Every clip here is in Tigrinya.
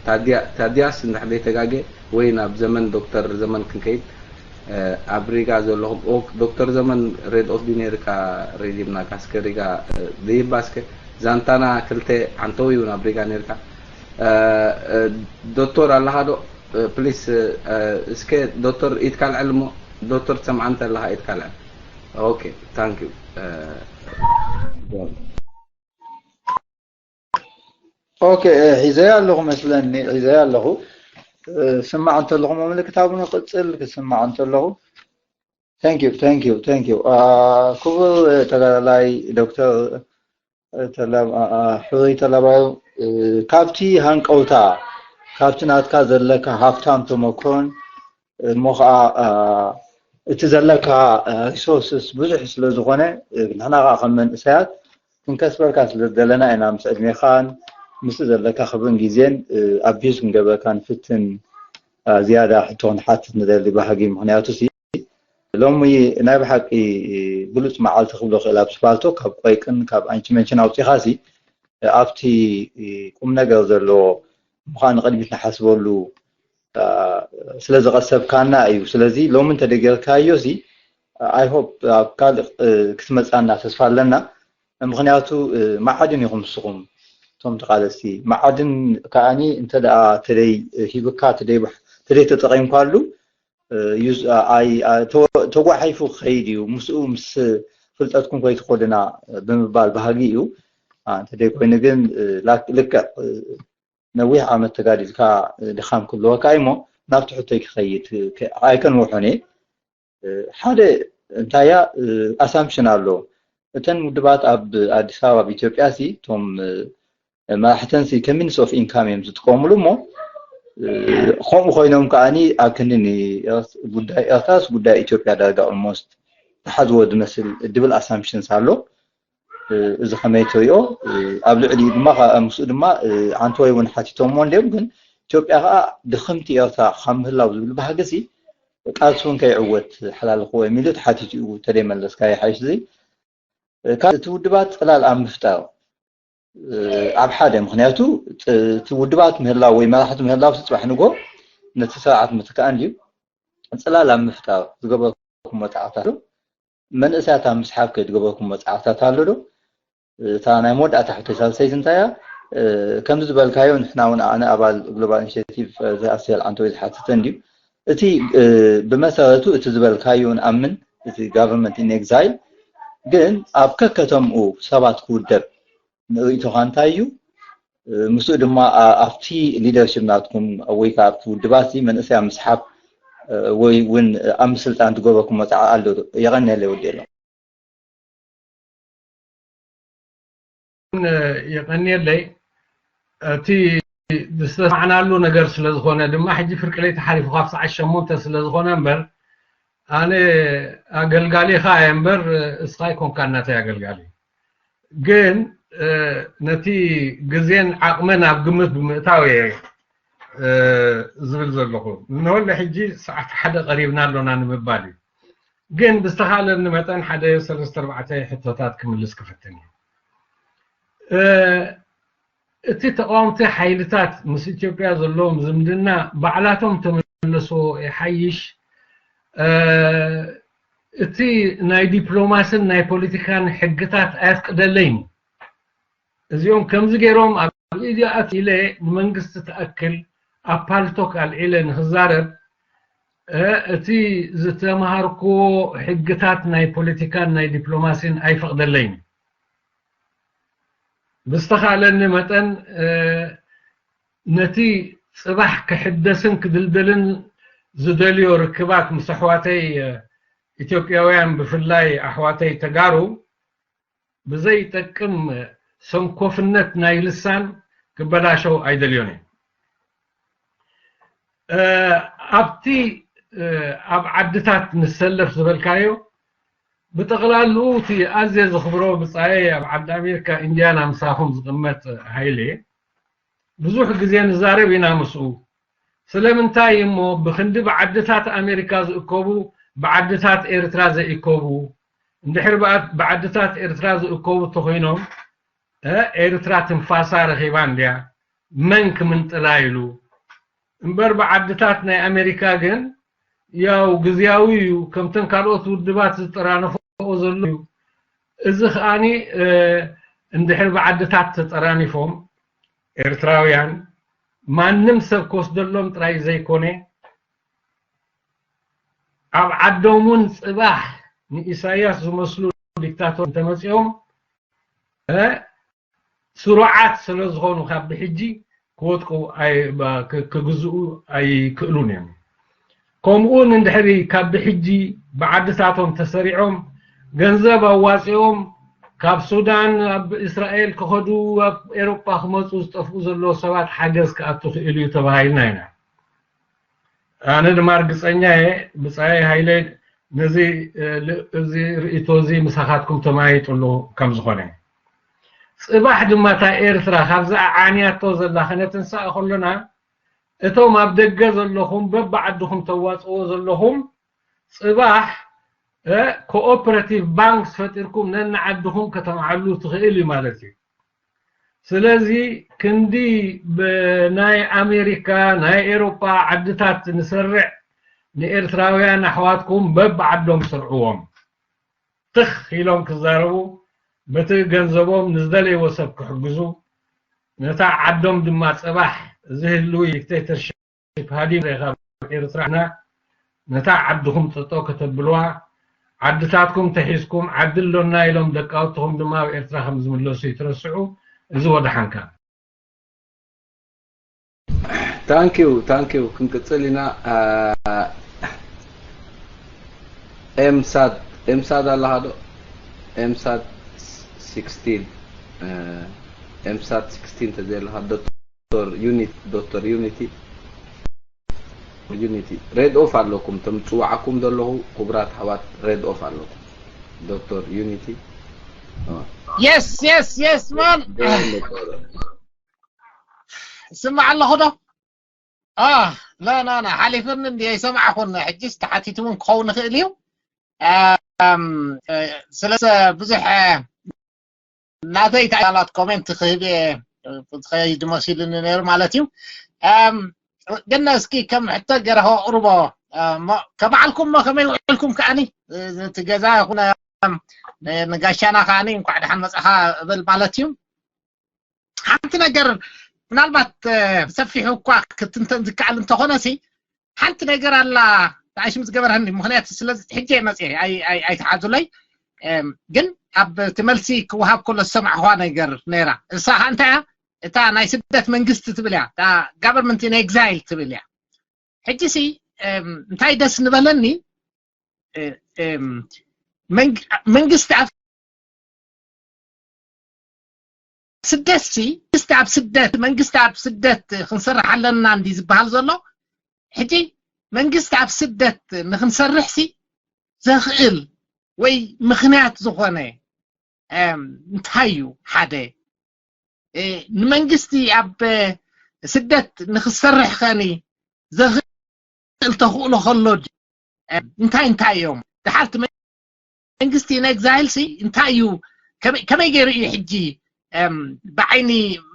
ታዲያ ታዲያስ እንድሕር ዘይተጋጌ ወይ ናብ ዘመን ዶክተር ዘመን ክንከይድ ኣብ ሪጋ ዘለኹም ኦክ ዶክተር ዘመን ሬድ ኦፍ ዲ ነርካ ሬዲምና ካስከ ሪጋ ዘይባስከ ዛንታና ክልተ ዓንተው እዩ ናብ ሪጋ ነርካ ዶክተር ኣለኻ ዶ ፕሊስ እስከ ዶክተር ኢትካልዕል እሞ ዶክተር ትሰምዓ እንተ ኣለኻ ኢትካልዕል okay thank you okay ሒዘያ ኣለኹ መስለኒ ሒዘያ ኣለኹ ስማዕ እንተለኹ ምልክት ኣብኑ ቅፅል ክስማዕ እንተለኹ thank you thank you thank you ክቡር ተጋዳላይ ዶክተር ሕሩይ ተላባዩ ካብቲ ሃንቀውታ ካብቲ ናትካ ዘለካ ሃፍታም ተመክሮን እሞ ከዓ እቲ ዘለካ resources ብዙሕ ስለ ዝኾነ ንሕና ከዓ ከም መንእሰያት ክንከስበልካ ስለ ዝደለና ኢና ምስ ዕድሜኻን ምስ ዘለካ ክብርን ግዜን abuse ክንገብረካ ንፍትን ዝያዳ ሕቶ ክንሓትት ንደሊ ባህጊ ምክንያቱ ሲ ሎሚ ናይ ብሓቂ ብሉፅ መዓልቲ ክብሎ ክእል ኣብ ስፓልቶ ካብ ቆይቅን ካብ ኣንቺመንችን ኣውፂኻ ሲ ኣብቲ ቁም ነገር ዘለዎ ምዃን ንቅድሚት ንሓስበሉ ስለ ዝቐሰብካና እዩ ስለዚ ሎሚ እንተደገርካዮ ሲ I hope ኣብ ካልእ ክትመፃና ተስፋ ኣለና ምክንያቱ ማዕድን ኢኹም ንስኹም እቶም ተቃለስቲ ማዕድን ከዓኒ እንተ ደኣ ተደይ ሂብካ ተደይ ተደይ ተጠቂምካሉ ተጓሒፉ ክኸይድ እዩ ምስኡ ምስ ፍልጠትኩም ከይትኸዱና ብምባል ባህጊ እዩ እንተ ደይ ኮይኑ ግን ልክዕ ነዊሕ ዓመት ተጋዲልካ ድኻም ክህልወካ እሞ ናብቲ ሕቶይ ክኸይድ ኣይከንውሖን እየ ሓደ እንታያ ኣሳምፕሽን ኣሎ እተን ውድባት ኣብ ኣዲስ ኣበባ ኣብ ኢትዮጵያ ሲ እቶም መራሕተን ሲ ከሚንስ ኦፍ ኢንካም እዮም ዝጥቀሙሉ እሞ ከምኡ ኮይኖም ከዓኒ ኣብ ክንዲ ጉዳይ ኤርትራስ ጉዳይ ኢትዮጵያ ዳርጋ ኦልሞስት ተሓዝዎ ዝመስል ድብል ኣሳምፕሽንስ ኣሎ እዚ ከመይ ትሪኦ ኣብ ልዕሊኡ ድማ ምስኡ ድማ ሓንቲ ወይ እውን ሓቲቶምዎ እንዲዮም ግን ኢትዮጵያ ከዓ ድኽምቲ ኤርትራ ካብ ምህላው ዝብል ባህግሲ ቃልሲ እውን ከይዕወት ሓላልኽዎ እዮም ኢሉ ተሓቲቱ እዩ ተደይመለስካ ይሓይሽ እዚ እቲ ውድባት ፅላል ኣብ ምፍጣር ኣብ ሓደ ምክንያቱ እቲ ውድባት ምህላው ወይ መራሕቲ ምህላው ስፅባሕ ንጎ ነቲ ስርዓት ምትካእ እንድዩ ፅላል ኣብ ምፍጣር ዝገበርኩም መፅዓታት ኣሎ መንእሰያት ኣብ ምስሓብ ከ ዝገበርኩም መፅዓታት ኣሎ ዶ እታ ናይ መወዳእታ ሕቶ ሳልሰይቲ እንታይ እያ ከምዚ ዝበልካዮ ንሕና እውን ኣነ ኣባል ግሎባል ኢኒሽቲቭ ዝኣስል ዓንቶ ዝሓትተ እንድዩ እቲ ብመሰረቱ እቲ ዝበልካዮ ንኣምን እቲ government in exile ግን ኣብ ከከተምኡ ሰባት ክውደብ ንርእይቶኻ እንታይ እዩ ምስኡ ድማ ኣብቲ leadership ናትኩም ወይ ከዓ ኣብቲ ውድባት መንእሰይ ኣብ ምስሓብ ወይ እውን ኣብ ምስልጣን ትገበኩም መፅዓ ኣሎ የቐንየለይ ወዲ ኣሎ የቐንየለይ እቲ ዝተስማዕናሉ ነገር ስለ ዝኾነ ድማ ሕጂ ፍርቂ ለይቲ ሓሊፉ ካብ ሰዓት ሸሞንተ ስለ ዝኾነ እምበር ኣነ ኣገልጋሊኻ እየ እምበር እስኻ ኣይኮንካ እናተይ ኣገልጋሊ ግን ነቲ ግዜን ዓቕመን ኣብ ግምት ብምእታው እየ ዝብል ዘለኹ እንሆለ ሕጂ ሰዓት ሓደ ቀሪብና ኣሎና ንምባል እዩ ግን ብዝተኻለኒ መጠን ሓደ ሰለስተ ኣርባዕተ ሕቶታት ክምልስ ክፍትን እዩ እቲ ተቃወምቲ ሓይልታት ምስ ኢትዮጵያ ዘለዎም ዝምድና ባዕላቶም ተመለስዎ ይሓይሽ እቲ ናይ ዲፕሎማስን ናይ ፖለቲካን ሕግታት ኣየፍቅደለይን እዚኦም ከምዚ ገይሮም ኣብ ኢዲኣት ኢለ ንመንግስቲ ትኣክል ኣብ ፓልቶክ ኣልዒለ ንክዛረብ እቲ ዝተምሃርክዎ ሕግታት ናይ ፖለቲካን ናይ ዲፕሎማሲን ኣይፈቕደለይን ብዝተኻለኒ መጠን ነቲ ፅባሕ ክሕደስን ክድልደልን ዝደልዮ ርክባት ምስ ኣሕዋተይ ኢትዮጵያውያን ብፍላይ ኣሕዋተይ ተጋሩ ብዘይጠቅም ሰንኮፍነት ናይ ልሳን ክበላሸው ኣይደልዮን እየ። ኣብቲ ኣብ ዓድታት ንሰለፍ ዝበልካዮ ብጠቕላልኡ እቲ ኣዝየ ዘኽብሮ ብጻየ ኣብ ዓዲ ኣሜሪካ ኢንዲያና ምሳኹም ዝቕመጥ ሃይለ ብዙሕ ግዜ ንዛረብ ኢና ምስኡ ስለምንታይ እሞ ብክንዲ ብዓድታት ኣሜሪካ ዝእከቡ ብዓድታት ኤርትራ ዘይእከቡ እንድሕር ብዓድታት ኤርትራ ዝእከቡ እንተኮይኖም ኤርትራ ትንፋሳ ረኺባ እንድያ መን ክምንጥላ ኢሉ እምበር፣ ብዓድታት ናይ ኣሜሪካ ግን ያው ግዝያዊ እዩ፣ ከምተን ካልኦት ውድባት ዝጠራነፈኦ ዘሎ እዩ። እዚ ከኣኒ እንድሕር ብዓድታት ተጠራኒፎም ኤርትራውያን ማንም ሰብ ክወስደሎም ጥራይ ዘይኮነ፣ ኣብ ዓዶም እውን ጽባሕ ንኢሳያስ ዝመስሉ ዲክታቶር እንተመጺኦም ስሩዓት ስለ ዝኾኑ ካብ ብሕጂ ክወድቁ ክግዝኡ ኣይክእሉን እዮም። ከምኡውን እንድሕሪ ካብ ብሕጂ ብዓድታቶም ተሰሪዖም ገንዘብ ኣዋፂኦም ካብ ሱዳን ኣብ እስራኤል ክኸዱ ኣብ ኤሮጳ ክመፁ ዝጠፍኡ ዘለዉ ሰባት ሓገዝ ክኣቱ ክእል እዩ ተባሂልና ኢና። ኣነ ድማ ርግፀኛ እየ ብፃይ ሃይለ ነዚ እዚ ርእቶ እዚ ምሳኻትኩም ተማይጥሉ ከም ዝኾነ። ፅባሕ ድማ እታ ኤርትራ ካብዛ ዓንያቶ ዘላ ከነትንሳእ ከሎና እቶም ኣብ ደገ ዘለኹም በብዓድኹም ተዋፅዎ ዘለኹም ፅባሕ ኮኦፐራቲቭ ባንክ ፈጢርኩም ነንዓድኹም ከተማዕሉ ትኽእል እዩ ማለት እዩ። ስለዚ ክንዲ ብናይ ኣሜሪካ ናይ ኤሮፓ ዓድታት ንሰርዕ ንኤርትራውያን ኣሕዋትኩም በብዓዶም ስርዕዎም። ትኽ ኢሎም ክዛረቡ በቲ ገንዘቦም ንዝደለይዎ ሰብ ክሕግዙ ነታ ዓዶም ድማ ጽባሕ ዝህልው ዲክቴተርሽፕ ሃዲም ካብ ኤርትራና ነታ ዓድኹም ጠጠው ከተብልዋ ዓድታትኩም ተሒዝኩም ዓዲ ኣሎና ኢሎም ደቃውትኹም ድማ ኣብ ኤርትራ ከም ዝምለሱ ይትረስዑ። እዚ ወደሓንካ። ታንኪዩ ታንኪዩ ክንቅጽል ኢና። ኤምሳት ኤምሳት ኣለኻ ዶ? ኤምሳት ሲክስቲን ኤምሳት ሲክስቲን ተዘየለኻ ዶክተር ዩኒቲ ዶክተር ዩኒቲ ዩኒቲ ሬድ ኦፍ ኣለኩም። ተምጽዋዓኩም ዘለኹ ክቡራት ኣሕዋት ሬድ ኦፍ ኣለኩም። ዶክተር ዩኒቲ የስ የስ የስ ማን ስማዕ ኣለኹ ዶ? ላ ና ና ሓሊፍኒ እንዲ ኣይሰማዕኹን። ሕጂስ ተሓቲቱ እውን ክኸውን ይኽእል እዩ። ስለዚ ብዙሕ ናተይ ታላት ኮሜንት ክህብ ዝኸይድ መሲሉኒ ነይሩ ማለት እዩ። ግን እስኪ ከም ሕቶ ገይረ ከቕርቦ ከበዓልኩም ሞ ከመይ ውዕልኩም ከዓኒ እቲ ገዛ ይኹነ ንጋሻና ከዓኒ እንኳዕ ደሓን መጻኻ እብል ማለት እዩ። ሓንቲ ነገር ምናልባት ሰፊሑ እኳ ክትንተን ዝከኣል እንተኾነ ሲ ሓንቲ ነገር ኣላ ተኣሽም ዝገበርሃኒ ምክንያት ስለዚ ሕጂ መጽ ኣይተሓዙለይ ግን ኣብ እቲ መልሲ ክወሃብ ከሎ ዝሰማዕዋ ነገር ነይራ እሳ ከዓ እንታይ እያ እታ ናይ ስደት መንግስቲ ትብል እያ government in exile ትብል እያ ሕጂ ሲ እንታይ ደስ ንበለኒ መንግስቲ ኣብ ስደት ሲ መንግስቲ ኣብ ስደት መንግስቲ ኣብ ስደት ክንሰርሕ ኣለና እንዲ ዝበሃል ዘሎ ሕጂ መንግስቲ ኣብ ስደት ንክንሰርሕ ሲ ዘኽእል ወይ ምክንያት ዝኾነ እንታይ እዩ ሓደ ንመንግስቲ ኣብ ስደት ንክሰርሕ ከኒ ዘኽእል ተኽእሎ ከሎ እንታይ እንታይ እዮም ድሓርቲ መንግስቲ ነግዛይል ሲ እንታይ እዩ ከመይ ገይሩ እዩ ሕጂ ብዓይኒ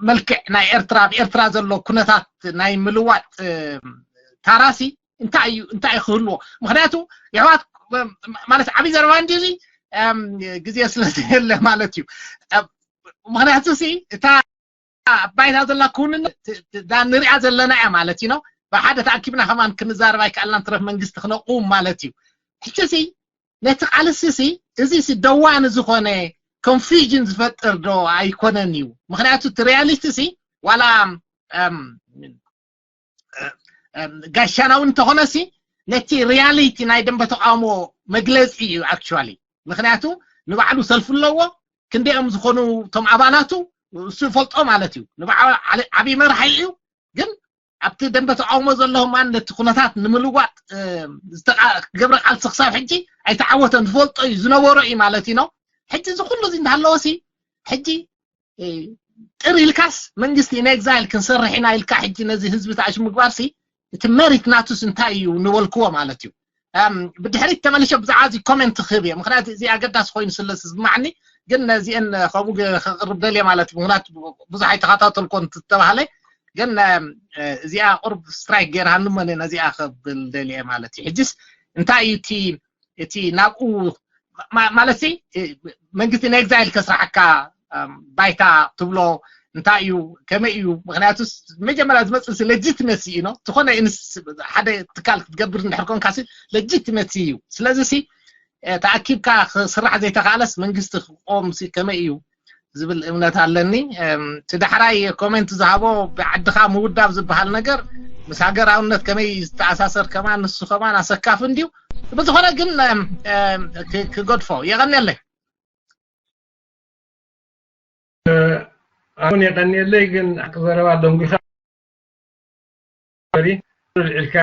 መልክዕ ናይ ኤርትራ ኣብ ኤርትራ ዘሎ ኩነታት ናይ ምልዋጥ ታራሲ እንታይ እዩ እንታይ ክህልዎ ምክንያቱ የሕዋት ማለት ዓብይ ዘረባ እንዲ እዚ ግዜ ስለዘየለ ማለት እዩ ምክንያቱ ሲ እታ ኣብ ባይታ ዘላ ክውንነት ንሪኣ ዘለና እያ ማለት እዩ ብሓደ ተኣኪብና ከማን ክንዛረብ ኣይከኣልናን ትረፍ መንግስቲ ክነቁም ማለት እዩ ሕጂ ሲ ነቲ ቃልሲ ሲ እዚ ሲ ደዋኒ ዝኾነ ኮንፊዥን ዝፈጥር ዶ ኣይኮነን እዩ ምክንያቱ እቲ ሪያሊቲ ሲ ዋላ ጋሻና እውን እንተኾነ ሲ ነቲ ሪያሊቲ ናይ ደንበ ተቃውሞ መግለፂ እዩ actually ምክንያቱ ንባዕሉ ሰልፊ ኣለዎ ክንደኦም ዝኾኑ እቶም ኣባላቱ እሱ ይፈልጦ ማለት እዩ ንባዕሉ ዓብይ መራሒ እዩ ግን ኣብቲ ደንበ ተቃውሞ ዘለኹም ነቲ ኩነታት ንምልዋጥ ገብረ ቃልሲ ክሳብ ሕጂ ኣይተዓወተን ዝፈልጦ እዩ ዝነበሮ እዩ ማለት እዩ ሕጂ እዚ ኩሉ እዚ እንዳሃለወ ሲ ሕጂ ጥር ኢልካስ መንግስቲ ኢንኤግዛይል ክንሰርሕ ኢና ኢልካ ሕጂ ነዚ ህዝቢ ተኣሽ ምግባር ሲ እቲ መሪት ናቱስ እንታይ እዩ ንበልክዎ ማለት እዩ ብድሕሪት ተመልሸ ብዛዕባ እዚ ኮሜንት ክህብ እየ ምክንያቱ እዚ ኣገዳሲ ኮይኑ ስለ ዝስማዕኒ ግን ነዚአን ከምኡ ከቅርብ ደልየ ማለት ምክንያቱ ብዙሕ ኣይተኸታተልኮን ተባሃለ ግን እዚኣ ቁርብ ስትራይክ ገይርሃኒ እሞ ነዚኣ ከብል ደልየ ማለት እዩ። ሕጅስ እንታይ እዩ እቲ እቲ ናብኡ ማለት መንግስቲ ንኤግዛይል ከስራሓካ ባይታ ትብሎ እንታይ እዩ ከመይ እዩ? ምክንያቱ መጀመርያ ዝመፅእ ሌጂትመሲ እዩ። ዝኾነ ሓደ ትካል ክትገብር እንድሕር ኮንካ ሌጂትመሲ እዩ። ስለዚ ተኣኪብካ ክስራሕ ዘይተካእለስ መንግስቲ ክቆም ከመይ እዩ ዝብል እምነት ኣለኒ። እቲ ዳሕራይ ኮሜንት ዝሃቦ ብዓድኻ ምውዳብ ዝበሃል ነገር ምስ ሃገራውነት ከመይ ዝተኣሳሰር ከማን ንሱ ከማን ኣሰካፊ እንድዩ። ብዝኾነ ግን ክገድፎ የቐንየለይ። ኣሁን የቐንየለይ ግን ሓቂ ዘረባ ደንጒኻ በሪ ልዕልካ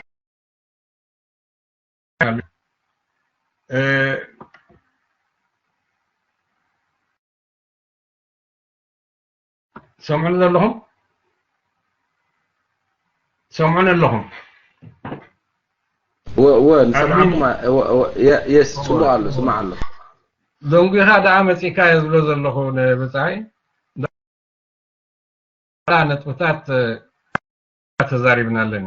ትሰምዑኒ ዘለኹም ትሰምዑኒ ኣለኹም ወ ንሰምዓኩም የስ ጽቡቅ ኣሎ ስማዕ ኣሎ ደንጉኻ ደኣ መጺእካ እየ ዝብሎ ዘለኹ ንብጻይ ነጥብታት ተዛሪብና ኣለኒ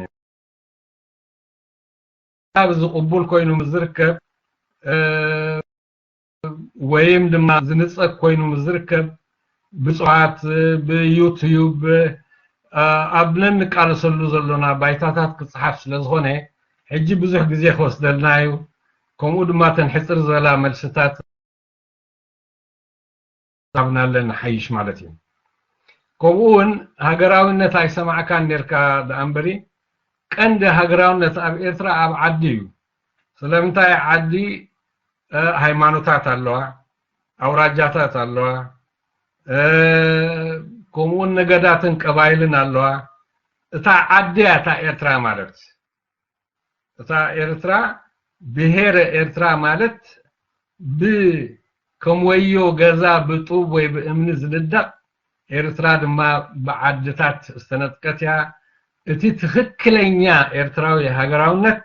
ኣብዚ ቅቡል ኮይኑ ምስ ዝርከብ ወይም ድማ ዝንጸግ ኮይኑ ምስ ዝርከብ ብጽዋት ብዩቱብ ኣብ ነንቃለሰሉ ዘሎና ባይታታት ክጽሓፍ ስለ ዝኾነ ሕጂ ብዙሕ ግዜ ክወስደልና እዩ። ከምኡ ድማ ተን ሕጽር ዝበላ መልስታት ሃብናለን ንሓይሽ ማለት እዩ። ከምኡ እውን ሃገራዊነት ኣይሰማዕካን ነርካ ደኣ እምበሪ ቀንዲ ሃገራውነት ኣብ ኤርትራ ኣብ ዓዲ እዩ። ስለምንታይ ዓዲ ሃይማኖታት ኣለዋ፣ ኣውራጃታት ኣለዋ፣ ከምኡውን ነገዳትን ቀባይልን ኣለዋ። እታ ዓዲ እያ እታ ኤርትራ ማለት። እታ ኤርትራ ብሄረ ኤርትራ ማለት ብ ከም ወዮ ገዛ ብጡብ ወይ ብእምኒ ዝንደቕ ኤርትራ ድማ ብዓድታት ዝተነጥቀት እያ። እቲ ትኽክለኛ ኤርትራዊ ሃገራውነት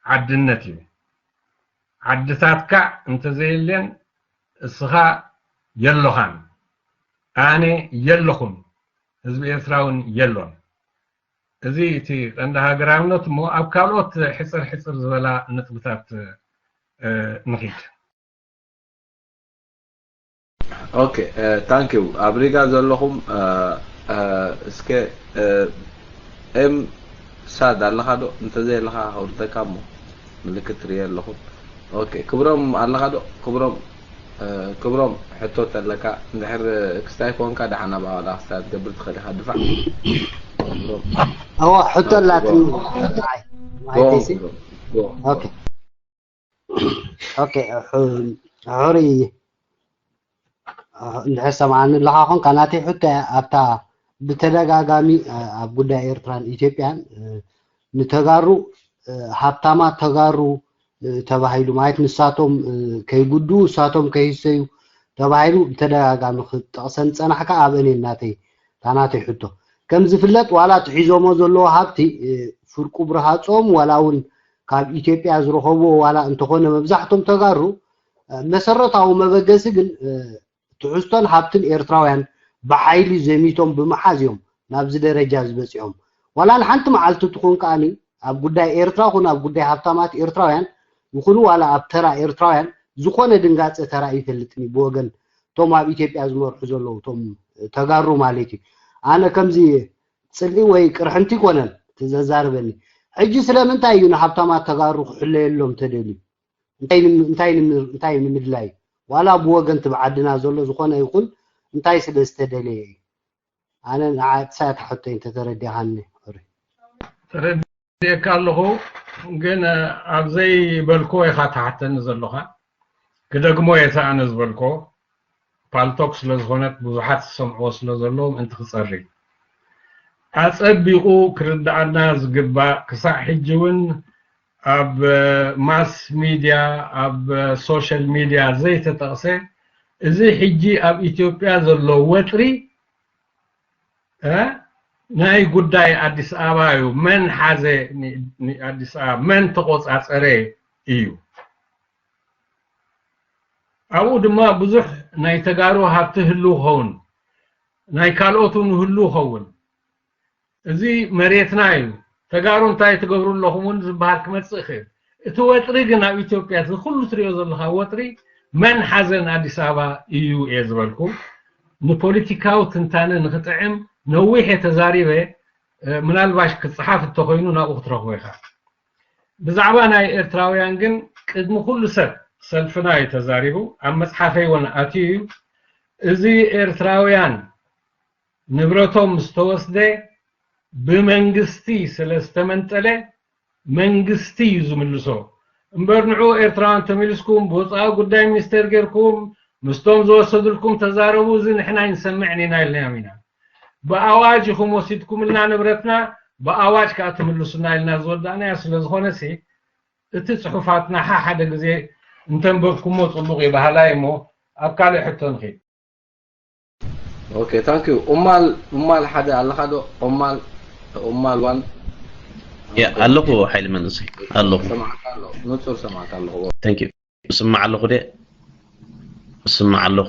ዓድነት እዩ። ዓድታትካ እንተዘየልየን እስኻ የሎኻን፣ ኣነ የለኹን፣ ህዝቢ ኤርትራ እውን የሎን። እዚ እቲ ቀንዲ ሃገራውነት እሞ ኣብ ካልኦት ሕፅር ሕፅር ዝበላ ነጥብታት ንኺድ። ኦኬ ታንክ ዩ ኣብ ሪጋ ዘለኹም እስከ ኤም ሳድ ኣለኻ ዶ እንተዘየለኻ ከውርደካ እሞ ምልክት ሪየ ኣለኹ ኦኬ ክብሮም ኣለኻ ዶ ክብሮም ክብሮም ሕቶ ተለካ እንድሕር ክስታይ ኮንካ ደሓና ባዋላ ክስታይ ትገብር ትኽእል ኢኻ ድፋዕ እዋ ሕቶ ኣላትኒ ኦኬ ኦኬ ሕሪ እንድሕር ሰምዓኒ ኣለኻ ኾንካ ናተይ ሕቶ ኣብታ ብተደጋጋሚ ኣብ ጉዳይ ኤርትራን ኢትዮጵያን ንተጋሩ ሃብታማት ተጋሩ ተባሂሉ ማለት ንሳቶም ከይጉዱ ንሳቶም ከይሰዩ ተባሂሉ ብተደጋጋሚ ክጠቕሰን ዝፀናሕካ ኣብአን እየን ናተይ እታ ናተይ ሕቶ ከም ዝፍለጥ ዋላ እቲ ሒዞሞ ዘለዎ ሃብቲ ፍርቁ ብርሃፆም ዋላ እውን ካብ ኢትዮጵያ ዝረኸብዎ ዋላ እንተኾነ መብዛሕቶም ተጋሩ መሰረታዊ መበገሲ ግን ትሕዝቶን ሃብትን ኤርትራውያን ብሓይሊ ዘሚቶም ብምሓዝ እዮም ናብዚ ደረጃ ዝበፂሖም ዋላ ንሓንቲ መዓልቲ ትኹን ከዓኒ ኣብ ጉዳይ ኤርትራ ኹን ኣብ ጉዳይ ሃብታማት ኤርትራውያን ይኹኑ ዋላ ኣብ ተራ ኤርትራውያን ዝኾነ ድንጋፀ ተራ ይፈልጥኒ ብወገን እቶም ኣብ ኢትዮጵያ ዝመርሑ ዘለዉ እቶም ተጋሩ ማለት እዩ ኣነ ከምዚ ፅልኢ ወይ ቅርሕንቲ ይኮነን እቲ ዘዛርበኒ ሕጂ ስለምንታይ እዩ ንሃብታማት ተጋሩ ክሕለየሎም ተደልዩ እንታይ ንምድላይ ዋላ ብወገን ትብዓድና ዘሎ ዝኾነ ይኹን እንታይ ስለ ዝተደለየ እዩ ኣነ ንዓትሳያ ትሓቶ እንተ ተረዲኻኒ ተረዲእካ ኣለኹ ግን ኣብዘይ በልኮ ኢኻ ትሓተኒ ዘለኻ ክደግሞ እየ ኣነ ዝበልኮ ፓልቶክ ስለ ዝኾነት ብዙሓት ዝሰምዕዎ ስለ ዘለዉ ምእንቲ ክጸሪ ኣጸቢቑ ክርድኣና ዝግባእ ክሳዕ ሕጂ እውን ኣብ ማስ ሚድያ ኣብ ሶሻል ሚድያ ዘይተጠቕሰ እዚ ሕጂ ኣብ ኢትዮጵያ ዘሎ ወጥሪ ናይ ጉዳይ ኣዲስ ኣበባ እዩ መን ሓዘ ኣዲስ ኣበባ መን ተቆፃፀረ እዩ ኣብኡ ድማ ብዙሕ ናይ ተጋሩ ሃብቲ ህልው ክኸውን ናይ ካልኦት እውን ህልው ክኸውን እዚ መሬትና እዩ። ተጋሩ እንታይ ትገብሩ ኣለኹም እውን ዝበሃል ክመጽእ ይኽእል። እቲ ወጥሪ ግን ኣብ ኢትዮጵያ እዚ ኩሉ ትሪኦ ዘለኻ ወጥሪ መን ሓዘን ኣዲስ ኣበባ እዩ እየ ዝበልኩ። ንፖለቲካዊ ትንታነ ንኽጥዕም ነዊሕ እየ ተዛሪበ። ምናልባሽ ክፅሓፍ እንተኾይኑ ናብኡ ክትረኽቦ ኢኻ። ብዛዕባ ናይ ኤርትራውያን ግን ቅድሚ ኩሉ ሰብ ሰልፍና እዩ ተዛሪቡ። ኣብ መፅሓፈይ እውን ኣትዩ እዩ። እዚ ኤርትራውያን ንብረቶም ምስ ተወስደ ብመንግስቲ ስለ ዝተመንጠለ መንግስቲ እዩ ዝምልሶ። እምበር ንዑ ኤርትራውያን ተመሊስኩም ብወፃኢ ጉዳይ ሚኒስቴር ጌርኩም ምስቶም ዝወሰዱልኩም ተዛረቡ፣ እዚ ንሕና ኣይንሰምዕን ኢና ኢልናዮም ኢና። ብኣዋጅ ኢኹም ወሲድኩምልና ንብረትና፣ ብኣዋጅ ከዓ ትምልሱና ኢልና ዝወዳእናዮ ስለ ዝኾነ ሲ እቲ ፅሑፋትና ሓሓደ ግዜ እንተንበብኩሞ ፅቡቕ እዩ በሃላይ እሞ ኣብ ካልእ ሕቶ ንኺድ። Okay, thank you. ኡማል ኡማል ሓደ ኣለኻ ዶ? ኡማል ኡማል ዋን ያ ኣለኹ ሓይሊ መንእሰይ ኣለኹ። ሰማዕካ ኣለኹ። ንጹር ሰማዕካ ኣለኹ። Thank you። እስማዕ ኣለኹ ደ እስማዕ ኣለኹ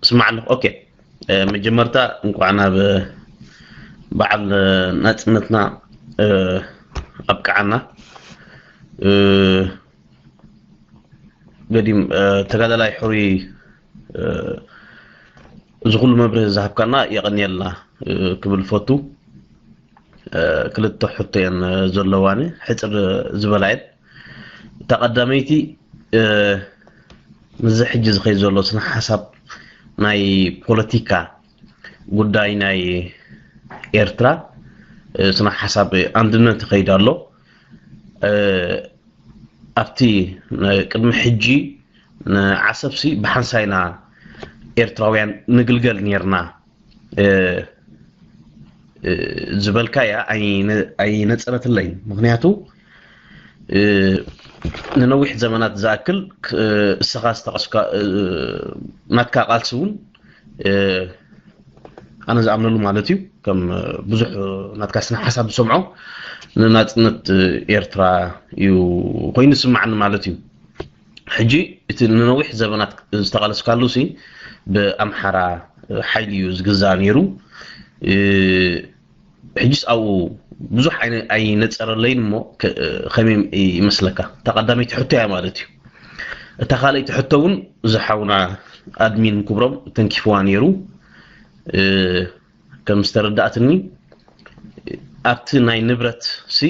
እስማዕ ኣለኹ። Okay. መጀመርታ እንኳዕ ናብ በዓል ናጽነትና ኣብቅዓና። ገዲም ተጋዳላይ ሕሩይ እዚ ኩሉ መብርህ ዝሃብካና የቐንየልና ክብል ፈቱ። ክልተ ሕቶ እየን ዘለዋኒ ሕፅር ዝበላ እየን። እታ ቀዳመይቲ ምዚ ሕጂ ዝኸይድ ዘሎ ስነ ሓሳብ ናይ ፖለቲካ ጉዳይ ናይ ኤርትራ ስነ ሓሳብ ኣንድነት ይኸይድ ኣሎ። ኣብቲ ቅድሚ ሕጂ ንዓሰብሲ ብሓንሳይና ኤርትራውያን ንግልገል ኔርና ዝበልካያ ኣይነፀረትለይን። ምክንያቱ ንነዊሕ ዘመናት ዝኣክል እስኻ ዝጠቀስካ ናትካ ቃልሲ እውን ኣነ ዝኣምነሉ ማለት እዩ። ከም ብዙሕ ናትካ ስነ ሓሳብ ዝሰምዖ ንናፅነት ኤርትራ እዩ ኮይኑ ዝስማዓኒ ማለት እዩ። ሕጂ እቲ ንነዊሕ ዘመናት ዝተቃለስካሉ ሲ ብኣምሓራ ሓይሊ እዩ ዝግዛእ ነይሩ። ሕጂስ ኣብኡ ብዙሕ ኣይነፀረለይን እሞ ከመይ ይመስለካ? እታ ቀዳመይቲ ሕቶ እያ ማለት እዩ። እታ ካልኣይቲ ሕቶ እውን ዝሓውና ኣድሚን ክብሮም ተንኪፍዋ ነይሩ። ከም ዝተረዳእትኒ ኣብቲ ናይ ንብረት ሲ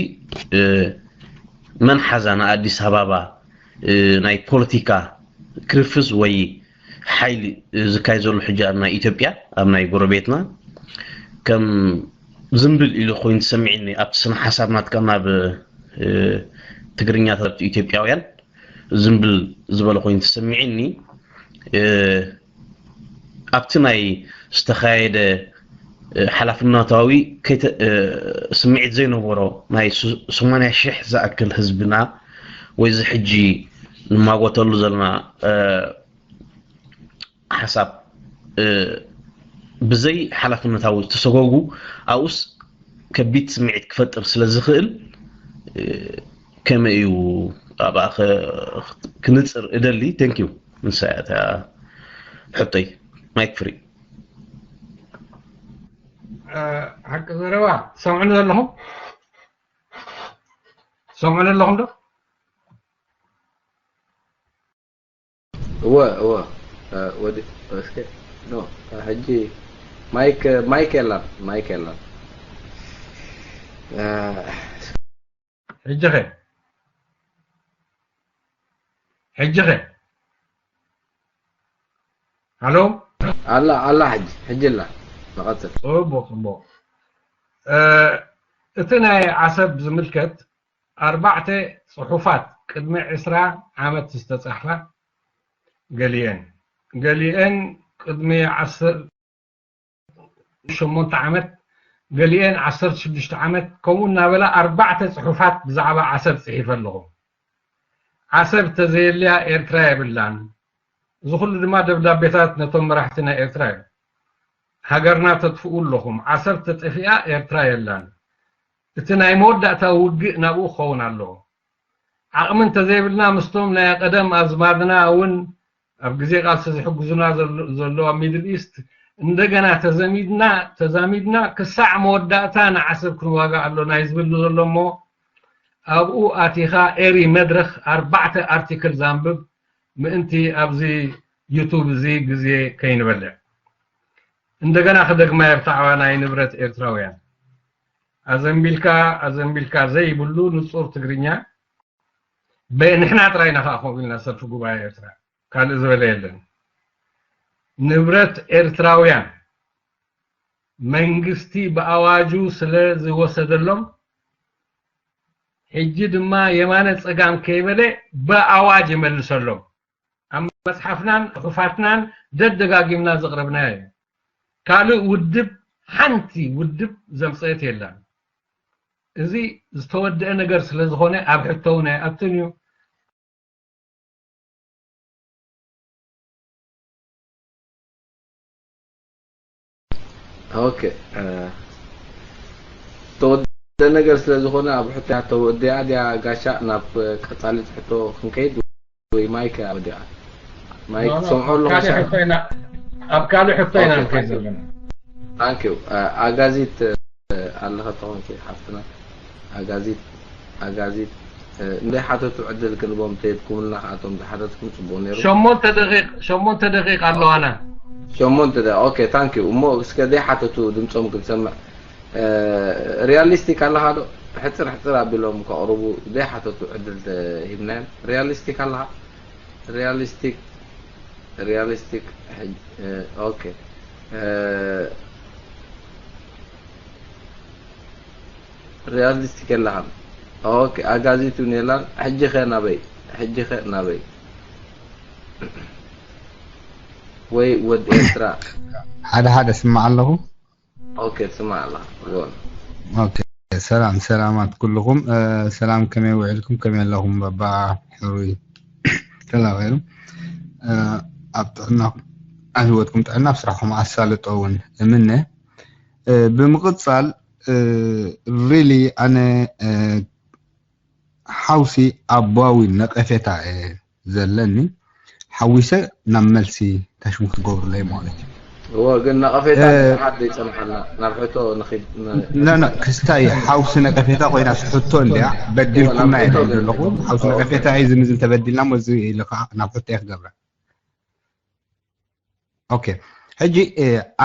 መን ሓዛ ንኣዲስ ኣበባ ናይ ፖለቲካ ክርፍስ ወይ ሓይሊ ዝካይ ዘሎ ሕጂ ኣብ ናይ ኢትዮጵያ ኣብ ናይ ጎረቤትና ከም ዝንብል ኢሉ ኮይኑ ተሰሚዕኒ ኣብቲ ስነ ሓሳብ ናትካ ናብ ትግርኛታት ኢትዮጵያውያን ዝንብል ዝበለ ኮይኑ ተሰሚዕኒ ኣብቲ ናይ ዝተኻየደ ሓላፍነታዊ ስምዒት ዘይነበሮ ናይ ሰማንያ ሺሕ ዝኣክል ህዝብና ወይ እዚ ሕጂ ንማጎተሉ ዘለና ሓሳብ ብዘይ ሓላፍነታዊ ዝተሰጎጉ ኣብኡስ ከቢድ ስምዒት ክፈጥር ስለ ዝኽእል ከመይ እዩ ኣብኣ ክንፅር እደሊ። Thank you። ንሳ እያ እታ ሕቶይ። Mic free። ሓቂ ዘረባ ትሰምዑኒ ዘለኹም? ትሰምዑኒ ኣለኹም ዶ? እወ እወ ወዲ እስከ ኖ ሕጂ ማይክ ማይክ የላን ማይክ የላን። ሕጂ ኸ ሕጂ ኸ ሃሎ ኣላ ኣላ ሕጂ ሕጂ ኣላ ንቐጽል። ጽቡቕ ጽቡቕ። እቲ ናይ ዓሰብ ዝምልከት ኣርባዕተ ጽሑፋት ቅድሚ ዕስራ ዓመት ዝተጻሕፋ ገሊአን ገሊአን ቅድሚ ዓሰርተ ሸሞንተ ዓመት ገሊአን ዓሰርተ ሽዱሽተ ዓመት ከምኡ እናበላ ኣርባዕተ ጽሑፋት ብዛዕባ ዓሰብ ጽሒፈ ኣለኹ። ዓሰብ ተዘየልያ ኤርትራ የብላን። እዚ ኩሉ ድማ ደብዳቤታት ነቶም መራሕቲ ናይ ኤርትራ እዩ። ሃገርና ተጥፍኡ ኣለኹም። ዓሰብ ተጠፊኣ ኤርትራ የላን። እቲ ናይ መወዳእታ ውግእ ናብኡ ክኸውን ኣለዎ። ዓቕሚ እንተዘይብልና ምስቶም ናይ ቀደም ኣዝማድና እውን ኣብ ግዜ ቃልሲ ዝሕግዙና ዘለዉ ኣብ ሚድል ኢስት እንደገና ተዘሚድና ተዛሚድና ክሳዕ መወዳእታ ንዓሰብ ክንዋጋ ኣሎ ናይ ዝብል ዘሎ እሞ ኣብኡ ኣቲኻ ኤሪ መድረኽ ኣርባዕተ ኣርቲክል ዛንብብ ምእንቲ ኣብዚ ዩቱብ እዚ ግዜ ከይንበልዕ። እንደገና ክደግማ ኤርትራውያን ናይ ንብረት ኤርትራውያን ኣዘንቢልካ ኣዘንቢልካ ዘይብሉ ንጹር ትግርኛ ንሕና ጥራይና ከዓ ከምኡ ኢልና ሰልፊ ጉባኤ ኤርትራ ካልእ ዝበለ የለን። ንብረት ኤርትራውያን መንግስቲ ብኣዋጁ ስለ ዝወሰደሎም ሕጂ ድማ የማነ ጸጋም ከይበለ ብኣዋጅ ይመልሰሎም። ኣብ መጽሓፍናን ጽሑፋትናን ደደጋጊምና ዘቕረብናዮ እዩ። ካልእ ውድብ ሓንቲ ውድብ ዘምጸአት የላን። እዚ ዝተወደአ ነገር ስለ ዝኾነ ኣብ ሕቶ እውን ኣይኣቱን እዩ። ኦኬ ተወደ ነገር ስለ ዝኾነ ኣብ ሕቶ ተወዲኣ ድያ ጋሻ ናብ ቀጻሊት ሕቶ ክንከይድ ወይ ማይክ ወዲኣ ማይክ ትሰምዖ ኣለኹ ካልእ ሕቶ ኢና ኣብ ካልእ ሕቶ ኢና ንከይድ ዘለና ታንክ ዩ ኣጋዚት ኣለኸ ተኾንኪ ሓፍትና ኣጋዚት ኣጋዚት እንደ ሓተቱ ዕድል ክንቦም ተየድኩምልና ከኣቶም ዝሓተትኩም ጽቡቅ ነይሩ ሸሞንተ ደቂቅ ሸሞንተ ደቂቅ ኣለዋና ሸሞንተ ደ ኦኬ ታንክ ዩ እሞ እስከ ደይ ሓተቱ ድምጾም ክንሰምዕ ሪያሊስቲክ ኣለኻ ዶ ሕጽር ሕጽር ኣቢሎም ከቕርቡ ደይ ሓተቱ ዕድል ሂብናዮም ሪያሊስቲክ ኣለኻ ሪያሊስቲክ ሪያሊስቲክ ኦኬ ሪያሊስቲክ የለኻን ኦኬ ኣጋዚት እውን የላን ሕጂ ኸ ናበይ ሕጂ ኸ ናበይ ወይ ወድ ኤርትራ ሓደ ሓደ ስማዕ ኣለኹ ኦኬ ትስማዕ ኣለኻ ኦኬ ሰላም ሰላማት ኩልኹም ሰላም ከመይ ውዕልኩም ከመይ ኣለኹም ባባ ሕሩይ ተላበሉ ኣብ ጥዕና ኣብ ህይወትኩም ጥዕና ኣብ ስራሕኩም ኣሳልጦ እውን እምነ ብምቕፃል really ኣነ ሓውሲ ኣባዊ ነቐፌታ እየ ዘለኒ ሓዊሰ ናብ መልሲ ታሽሙ ክትገብሩለይ ማለት እዩ እዎ ግን ነቐፌታ ብዙሓት ዘይፀንሓልና ናብ ሕቶ ንኺድ ኖ ኖ ክስታይ ሓውሲ ነቀፌታ ኮይና ሕቶ እንዲያ በዲልኩምና ኢና ዘለኹ ሓውሲ ነቀፌታ እዩ ዝምዝን ተበዲልና ሞ እዚ ኢሉ ከዓ ናብ ሕቶ ክገብራ ኦኬ ሕጂ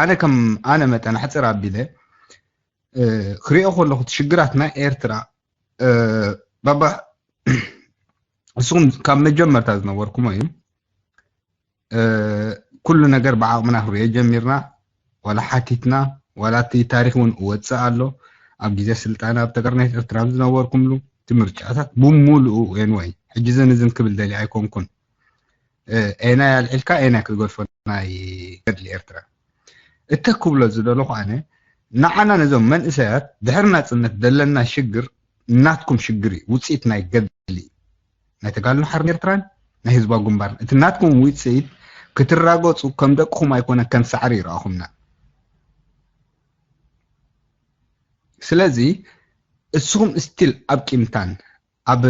ኣነ ከም ኣነ መጠን ኣሕፅር ኣቢለ ክሪኦ ከለኹ እቲ ሽግራት ናይ ኤርትራ ባባ እስኹም ካብ መጀመርታ ዝነበርኩሞ እዩ ኩሉ ነገር ብዓቕምና ክንሪኦ ጀሚርና ዋላ ሓቲትና ዋላ እቲ ታሪክ እውን እወፅእ ኣሎ ኣብ ግዜ ስልጣን ኣብ ተቀርናይት ኤርትራ ዝነበርኩምሉ እቲ ምርጫታት ብሙሉኡ ኤንወይ ሕጂ ዘንዝን ክብል ደሊ ኣይኮንኩን ኤናይ ኣልዒልካ ኤናይ ክትገድፎ ናይ ገድሊ ኤርትራ እተ ክብሎ ዝደለኹ ኣነ ንዓና ነዞም መንእሰያት ድሕሪ ናጽነት ዘለና ሽግር ናትኩም ሽግር እዩ ውጽኢት ናይ ገድሊ ናይ ተጋድሎ ሓርነት ኤርትራን ናይ ህዝባዊ ግንባርን እቲ ናትኩም ውጽኢት ክትራገጹ ከም ደቅኹም ኣይኮነ ከም ሳዕሪ ይረኣኹምና ስለዚ እስኹም ስቲል ኣብ ቂምታን ኣብ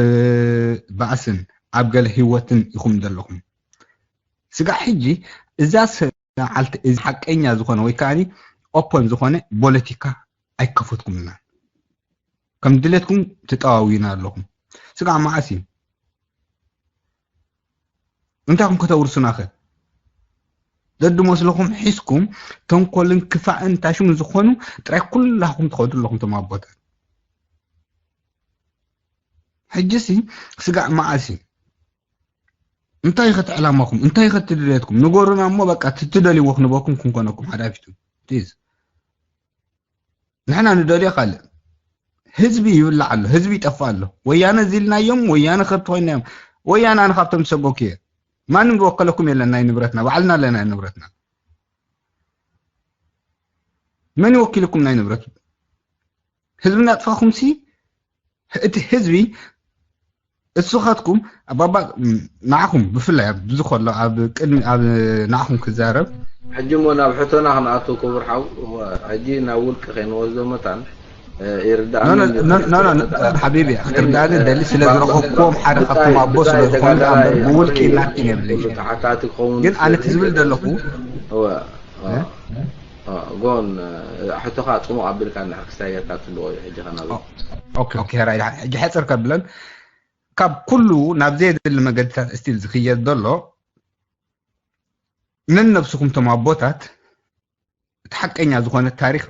ባእስን ኣብ ገለ ህይወትን ኢኹም ዘለኹም ስጋዕ ሕጂ እዛ ሰዓልቲ እዚ ሓቀኛ ዝኾነ ወይ ከዓ ኦፖን ዝኾነ ፖለቲካ ኣይከፈትኩምና ከም ድሌትኩም ትጠዋዊና ኣለኹም ስጋዕ መዓስ እዩ እንታይ ኹም ከተውርሱና ኸ ደድመስለኹም ሒዝኩም ተንኮልን ክፋእን ታሽሙን ዝኾኑ ጥራይ ኩላኹም ትኸዱ ኣለኹም ቶም ኣቦታት ሕጂሲ ስጋዕ መዓስ እዩ እንታይ ኸ ዕላማኹም እንታይ ኸ ድልየትኩም ንገሩና እሞ በቃ ትደልይዎ ክንበኩም ክንኮነኩም ሓዳፊቱ ፕሊዝ ንሕና ንደልዮ ካልእ ህዝቢ ይብላዕ ኣሎ ህዝቢ ይጠፍእ ኣሎ ወያነ ዝልናዮም ወያነ ከብቲ ኮይናዮም ወያነ ኣነ ካብቶም ዝሰጎኩ እየ ማንም ዝወከለኩም የለን ናይ ንብረትና ባዕልና ኣለና ንብረትና መን ይወኪልኩም ናይ ንብረት ህዝቢ እናጥፋኹም ሲ እቲ ህዝቢ እሱኻትኩም ኣባባ ንዓኹም ብፍላይ ኣብዚ ከሎ ኣብ ቅድሚ ኣብ ንዓኹም ክዛረብ ሕጂ እሞ ናብ ሕቶና ክንኣቱ ክቡር ሓው ሕጂ ናብ ውልቂ ከይንወስዶ መታን ሓቢቢ ክትርዳእኒ ደሊ ስለ ዝረኸብክዎም ሓደ ካብቶም ኣቦ ስለ ዝኾኑ ብውልቂ ናትኪን የብለይ ግን ኣነ ትዝብል ዘለኹ ጎን ሕቶኻ ጽሙቕ ኣቢልካ እንድሕር ክስታይ ጌርካ ትልዎ እዩ። ሕጂ ከናብ ኦኬ ኦኬ ራይ ሕጂ ሕጽር ከብለን ካብ ኩሉ ናብ ዘየድሊ መገድታት ስቲል ዝኽየድ ዘሎ ነን ነብስኹም ቶም ኣቦታት እቲ ሓቀኛ ዝኾነ ታሪኽ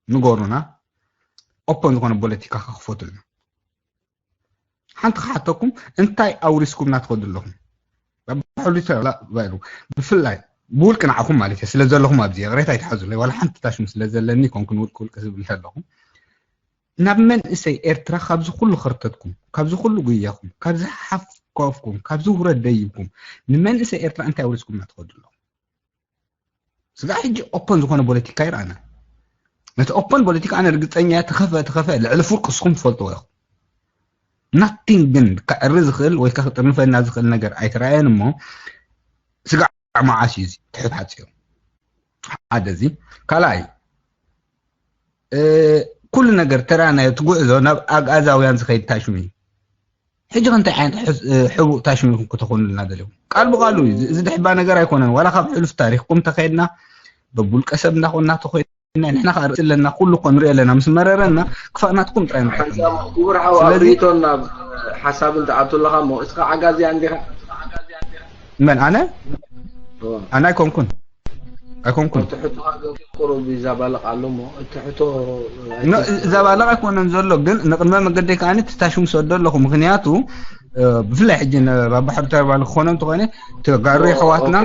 ንገሩና። ኦፖን ዝኾነ ፖለቲካ ክኽፈቱልና። ሓንቲ ክሓተኩም እንታይ ኣውሪስኩምና ትኸዱ ኣለኹም? ባሕሉ ተላ ባይሉ ብፍላይ ብውልቂ ንዓኹም ማለት እየ ስለ ዘለኹም ኣብዚ ቅሬታ ኣይትሓዙለይ ዋላ ሓንቲ ታሽሙ ስለ ዘለኒ ኮንኩን ውልቂ ውልቂ ዝብል ኣለኹም ናብ መንእሰይ ኤርትራ ካብዚ ኩሉ ክርተትኩም ካብዚ ኩሉ ጉያኹም ካብዚ ሓፍኮፍኩም ካብዚ ውረድ ደይብኩም ንመንእሰይ ኤርትራ እንታይ ኣውሪስኩምና ትኸዱ ኣለኹም? ስጋዕ ሕጂ ኦፖን ዝኾነ ፖለቲካ ይረኣና። ነቲ ኦፖን ፖለቲካ ኣነ ርግፀኛ ተኸፈ ተኸፈ ልዕሊ ፍርቂ እስኹም ትፈልጥዎ ኢኹም። ናቲንግ ግን ከዕሪ ዝኽእል ወይ ከዓ ክጥርንፈና ዝኽእል ነገር ኣይተረኣየን እሞ ስጋዕ መዓስ እዩ እዚ ትሕት ሓፂሩ ሓደ እዚ ካልኣይ ኩሉ ነገር ተራናዮ እቲ ጉዕዞ ናብ ኣግኣዛውያን ዝኸይድ ታሽሙ እዩ ሕጂ ከ እንታይ ዓይነት ሕቡእ ታሽሙ ኢኹም ክተኾኑልና ደልኹም ቃል ብቃሉ እዩ እዚ ድሕባ ነገር ኣይኮነን ዋላ ካብ ሕሉፍ ታሪኽኩም ተኸይድና በብውልቀ ሰብ እናኾንና ተኾይድና ንሕና ከዓ ርእሲ ኣለና ኩሉ እኮ ንሪኦ ኣለና ምስ መረረና ክፋእናትኩም ጥራይ ንሓንሳብ ክቡር ሓው ኣብ ርእቶን ናብ ሓሳብን ትኣቱ ኣለኻ እሞ እስኻ ዓጋዝያ እንዲኻ መን ኣነ ኣነ ኣይኮንኩን ኣይኮንኩን ትሕቱኻ ግን ቁሩብ ይዛባለቕ ኣሎ እሞ ትሕቶ ዛባለቕ ኣይኮነን ዘሎ ግን ንቅድመ መገደይ ከዓ ትታሽሙ ሰዶ ኣለኹ ምክንያቱ ብፍላይ ሕጂ ባባሕሩ ተባለ ክኾነ እንተኾነ ተጋሩ የሕዋትና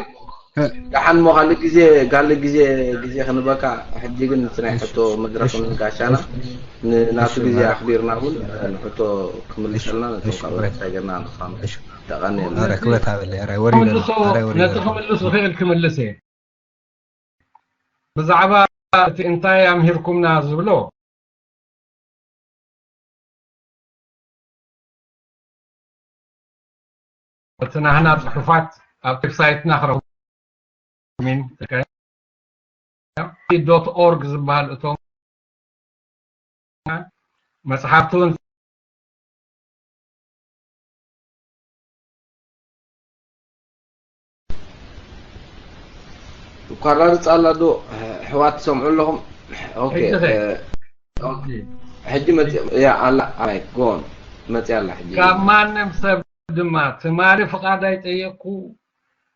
ደሓን ሞ ካልእ ግዜ ካልእ ግዜ ግዜ ክንበካ ሕጂ ግን እቲ ናይ ሕቶ መድረኽ ንጋሻና ንናቱ ግዜ ኣኽቢርና እውን ንሕቶ ክምልሰልና ነቶም ካልኦት እንታይ ገርና ንሳም ተቐንየልና ክበት ኣበለ ወሪደ ነቲ ክምልስ ዝኽእል ክምልስ እየ ብዛዕባ እቲ እንታይ ኣምሂርኩምና ዝብሎ እቲ ናህና ፅሑፋት ኣብ ዌብሳይትና ክረኽቡሚን ዶት ኦርግ ዝበሃል እቶም መፅሓፍቲ እውን ይቋራርፅ ኣላ ዶ ኣሕዋት ትሰምዑ ኣለኹም ሕጂ መፅያ ኣላ ጎን መፅያ ኣላ ሕጂ ካብ ማንም ሰብ ድማ ትማሊ ፍቓድ ኣይጠየቅኩ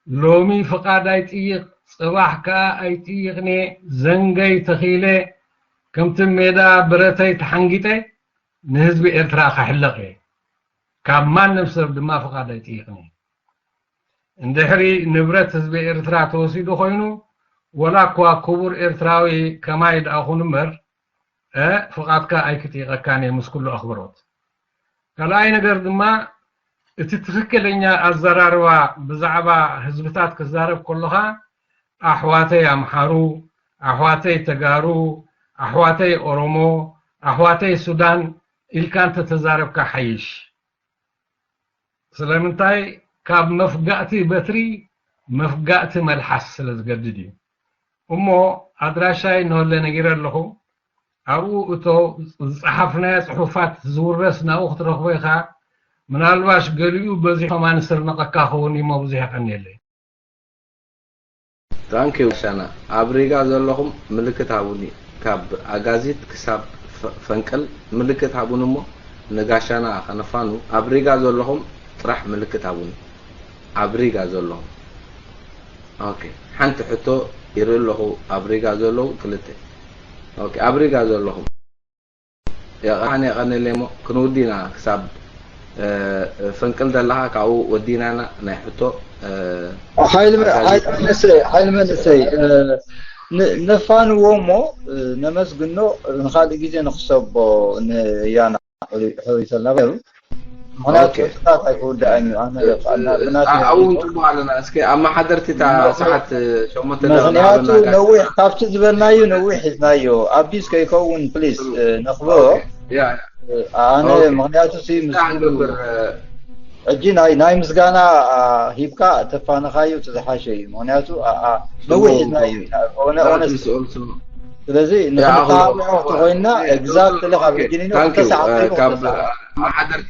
ሎሚ ፍቓድ ኣይጥይቅ ፅባሕ ከዓ ኣይጥይቅን እየ ዘንገይ ተኺለ ከምቲ ሜዳ ብረተይ ተሓንጊጠ ንህዝቢ ኤርትራ ከሕልቕ እየ ካብ ማንም ሰብ ድማ ፍቓድ ኣይጥይቅን እየ እንድሕሪ ንብረት ህዝቢ ኤርትራ ተወሲዱ ኮይኑ ወላ እኳ ክቡር ኤርትራዊ ከማይ ደኣ ኩን እምበር ፍቓድካ ኣይክጥይቐካን እየ ምስ ኩሉ ኣኽብሮት ካልኣይ ነገር ድማ እቲ ትኽክለኛ ኣዘራርባ ብዛዕባ ህዝብታት ክዛረብ ከለኻ ኣሕዋተይ ኣምሓሩ፣ ኣሕዋተይ ተጋሩ፣ ኣሕዋተይ ኦሮሞ፣ ኣሕዋተይ ሱዳን ኢልካ እንተተዛረብካ ሓይሽ። ስለምንታይ ካብ መፍጋእቲ በትሪ መፍጋእቲ መልሓስ ስለ ዝገድድ እዩ። እሞ ኣድራሻይ እንሆለ ነጊረ ኣለኹ። ኣብኡ እቶ ዝጸሓፍናዮ ጽሑፋት ዝውረስ ናብኡ ክትረኽቦ ኢኻ። ምናልባሽ ገሊኡ በዚሑ ከማን ስርነቐካ ክኸውን እዩ እሞ ብዙሕ የቐንየለይ። Thank you ጋሻና ኣብ ሪጋ ዘለኹም ምልክት ሃቡኒ ካብ ኣጋዚት ክሳብ ፈንቅል ምልክት ሃቡኒ እሞ ንጋሻና ከነፋኑ ኣብ ሪጋ ዘለኹም ጥራሕ ምልክት ሃቡኒ ኣብ ሪጋ ዘለኹም ኦኬ ሓንቲ ሕቶ ይርኢ ኣለኹ ኣብ ሪጋ ዘለዉ ክልተ ኦኬ ኣብ ሪጋ ዘለኹም የቐን የቐንለይ እሞ ክንውዲ ኢና ክሳብ ፈንቅል ዘለኻ ካብኡ ወዲናና ናይ ሕቶ ሓይሊ መንእሰይ ነፋንዎ እሞ ነመስግኖ ንካልእ ግዜ ንክሰቦ ንያና ሕውይተልና ነሩ ምክንያቱ ታት ኣይክውዳእን እዩ ኣብኡ ንጥቡ ኣለና እስኪ ኣመሓደርቲ እታ ሰዓት ሸሞንተ ምክንያቱ ነዊሕ ካብቲ ዝበልናዩ ነዊሕ ሒዝናዮ ኣቢስ ከይከውን ፕሊስ ነክብሮ ኣነ ምክንያቱ ሲ ምስ ሕጂ ናይ ናይ ምስጋና ሂብካ ተፋንኻዩ እቲ ዝሓሸ እዩ ምክንያቱ ነዊሕ ሒዝናዩ ስለዚ ንክንተባብዖ ተኮይንና ኤግዛክትሊ ካብ ጅኒኖ ክልተ ሰዓት ካብ መሓደርቲ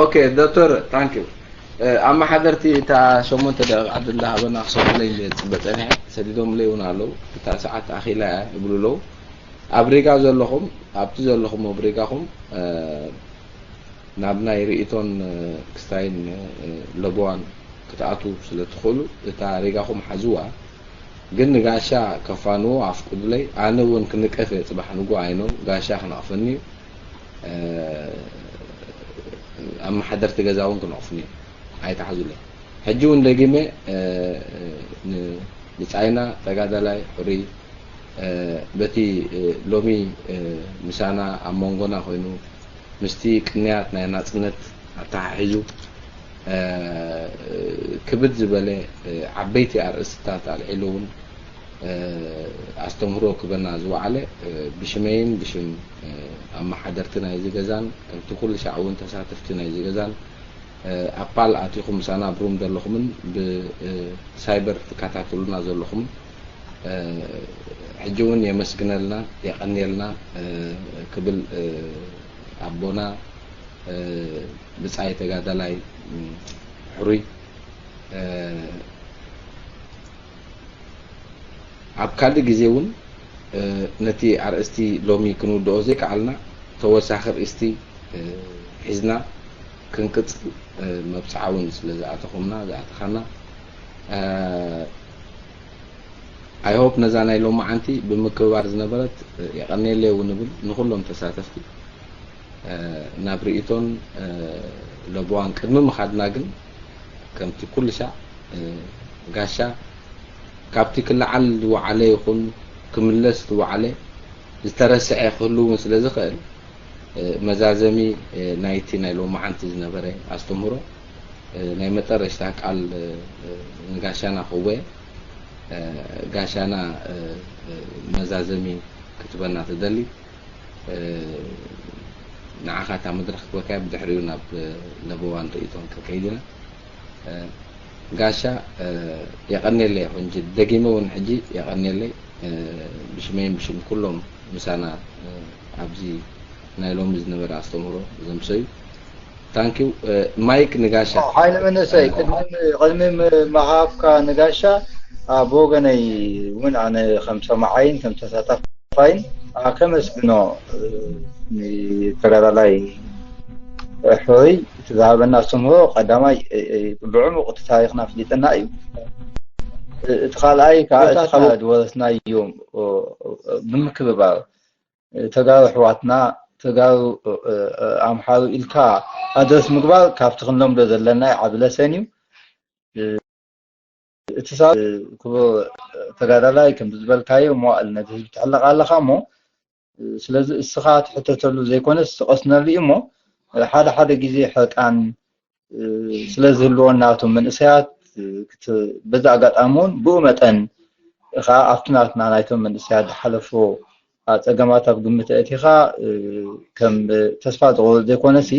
ኦኬ ዶክተር ታንኪዩ ኣመሓደርቲ እታ ሸሞንተ ደቂቕ ዕድል እንዳሃበና ክሰርሑለይ እንደ ዝፅበ ፀኒሐ፣ ሰዲዶምለይ እውን ኣለዉ። እታ ሰዓት ኣኺላ እያ ይብሉ ኣለዉ። ኣብ ሪጋ ዘለኹም፣ ኣብቲ ዘለኹም ኣብ ሪጋኹም ናብ ናይ ርእይቶን ክስታይን ለቦዋን ክትኣትዉ ስለ ትኽእሉ እታ ሪጋኹም ሓዝዋ። ግን ንጋሻ ከፋንዎ ኣፍቅዱለይ። ኣነ እውን ክንቀፍ እየ ፅባሕ ንጎ ኣይኖም ጋሻ ክነቕፈኒ እዩ። ኣመሓደርቲ ገዛ እውን ክነቕፉኒ ኣይትሓዙለይ። ሕጂ እውን ደጊመ ብፃይና ተጋዳላይ ሕሩይ በቲ ሎሚ ምሳና ኣብ መንጎና ኮይኑ ምስቲ ቅንያት ናይ ናፅነት ኣተሓሒዙ ክብድ ዝበለ ዓበይቲ ኣርእስትታት ኣልዒሉ እውን ኣስተምህሮ ክበና ዝወዓለ ብሽመይን ብሽም ኣመሓደርቲ ናይዚ ገዛን ከምቲ ኩሉ ሻዕ እውን ተሳተፍቲ ናይዚ ገዛን ኣፓል ኣቲኹም ምሳና ኣብ ሩም ዘለኹምን ብሳይበር ትከታተሉና ዘለኹምን ሕጂ እውን የመስግነልና የቐንየልና ክብል ኣቦና ብጻይ ተጋዳላይ ሕሩይ ኣብ ካልእ ግዜ እውን ነቲ ኣርእስቲ ሎሚ ክንውድኦ ዘይከኣልና ተወሳኺ ኣርእስቲ ሒዝና ክንቅጽል መብጽዓ እውን ስለ ዝኣተኹምና ዝኣተኻና I hope ነዛ ናይ ሎማዓንቲ ብምክብባር ዝነበረት የቐንየለይ እውን ንብል ንኹሎም ተሳተፍቲ ናብ ርእይቶን ለበዋን ቅድሚ ምኻድና ግን ከምቲ ኩሉ ሻዕ ጋሻ ካብቲ ክለዓል ዝወዓለ ይኹን ክምለስ ዝወዓለ ዝተረስዐ ክህሉ እውን ስለ ዝኽእል መዛዘሚ ናይቲ ናይ ሎማዓንቲ ዝነበረ ኣስተምህሮ ናይ መጠረሽታ ቃል ንጋሻና ክወ ጋሻና መዛዘሚ ክትበና ትደሊ ንዓኻ እታ መድረኽ ክበካያ ብድሕሪኡ ናብ ለበዋን ርእይቶን ክንከይድ ኢና ጋሻ የቐኔለይ ሕጂ ደጊመ እውን ሕጂ የቐኔለይ ብሽመይን ብሽም ኩሎም ምሳና ኣብዚ ናይ ሎሚ ዝነበረ ኣስተምህሮ ዘምሰዩ ታንኪዩ ማይክ ንጋሻ ሓይለ መንእሰይ ቅድሚ ምሃብካ ንጋሻ ብወገነይ እውን ኣነ ከም ሰማዓይን ከም ተሳታፋይን ከመስግኖ ተጋዳላይ ሕሩይ እቲ ዝሃበና ኣስተምህሮ ቀዳማይ ብዕሙቕ እቲ ታሪኽና ኣፍሊጠና እዩ እቲ ካልኣይ ከዓ ዝወረስናዮም ብምክብባር ተጋሩ ኣሕዋትና ተጋሩ ኣምሓሩ ኢልካ ኣድረስ ምግባር ካብቲ ክንለምዶ ዘለና ዓቢ ለሰን እዩ እቲ ክቡር ተጋዳላይ ከም ዝበልካዮ መዋእል ነቲ ህዝቢ ትሕለቕ ኣለኻ እሞ ስለዚ እስኻ ትሕተተሉ ዘይኮነስ ትቐስነሉ እዩ እሞ ሓደ ሓደ ግዜ ሕርቃን ስለ ዝህልወና እቶም መንእሰያት በዚ ኣጋጣሚ እውን ብኡ መጠን ከዓ ኣብቲ ናትና ናይቶም መንእሰያት ዝሓለፎ ፀገማት ኣብ ግምት ኣእቲኻ ከም ተስፋ ዝቆርጥ ዘይኮነሲ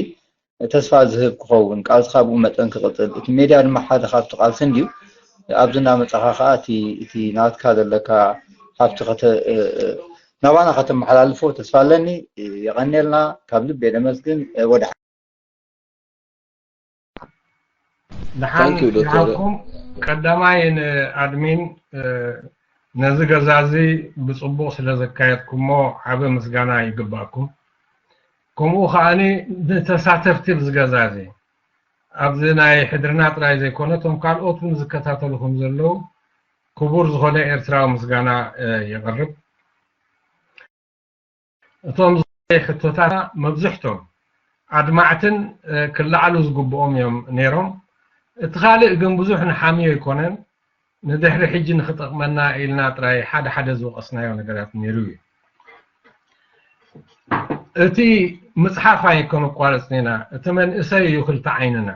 ተስፋ ዝህብ ክኸውን ቃልስኻ ብኡ መጠን ክቕፅል እቲ ሜድያ ድማ ሓደ ካብቲ ቃልሲ እንድዩ ኣብዚ እናመፃኻ ከዓ እቲ ናትካ ዘለካ ሃብቲ ናባና ከተመሓላልፎ ተስፋ ኣለኒ የቐንየልና ካብ ልብ የደመስግን ወደ ደሓን ይሃብኩም ቀዳማይ ንኣድሚን ነዚ ገዛ እዚ ብፅቡቕ ስለ ዘካየድኩሞ ዓቢ ምስጋና ይግባእኩም ከምኡ ከዓኒ ንተሳተፍቲ ኣብዚ ገዛ እዚ ኣብዚ ናይ ሕድርና ጥራይ ዘይኮነ እቶም ካልኦት እውን ዝከታተሉ ከም ዘለዉ ክቡር ዝኾነ ኤርትራዊ ምስጋና የቕርብ እቶም ሕቶታት መብዝሕቶም ኣድማዕትን ክለዓሉ ዝግብኦም እዮም ነይሮም እቲ ካልእ ግን ብዙሕ ንሓምዮ ኣይኮነን ንድሕሪ ሕጂ ንክጠቕመና ኢልና ጥራይ ሓደ ሓደ ዝወቐስናዮ ነገራት ነይሩ እዩ እቲ ምፅሓፍ ኣይከነቋርፅን ኢና እቲ መንእሰይ እዩ ክልተ ዓይንና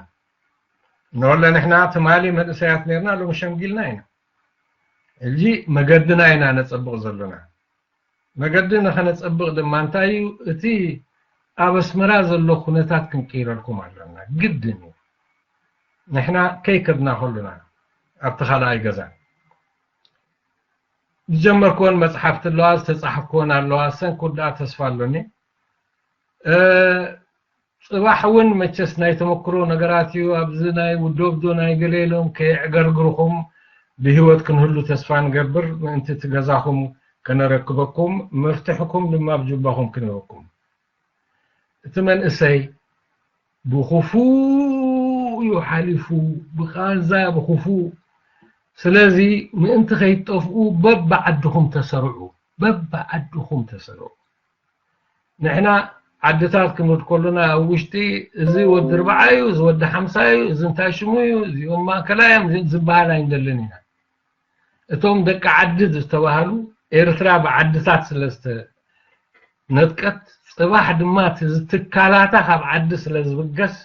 ንወለ ንሕና ትማሊ መንእሰያት ነርና ሎም ሸምጊልና ኢና ሕጂ መገድና ኢና ነፀብቕ ዘለና መገዲ ንኸነፀብቕ ድማ እንታይ እዩ እቲ ኣብ ኣስመራ ዘሎ ኩነታት ክንቅይረልኩም ኣለና ግድን እዩ ንሕና ከይከድና ከሉና ኣብቲ ካልኣይ ገዛ ዝጀመርክወን መፅሓፍቲ ኣለዋ ዝተፃሓፍክወን ኣለዋ ሰን ክወድኣ ተስፋ ኣሎኒ ጽባሕ እውን መቸስ ናይ ተመክሮ ነገራት እዩ። ኣብዚ ናይ ውዶብዶ ናይ ገለ ኢሎም ከየዕገርግርኹም ብህይወት ክንህሉ ተስፋ ንገብር። ምእንቲ እቲ ገዛኹም ከነረክበኩም፣ መፍትሕኩም ድማ ኣብ ጁባኹም ክንበኩም። እቲ መንእሰይ ብኽፉእ እዩ ሓሊፉ፣ ብቓንዛ ብኽፉእ። ስለዚ ምእንቲ ከይትጠፍኡ በብዓድኹም ተሰርዑ፣ በብዓድኹም ተሰርዑ። ንሕና ዓድታት ክንብል ከሎና ኣብ ውሽጢ እዚ ወዲ ኣርብዓ እዩ፣ እዚ ወዲ ሓምሳ እዩ፣ እዚ እንታይ ሽሙ እዩ፣ እዚኦም ማእከላይ እዮም፣ እዚ ዝበሃል ኣይንደልን ኢና። እቶም ደቂ ዓዲ ዝተባህሉ ኤርትራ ብዓድታት ስለ ዝተነጥቀት፣ ጽባሕ ድማ እቲ ትካላታ ካብ ዓዲ ስለ ዝብገስ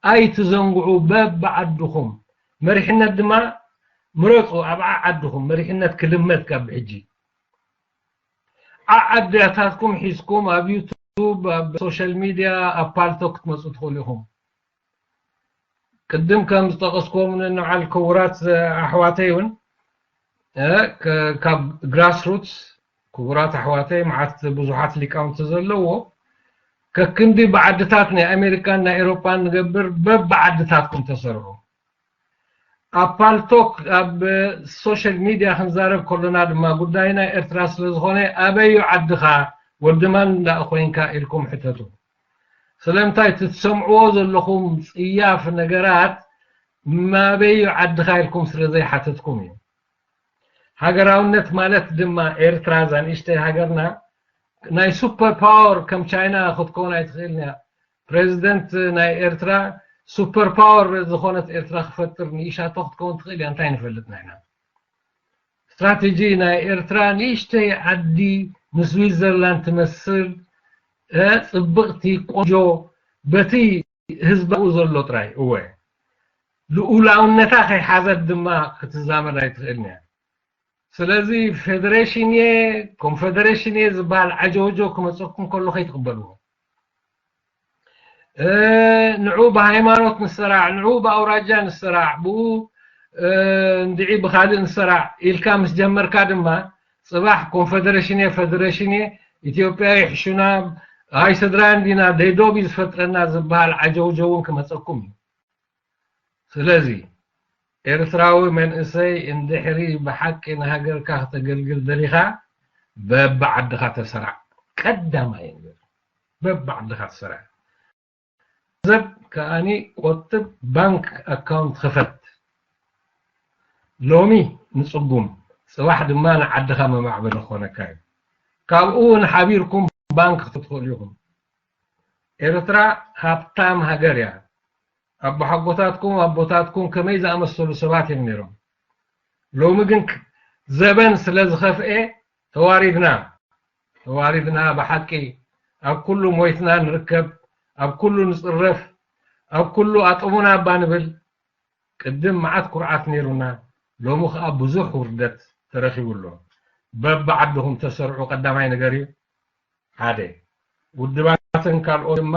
ኣይትዘንግዑ። በብዓድኹም መሪሕነት ድማ ምረጹ። ኣብ ዓዓድኹም መሪሕነት ክልመድ ካብ ሕጂ ዓዓድታትኩም ሒዝኩም ኣብ ዩቱብ፣ ኣብ ሶሻል ሚድያ፣ ኣብ ፓልቶክ ክትመጹ ትኽእሉ ኢኹም። ቅድም ከም ዝጠቐስኩም ንዓል ክቡራት ኣሕዋተይ እውን እ፣ ከ-፣ ካብ ግራስሩትስ ክቡራት ኣሕዋተይ መዓት ብዙሓት ሊቃውንቲ ዘለዎ ከክንዲ ብዓድታት ናይ ኣሜሪካን ናይ ኤሮፓን ንገብር። በብዓድታትኩም ተሰርዑ። ኣብ ፓልቶክ ኣብ ሶሻል ሚድያ ክንዛረብ ከሎና ድማ ጉዳይ ናይ ኤርትራ ስለ ዝኾነ ኣበዩ ዓድኻ ወዲ ማን እንዳ ኮይንካ ኢልኩም ሕተቱ። ስለምንታይ እቲ ትሰምዕዎ ዘለኹም ጽያፍ ነገራት ማበዩ ዓድኻ ኢልኩም ስለ ዘይሓተትኩም እዩ። ሃገራውነት ማለት ድማ ኤርትራ እዛ ንእሽተይ ሃገርና ናይ ሱፐር ፓወር ከም ቻይና ክትከውን ኣይትኽእልን እያ። ፕሬዚደንት ናይ ኤርትራ ሱፐር ፓወር ዝኾነት ኤርትራ ክፈጥር ንኢሻቶ ክትከውን ትኽእል እያ። እንታይ ንፈልጥ ንሕና? ስትራቴጂ ናይ ኤርትራ ንእሽተይ ዓዲ ንስዊዘርላንድ ትመስል እ፣ ጽብቕቲ ቆንጆ በቲ ህዝባኡ ዘሎ ጥራይ እወ ልኡላውነታ ከይሓዘት ድማ ክትዛመድ ኣይትኽእልን እያ። ስለዚ ፌደሬሽን እየ ኮንፌደሬሽን እየ ዝበሃል ዓጀውጀው ክመፀኩም ከሎ ከይትቕበልዎ። እ፣ ንዑ ብሃይማኖት ንሰራዕ፣ ንዑ ብኣውራጃ ንሰራዕ፣ ብኡ እ፣ እንድዒ ብኻልእ ንሰራዕ ኢልካ ምስ ጀመርካ ድማ ጽባሕ ኮንፌደሬሽን እየ ፌደሬሽን እየ ኢትዮጵያ ይሕሹና ኣይ ስድራን ዲና ደይዶብ እዩ ዝፈጥረና ዝበሃል ዓጀውጀውን ክመፀኩም እዩ። ስለዚ ኤርትራዊ መንእሰይ እንድሕሪ ብሓቂ ንሃገርካ ክተገልግል ደሊኻ በብዓድኻ ተሰራዕ። ቀዳማይ ነገር በብዓድኻ ተሰራዕ። ገንዘብ ከኣኒ ቆጥብ፣ ባንክ ኣካውንት ክፈት። ሎሚ ንጽጉም ጽባሕ ድማ ንዓድኻ መማዕበሊ ክኾነካ እዩ። ካብኡ እውን ሓቢርኩም ባንክ ክትኽእሉ ኢኹም። ኤርትራ ሃብታም ሃገር እያ። ኣቦሓጎታትኩም ኣቦታትኩም ከመይ ዝኣመሰሉ ሰባት እዮም ነይሮም። ሎሚ ግን ዘበን ስለ ዝኸፍኤ ተዋሪድና። ተዋሪድና ብሓቂ ኣብ ኩሉ ሞይትና ንርከብ፣ ኣብ ኩሉ ንጽረፍ፣ ኣብ ኩሉ ኣጥሙና እባ ንብል። ቅድም መዓት ኩርዓት ነይሩና፣ ሎሚ ከኣ ብዙሕ ውርደት ተረኺቡ ኣሎ። በብዓድኹም ተሰርዑ ቀዳማይ ነገር እዩ። ሓደ ውድባትን ካልኦት ድማ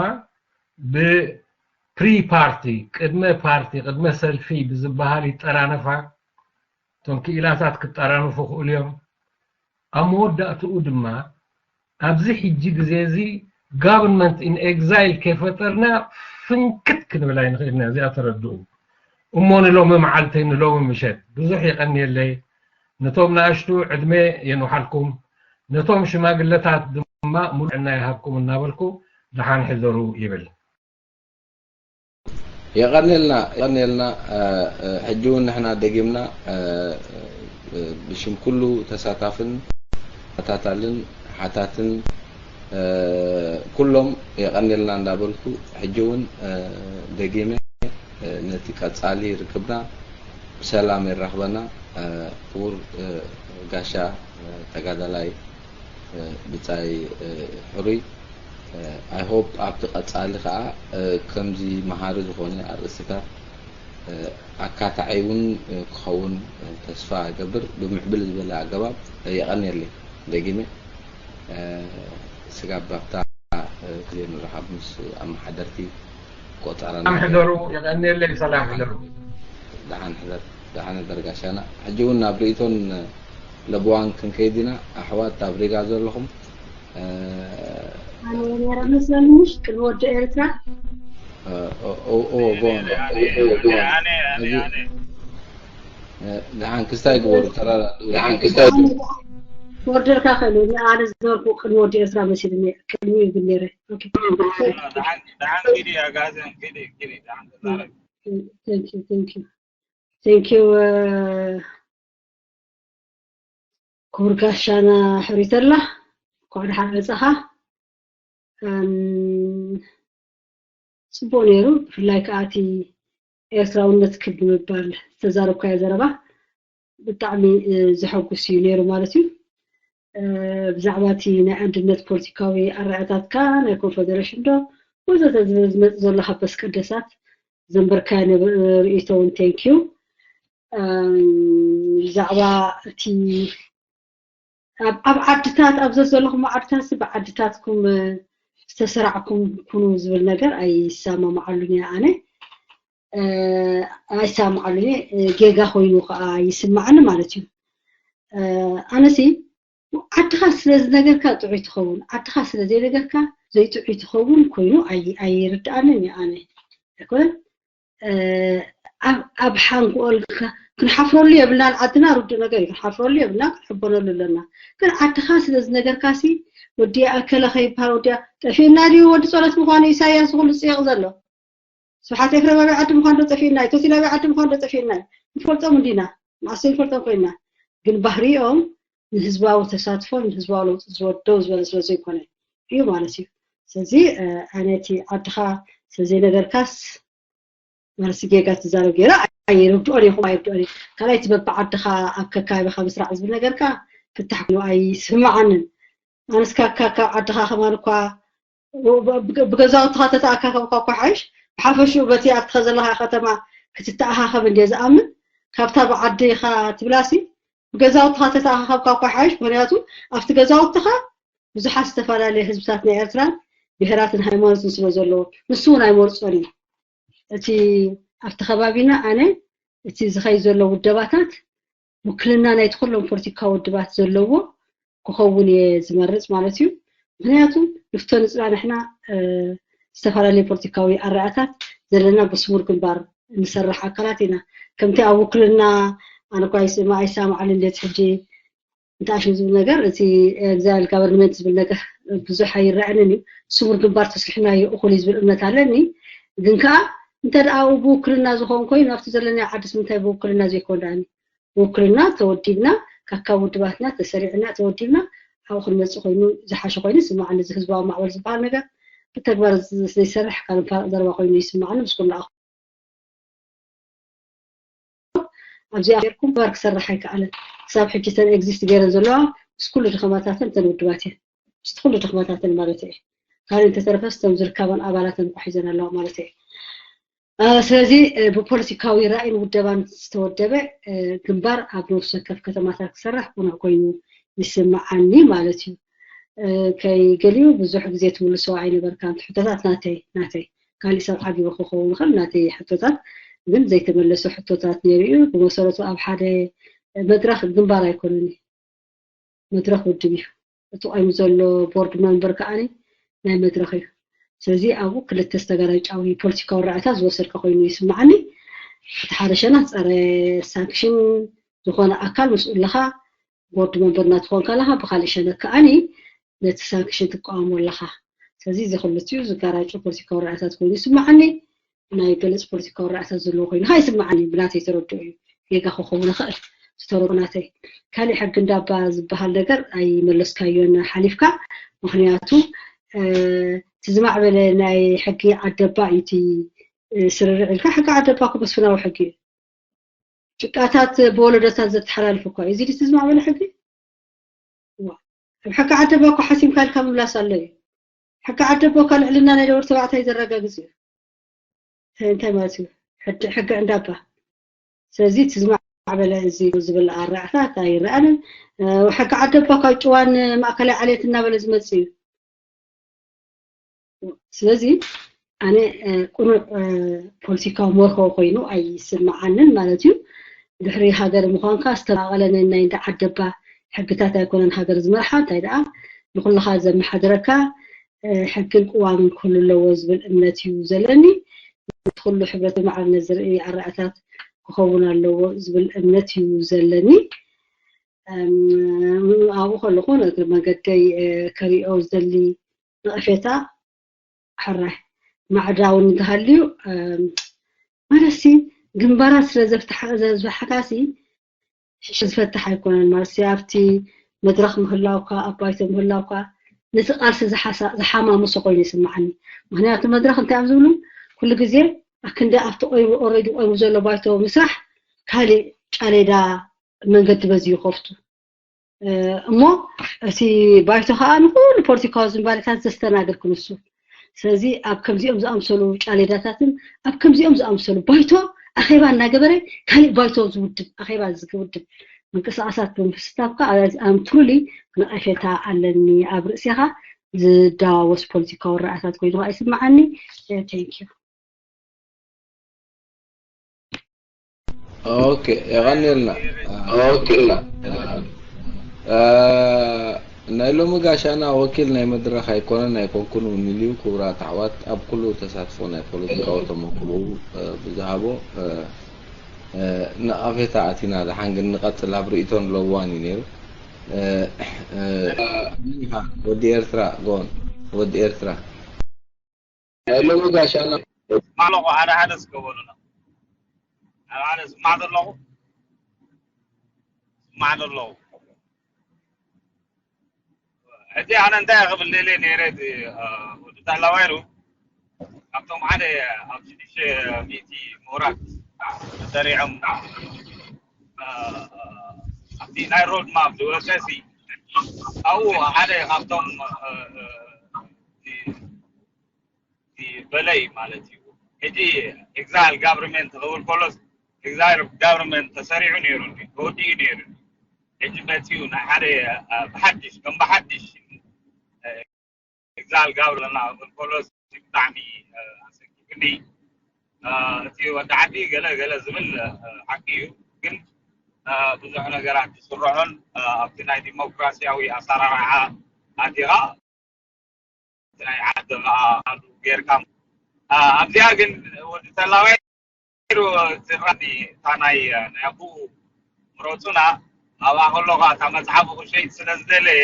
ብፕሪ ፓርቲ ቅድመ ፓርቲ ቅድመ ሰልፊ ብዝበሃል ይጠራነፋ። እቶም ክኢላታት ክጠራነፉ ክእሉ እዮም። ኣብ መወዳእትኡ ድማ ኣብዚ ሕጂ ግዜ እዚ ጋቨርንመንት ኢን ኤግዛይል ከይፈጠርና ፍንክት ክንብል ኣይንኽእልና። እዚኣ ተረድኡ እሞ ንሎሚ መዓልተይ ንሎሚ ምሸት ብዙሕ የቐንየለይ። ነቶም ንኣሽቱ ዕድመ የንውሓልኩም፣ ነቶም ሽማግለታት ድማ ሙሉእ ዕና ይሃብኩም እናበልኩ ደሓን ሕደሩ ይብል። የቐንየልና የቐንየልና። ሕጂ እውን ንሕና ደጊምና ብሽም ኩሉ ተሳታፍን ተኸታታልን ሓታትን ኩሎም የቐንየልና እንዳበልኩ ሕጂ እውን ደጊመ ነቲ ቀጻሊ ርክብና ብሰላም የራኽበና። ክቡር ጋሻ ተጋዳላይ ብጻይ ሕሩይ፣ I hope ኣብቲ ቀጻሊ ከኣ ከምዚ መሃሪ ዝኾነ ኣርእስታት ኣካታዒ እውን ክኸውን ተስፋ እገብር። ብምዕብል ዝበለ ኣገባብ የቐንየለይ ደጊመ። ስጋብ ኣብታ ግዜ ንራኸብ ምስ ኣመሓደርቲ ቆጸራና። ሰላም ሕደሩ፣ የቐንየለይ። ሰላም ሕደሩ። ደሓን ሕደር፣ ደሓን ሕደር ጋሻና። ሕጂ እውን ናብ ርእይቶን ለበዋን ክንከይድ ኢና። ኣሕዋት ኣብ ሪጋ ዘለኹም፣ ነይራ መስለኒ፣ ምሽ ቅድሚ ወዲ ኤርትራ። ኦ ኦ ኦ ጎን ኣነ ኣነ ኣነ ኣነ ደሓን ክስታይ ግበሩ። ተራራ ደሓን ክስታይ ወርደልካ ከሉ ኣነ ዝበርኩ ቅድሚ ወዲ ኤርትራ መሲልኒ፣ ቅድሚ ይብል ነይረ። ኦኬ። ደሓን ደሓን ኪዲ ኣጋዘን ኪዲ ኪዲ ደሓን ተዛረብ። Thank you, thank you. Thank you. ክቡር ጋሻና ሕሪተላ፣ እንኳዕ ደሓን መጻኻ። እም፣ ጽቡቕ ነይሩ። ብፍላይ ከኣ እቲ ኤርትራውነት ክብ ብምባል ዝተዛረብካዮ ዘረባ ብጣዕሚ፣ እ፣ ዘሐጉስ እዩ ነይሩ ማለት እዩ። እ፣ ብዛዕባ እቲ ናይ ኣንድነት ፖለቲካዊ ኣረኣእታትካ፣ ናይ ኮንፈደሬሽን ዶ ወዘተ ዝብል ዝመጽእ ዘሎ ካብ በስቀደሳት ዘንበርካዮ ነ-፣ ርእይቶ እውን thank you። እም፣ ብዛዕባ እቲ ኣብ ኣብ ዓድታት፣ ኣብ ዘዘለኹም ዓድታት ሲ ብዓድታትኩም፣ እ፣ ዝተሰራዕኩም ኩኑ ዝብል ነገር ኣይሰማማዓሉን እየ ኣነ። እ፣ ኣይሰማማዓሉን እየ። እ፣ ጌጋ ኮይኑ ከኣ ይስማዓኒ ማለት እዩ። እ፣ ኣነሲ ዓድኻ ስለ ዝነገርካ ጥዑይ ትኸውን፣ ዓድኻ ስለ ዘይነገርካ ዘይጥዑይ ትኸውን ኮይኑ ኣይ-፣ ኣይርድኣንን እዩ ኣነ። ኣይኮነን? እ፣ ኣብ፣ ኣብ ሓንጎል ከ-፣ ክንሓፍረሉ የብልናን። ዓድና ርዱእ ነገር እዩ፣ ክንሓፍረሉ የብልና፣ ክንሕበነሉ ኣለና። ግን ዓድኻ ስለ ዝነገርካሲ ወዲ ኣከለ ከይበሃል ወዲያ ጠፊእና ድዩ ወዲ ጸሎት ምዃኑ ኢሳያስ ዝኹሉ ዝጽየቕ ዘሎ? ስብሓት ኤፍሬም ኣበይ ዓዲ ምዃኑ ዶ ጠፊእና እዩ? ተሲል ኣበይ ዓዲ ምዃኑ ዶ ጠፊእና እዩ? ንፈልጦም እንዲና፣ ንኣሰይ ንፈልጦም ኮይና። ግን ባህሪኦም ንህዝባዊ ተሳትፎ፣ ንህዝባዊ ለውጢ ዝወደው ዝበለ ስለ ዘይኮነ እዩ ማለት እዩ። ስለዚ፣ እ፣ ኣነ እቲ ዓድኻ ስለ ዘይነገርካስ ማለት ጌጋ ትዛረብ ገይረ ኣይርድኦን ይኹም ኣይርድኦን እዩ። ካልኣይ እቲ በብዓድኻ ኣብ ከካቢኻ ምስራዕ ዝብል ነገር ከኣ ፍታሕ ኮይኑ ኣይስምዓንን። ኣነስ ካብ፣ ካብ፣ ካብ ዓድኻ ከማን እኳ ብ-፣ ብ-፣ ብገዛውትኻ ተተኣካከብካ እኳ ሓይሽ፣ ብሓፈሽኡ በቲ ኣብትኻ ዘለኻ ከተማ ክትተኣኻኸብ እንድየ ዝኣምን። ካብታ ብዓድኻ ትብላሲ፣ ብገዛውትኻ ተተኣኻኸብካ እኳ ሓይሽ፣ ምኽንያቱ ኣብቲ ገዛውትኻ ብዙሓት ዝተፈላለዩ ህዝብታት ናይ ኤርትራን ብሄራትን ሃይማኖትን ስለ ዘለዎ፣ ንሱ እውን ኣይመርጾን እዩ። እቲ ኣብቲ ከባቢና ኣነ እቲ ዝኸይ ዘሎ ውደባታት ውክልና ናይቲ ኩሎም ፖለቲካዊ ውድባት ዘለዎ ክኸውን እየ ዝመርጽ ማለት እዩ። ምኽንያቱ ንፍቶ ንጽላ ንሕና፣ እ፣ ዝተፈላለዩ ፖለቲካዊ ኣረኣታት ዘለና ብስሙር ግንባር እንሰርሕ ኣካላት ኢና። ከምቲ ኣብ ውክልና ኣነ እኳ ይስማ-፣ ኣይሰማማዓልን እንዴት ሕጂ እንተኣሽም ዝብል ነገር፣ እቲ ኤግዛይል ጋቨርንመንት ዝብል ነገር ብዙሕ ኣይረኣንን እዩ። ስሙር ግንባር ተስሪሕናዮ እኹል እዩ ዝብል እምነት ኣለኒ። ግን ከኣ እንተ ደኣ ብውክልና ዝኸውን ኮይኑ ኣብቲ ዘለና ዓድስ ምንታይ ብውክልና ዘይኮን ደኣኒ? ብውክልና ተወዲብና፣ ካካብ ውድባትና ተሰሪዕና ተወዲብና ኣብኡ ክንመጽእ ኮይኑ ዝሓሸ ኮይኑ ይስምዓኒ። እዚ ህዝባዊ ማዕበል ዝበሃል ነገር ብተግባር ዝ-፣ ዘይሰርሕ ካልእ ፋርቕ ዘረባ ኮይኑ ይስምዓኒ። ምስ ኩሉ ኣብዚኣ ጌርኩም ተግባር ክሰርሕ ኣይከኣለን። ክሳብ ሕጂ እተን ኤግዚስት ገይረን ዘለዋ ምስ ኩሉ ድኸማታተን እተን ውድባት እየን። ምስ ኩሉ ድኸማታተን ማለት እየ። ካልእ እንተተረፈስ እቶም ዝርካበን ኣባላተን እኳ ሒዘን ኣለዋ ማለት እየ። እ፣ ስለዚ፣ እ፣ ብፖለቲካዊ ራእይን ውደባን ዝተወደበ፣ እ፣ ግንባር ኣብ ነፍሲ ወከፍ ከተማታት ክሰርሕ ቅኑዕ ኮይኑ ይስምዓኒ ማለት እዩ። እ፣ ከይገሊኡ ብዙሕ ግዜ ትምልሶ ኣይነበርካን። እቲ ሕቶታት ናተይ፣ ናተይ። ካሊእ ሰብ ዓጊቡ ክኸውን ይኽእል፣ ናተይ ሕቶታት ግን ዘይተመለሰ ሕቶታት ነይሩ እዩ። ብመሰረቱ ኣብ ሓደ መድረኽ ግንባር ኣይኮነን እዩ፣ መድረኽ ውድብ እዩ። እቲ ቆይሙ ዘሎ ቦርድ መንበር ከኣ ናይ መድረኽ እዩ። ስለዚ ኣብኡ ክልተ ዝተገራጫዊ ፖለቲካዊ ራእይታት ዝወሰድካ ኮይኑ ይስምዓኒ። እቲ ሓደ ሸነኽ ጸረ ሳንክሽን ዝኾነ ኣካል ምስኡ ኣለኻ፣ ቦርድ መንበር እናትኾንካ ኣለኻ፣ ብኻሊእ ሸነኽ ከኣኒ ነቲ ሳንክሽን ትቃወሞ ኣለኻ። ስለዚ እዚ ክልቲኡ ዝጋራጩ ፖለቲካዊ ራእይታት ኮይኑ ይስምዓኒ። ናይ በለጽ ፖለቲካዊ ራእይታት ዘለዎ ኮይኑ ከኣ ይስምዓኒ፣ ብናተይ ተረድኦ እዩ። ጌጋ ክኸውን ይኽእል፣ ዝተረድኦ ናተይ። ካሊእ ሕጊ እንዳባ ዝበሃል ነገር ኣይመለስካዮን ሓሊፍካ። ምኽንያቱ፣ እ፣ እቲ ዝማዕበለ ናይ ሕጊ ዓደባ እዩ እቲ፣ እ፣ ስርርዕ ኢልካ። ሕጊ ዓደባ እኮ መስፍናዊ ሕጊ እዩ። ጭቃታት ብወለዶታት ዘተሓላልፍ እኳ እዩ። እዚ ድዩ እቲ ዝማዕበለ ሕጊ? እዋ። ኣብ ሕጊ ዓደባ እኮ ሓሲምካ ኢልካ ምምላስ ኣሎ እዩ። ሕጊ ዓደባ እኳ ልዕልና ናይ ደወር ተባዕታይ ዘረጋግጽ እዩ። እንታይ፣ እንታይ ማለት እዩ? ሕድ-፣ ሕጊ እንዳባ። ስለዚ እቲ ዝማዕበለ እዚ ዝብል ኣረኣእታት ኣይረኣንን። እ፣ ሕጊ ዓደባ ካብ ጭዋን ማእከላይ ዓሌት እናበለ ዝመጽእ እዩ። ስለዚ ኣነ፣ እ፣ ቅኑዕ፣ እ፣ ፖለቲካዊ መርሆ ኮይኑ ኣይስምዓንን ማለት እዩ። ድሕሪ ሃገር ምዃንካ ዝተማቐለ ነናይ እንዳ ዓደባ ሕግታት ኣይኮነን ሃገር ዝመርሓ፣ እንታይ ደኣ ንኹልኻ ዘመሓድረካ፣ ሕግን ቅዋምን ክህሉ ኣለዎ ዝብል እምነት እዩ ዘለኒ። ኩሉ ሕብረት ማዕርነት ዝርኢ ኣረኣታት ክኸውን ኣለዎ ዝብል እምነት እዩ ዘለኒ። ኣብኡ ከለኹ እግሪ መገደይ ከሪኦ ዝደሊ ነቐፌታ ሕራይ ማዕዳ እውን እንተሃልዩ ማለት ሲ ግንባራት ስለ ዘፍትሓ ዘፍትሓካሲ ሽሽ ዝፈትሕ ኣይኮነን ማለት ሲ ኣብቲ መድረኽ ምህላውካ ኣብ ባይቶ ምህላውካ ነቲ ቃልሲ ዝሓማምሶ ኮይኑ ይስምዓኒ። ምክንያቱ መድረኽ እንታይ እዮም ዝብሉ ኩሉ ግዜ ኣክንዲ ኣብቲ ቆይሙ ኦረዲ ቆይሙ ዘሎ ባይቶ ምስራሕ ካሊእ ጫሌዳ መንገዲ በዚ ይኸፍቱ። እሞ እቲ ባይቶ ከዓ ንኩሉ ፖለቲካዊ ዝንባሌታት ዘስተናግድ ክንሱ ስለዚ ኣብ ከምዚኦም ዝኣምሰሉ ጫሌዳታትን ኣብ ከምዚኦም ዝኣምሰሉ ባይቶ ኣኼባ እናገበረ ካሊእ ባይቶ ዝውድብ ኣኼባ ዝውድብ ምንቅስቃሳት ብምስታፍካ ኣም ትሩሊ ነቐፌታ ኣለኒ ኣብ ርእሴኻ ዝዳዋወስ ፖለቲካዊ ረኣታት ኮይኑ ከዓ ይስምዓኒ። Thank you። ኦኬ የቐንየልና። ኦኬ ናይ ሎሚ ጋሻና ወኪል ናይ መድረኽ ኣይኮነን ኣይኮንኩን እውን ኢሉ ክቡራት ኣሕዋት ኣብ ኩሉ ተሳትፎ ናይ ፖለቲካዊ ተመክሮኡ ብዝሃቦ ነቐፌታ ኣቲና ደሓን ግን ንቐፅል ኣብ ርእይቶ ንለዋን እዩ ነይሩ። ወዲ ኤርትራ ጎን ወዲ ኤርትራ ሎሚ ጋሻና ስማዕ ኣለኹ ሓደ ሓደ እስከ በሉና ሓደ ሓደ ስማዕ ዘለኹ ስማዕ ዘለኹ ሕጂ ኣነ እንታይ ክብል ደልየ ነይረ እቲ ወዲ ታላዋይሩ ካብቶም ሓደ ኣብ ሽዱሽተ ሚእቲ ምሁራት ተሰሪዖም ኣብቲ ናይ ሮድ ማፕ ዝወፀ ሲ ኣብኡ ሓደ ካብቶም በለይ ማለት እዩ። ሕጂ ኤግዛይል ጋቨርንመንት ክብል ከሎስ ኤግዛይል ጋቨርንመንት ተሰሪዑ ነይሩ እንዲ ተወዲኡ ነይሩ እንዲ ሕጂ መፂኡ ናይ ሓደ ብሓድሽ ከም ብሓድሽ ኤግዛይል ጋቨርንመንት ክብል ከሎስ ብጣዕሚ ኣሰኪፍኒ። እቲ ወዲ ዓዲ ገለ ገለ ዝብል ሓቂ እዩ፣ ግን ብዙሕ ነገራት ዝስርሖን ኣብቲ ናይ ዲሞክራሲያዊ ኣሰራርሓ ኣቲኻ ናይ ዓዲ ጌርካ ኣብዚኣ ግን ወዲ ተላዋይ ዝራኒ እታ ናይ ናይ ኣቦኡ ምረፁና ኣብኣ ከለኹ እታ መፅሓፉ ክሸይጥ ስለ ዝደለየ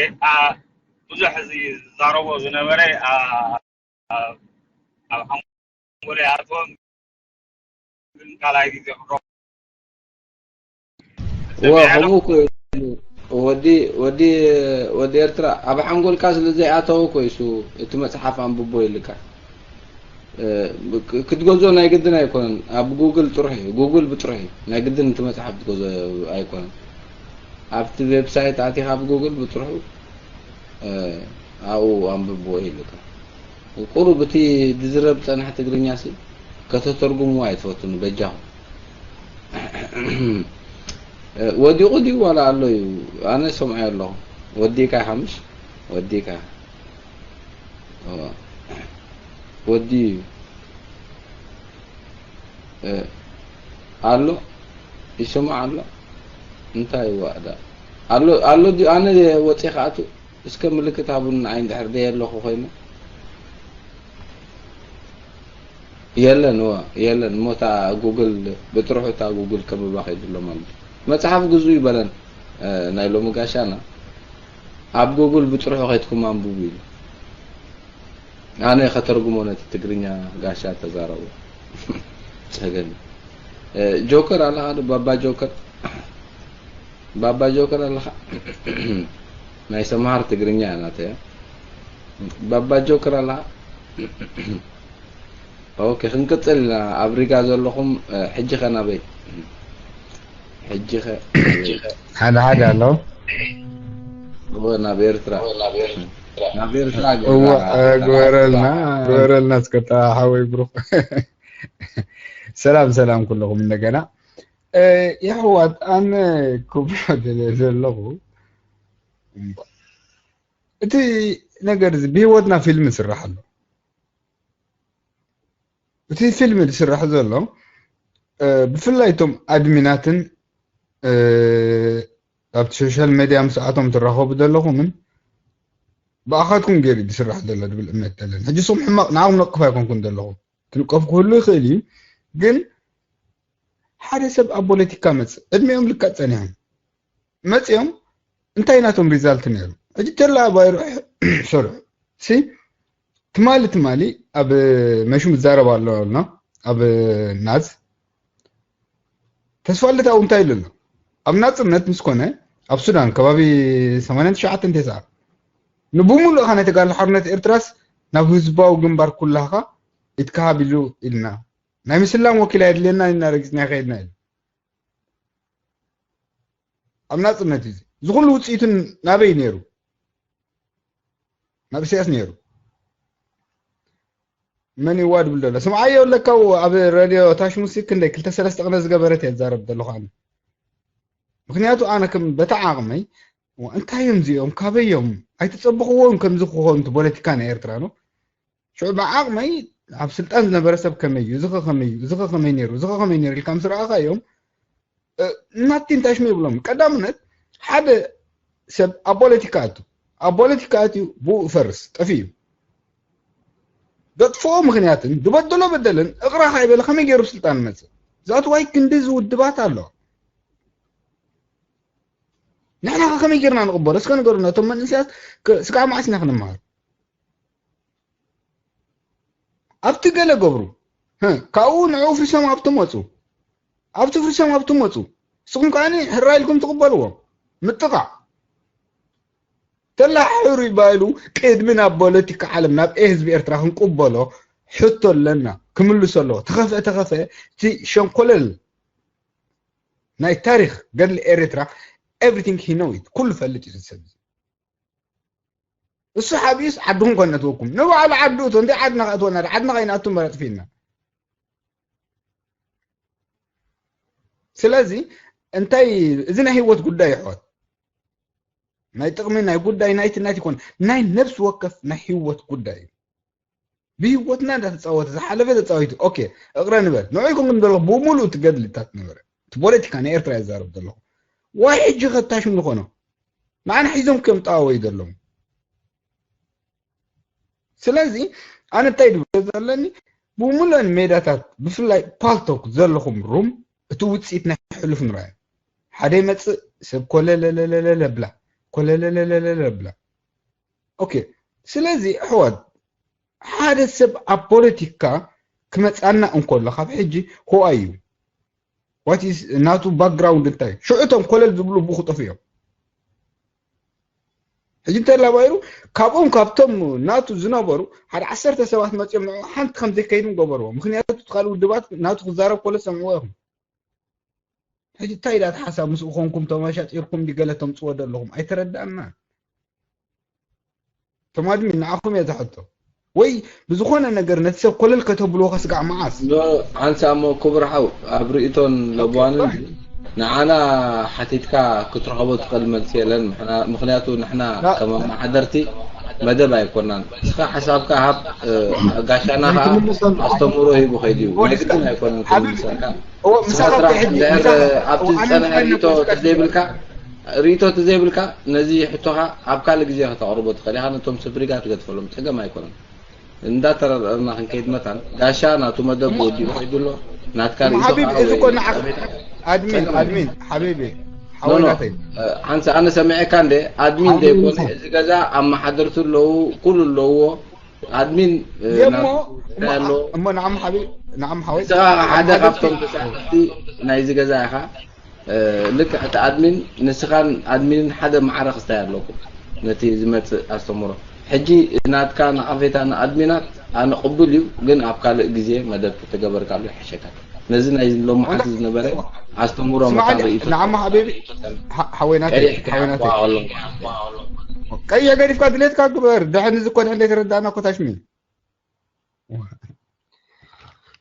ብዙሕ ዝዛረቦ ዝነበረ ኣብ ሓንጎለይ ኣትዎም ግን ካልኣይ ግዜ ክረኽቦ እወ ከምኡ እኮ ወዲ ወዲ ወዲ ኤርትራ ኣብ ሓንጎልካ ስለ ዘይኣተወ እኮ እሱ እቲ መጽሓፍ ኣንብቦ ኢልካ ክትገዝኦ ናይ ግድን ኣይኮነን ኣብ ጉግል ጥሩሕ እዩ ጉግል ብጥሩሕ እዩ ናይ ግድን እቲ መጽሓፍ ትገዝኦ ኣይኮነን ኣብቲ ዌብሳይት ኣቲኻ ኣብ ጉግል ብጥሩሑ ኣብኡ ኣንብብዎ ኢልካ ቁሩብ እቲ ዝዝረብ ጸንሕ ትግርኛ ሲ ከተተርጉምዎ ኣይትፈቱን በጃኹም ወዲቑ ድዩ ዋላ ኣሎ እዩ ኣነ ሰምዐዮ ኣለኹ ወዲእካ ሓምሽ ወዲእካ ወዲ እዩ ኣሎ ይስማዕ ኣሎ እንታይ ይዋእዳ ኣሎ ኣሎ ኣነ ወፂ ከኣቱ እስከ ምልክት ሃቡኒ ንዓይ እንድሕር ደየ ኣለኹ ኮይነ የለን እወ የለን እሞ እታ ጉግል ብጥርሑ እታ ጉግል ከብባ ከይዱ ኣሎ ማለት እዩ መፅሓፍ ግዙ ይበለን ናይ ሎሚ ጋሻና ኣብ ጉግል ብጥርሑ ከይድኩም ኣንብቡ ኢሉ ኣነ ከተርጉሞ ነቲ ትግርኛ ጋሻ ተዛረቦ ጸገም ጆከር ኣለኻ ዶ ባባ ጆከር ባባ ጆከር ኣለኻ ናይ ሰምሃር ትግርኛ ናተ ባባ ጆከር ኣለኻ ኦኬ ክንቅጽል ኢና ኣብ ሪጋ ዘለኹም ሕጂ ከ ናበይ ሕጂ ከ ሓደ ሓደ ኣሎ ናብ ኤርትራ ናብ ኤርትራ ግበረልና ግበረልና እስከ ሓወይ ብሩኽ ሰላም ሰላም ኩለኹም እንደገና የሕዋት ኣነ ክብሎ ደለ ዘለኹ እቲ ነገር እዚ ብህይወትና ፊልም ይስራሕ ኣሎ እቲ ፊልም ዝስራሕ ዘሎ ብፍላይ እቶም ኣድሚናትን ኣብቲ ሶሻል ሜድያ ምስኣቶም ትራኸቡ ዘለኹምን ብኣኻትኩም ገይሩ ዝስራሕ ዘሎ ዝብል እምነት ኣለኒ። ሕጂ ንስኹም ሕማቕ ንዓኹም ነቅፍ ኣይኮንኩን ዘለኹ፣ ክንቀፍ ክህሉ ይኽእል እዩ። ግን ሓደ ሰብ ኣብ ፖለቲካ መጽእ ዕድሚኦም ልክዕ ጸኒሖም መጽኦም እንታይ ናቶም ሪዛልት ነይሩ? ሕጂ ተላ ባይሩ ሶሪ ሲ ትማሊ ትማሊ ኣብ መሹም ዝዛረብ ኣሎ ኣሎ ኣብ ናዝ ተስፋ ልደት እንታይ ኢሉ ኣሎ? ኣብ ናጽነት ምስ ኮነ ኣብ ሱዳን ከባቢ ሰማንያን ትሽዓተን ተስዓ ንብሙሉእ ኻነ ተጋድሎ ሓርነት ኤርትራስ ናብ ህዝባዊ ግንባር ኩላኻ ይትካሃብ ኢሉ ኢልና ናይ ምስላም ወኪል ኣየድልየና ኢና ረጊጽና ይኸይድና ኢሉ። ኣብ ናጽነት እዩ እዚ። እዚ ኩሉ ውጽኢቱ ናበይ ነይሩ? ናብ ኢሳያስ ነይሩ። መን ይዋ ድብል ዘሎ ስምዓዮ ኣለካው ኣብ ረድዮ ታሽ ሙሲክ ክንደይ ክልተ ሰለስተ ቅነ ዝገበረት እየ ዝዛረብ ዘለኹ ኣነ። ምክንያቱ ኣነ ከም በታ ዓቕመይ እንታይ እዮም እዚኦም ካበዮም ኣይተጸብኽዎም ከምዚ ክኾኑ እቲ ፖለቲካ ናይ ኤርትራ ነው። ሽዑ ብዓቕመይ ኣብ ስልጣን ዝነበረ ሰብ ከመይ እዩ፣ እዚ ኸ ከመይ እዩ፣ እዚ ኸ ከመይ ነይሩ፣ እዚ ኸ ከመይ ነይሩ ኢልካ ምስ ረኣኻዮም፣ እ፣ ናቲን ታሽሚ ይብሎም። ቀዳምነት ሓደ ሰብ ኣብ ፖለቲካ ኣቱ፣ ኣብ ፖለቲካ ኣትዩ ብኡ ይፈርስ፣ ጠፊኡ እዩ። ዘጥፍኦ ምኽንያትን ዝበደሎ በደልን እቕራ ካይበለ ከመይ ገይሩ ስልጣን መጽእ? ዛት ዋይ ክንዲ ዝውድባት ኣሎ። ንሕና ኸ ከመይ ጌርና ንቕበሎ? እስከ ንገሩና። እቶም መንእሰያት ክ-፣ ስጋዕ መዓስ ኢና ክንመሃር? ኣብቲ ገለ ገብሩ። ህ፣ ካብኡ ንዕኡ ፍሪሶም ኣብቲ መጹ። ኣብቲ ፍሪሶም ኣብቲ መጹ። ንስኹም ከኣ ሕራ ኢልኩም ትቕበልዎ። ምጥቓዕ። ተላሕሩ ይባሉ ቅድሚ ናብ ፖለቲካ ዓለም፣ ናብ ኤ ህዝቢ ኤርትራ ክንቅበሎ ሕቶ ኣለና። ክምልሶ ኣለዎ። ተኸፍአ፣ ተኸፍአ፣ እቲ ሸንኮለል ናይ ታሪኽ ገድሊ ኤርትራ፣ everything he know it። ኩሉ ፈልጥ እዩ እዚ ሰብ እዚ። እሱ ሓቢኡስ ዓድኹም ኮነትወኩም። ንባዕሉ ዓዱ እቶ፣ እንታይ ዓድና ከእትወና? ዓድና ከይንኣቱ እምበር ኣጥፊእና። ስለዚ እንታይ፣ እዚ ናይ ህይወት ጉዳይ ይሕወት። ናይ ጥቕሚ፣ ናይ ጉዳይ፣ ናይቲ ናይቲ ይኮን። ናይ ነፍሲ ወከፍ ናይ ህይወት ጉዳይ እዩ። ብህይወትና እንዳተጻወተ ዝሓለፈ ተጻዊቱ። ኦኬ፣ እቕረ ንበል። ንዑ ይኮን ግን ዘለኹ ብምሉእ እቲ ገድልታት ነበረ። እቲ ፖለቲካ ናይ ኤርትራ ይዛረብ ዘለኹ። ዋይ ሕጂ ከታሽም ንኾኖ። ንዓና ሒዞም ከም ጠዋወዩ ዘለዉ። ስለዚ ኣነ እንታይ ድብል ዘለኒ፣ ብምሉእን ሜዳታት፣ ብፍላይ ፓልቶክ ዘለኹም ሩም፣ እቲ ውጽኢት ናይ ሕሉፍ ንርኣዮ። ሓደ ይመጽእ፣ ሰብ ኮለለለለለ ብላ፣ ኮለለለለለ ብላ። ኦኬ፣ ስለዚ ኣሕዋት፣ ሓደ ሰብ ኣብ ፖለቲካ ክመጻና እንከሎ፣ ካብ ሕጂ ሆኣይ እዩ። What is ናቱ ባክግራውንድ እንታይ? ሽዑ እቶም ኮለል ዝብሉ ብኡ ክጠፍኡ እዮም። ሕጂ እንተላባይሩ፣ ካብኦም፣ ካብቶም ናቱ ዝነበሩ፣ ሓደ ዓሰርተ ሰባት መጺኦም ንዕኡ ሓንቲ ከም ዘይከይድም ገበርዎ። ምኽንያቱ፣ እቲ ካልእ ውድባት ናቱ ክዛረብ ከሎ ሰምዕዎ ኢኹም። ሕጂ እንታይ ኢላ እቲ ሓሳብ ምስኡ ኮንኩም ተመሻጢርኩም ድዩ ገለ ተምጽዎ ዘለኹም? ኣይተረድኣና። እቶም ኣድሚን ንዓኹም እየ ዝሕቶ። ወይ ብዝኾነ ነገር ነቲ ሰብ ኮለል ከተብልዎ ከስጋዕ መዓስ? ኖ፣ ሓንሳእ እሞ ክቡር ሓው፣ ኣብ ርእይቶን ኦኬ፣ ለብዋንን ሶሪ። ንዓና ሓቲትካ ክትረኸቦ ትኽእል መልሲ የለን። ምሕና-፣ ምኽንያቱ ንሕና ላ- ከም ኣመሓደርቲ መደብ ኣይኮናን። ንስኻ ሓሳብካ ሃብ፣ እ፣ ጋሻና ናይ ከዓ ትምልሰሉ። ኣስተምህሮ ሂቡ ከይዱ እዩ። ኦዲስካ። ናይ ግድን ኣይኮነን ሓቢቢ። ክምልሰልካ። እዎ፣ ንስኻ ምሳኻ ጥራሕ ከይሕጂ፣ እንድሕር ምሳኻ ኣብቲ እዎ፣ ኣነ ዝጸንሐ ምሳኻ ርእይቶ ፖለቲካ ተዘይብልካ፣ ርእይቶ ተዘይብልካ፣ ነዚ ሕቶኻ ኣብ ካልእ ግዜ ከተቕርቦ ትኽእል ኢኻ። ነቶም ስፕሪጋ ትገድፈሎም፣ ጸገም ኣይኮነን። እንዳተረዳእና ክንከይድ መታን፣ ጋሻ ናቱ መደብ እሞ ወዲኡ ከይዱ ኣሎ። ናትካ እሞ ርእይቶ ሓቢቢ፣ ከዓ እዚ ወይ እኮ ንዓኽ-፣ ቀቢታ ኣድሚን፣ ጸገም ኣይኮነን። ኣድሚን፣ ሓቢቢ፣ ኖ፣ ኖ፣ ሓወይናተይ። እ፣ ሓንሳ ኣነ ሰሚዐካ እንደ ኣድሚን ሓቢቢ ዘይኮነ ምሳ። እዚ ገዛ ኣመሓደርቲ ኣለዉ፣ ኩሉ ኣለዎ። ኣድሚን፣ እ፣ የሞ፣ ናብ እሞ፣ ኣሎ። እሞ ንዓም ሓቢ-፣ ንዓም ሓወይ፣ ንስኻ ሓደ ንዓም ሓወይ ካብቶም እስኪ ተሳተፍቲ ናይዚ ገዛ ኢኻ። እ፣ ልክዕ እቲ ኣድሚን፣ ንስኻን ኣድሚንን ሓደ ማዕረ ክስታይ ኣለኩም። ነቲ ዝመጽእ ኣስተምህሮ። ሕጂ ናትካ ነቐፌታ ንኣድሚናት ኣነ ቅቡል እዩ፣ ግን ኣብ ካልእ ግዜ መደብ ተተገበርካሉ ይሕሸካ። ነዚ ናይ ሎሚ ሓንቲ ዝነበረ ኣስተምህሮ ስማዕኒ፣ መታን ርእይቶ ንዓማ ሓቢቢ፣ ሓ-፣ ሓወይናተይ፣ ቀይሕ ሓወይናተይ። ክሓባ ከሎ። ቀይሕ ገዲፍካ ድሌትካ ግበር። ድሕን እዚ እኮ ድሕን ዘይተረዳእና እኮ ታሽሚ።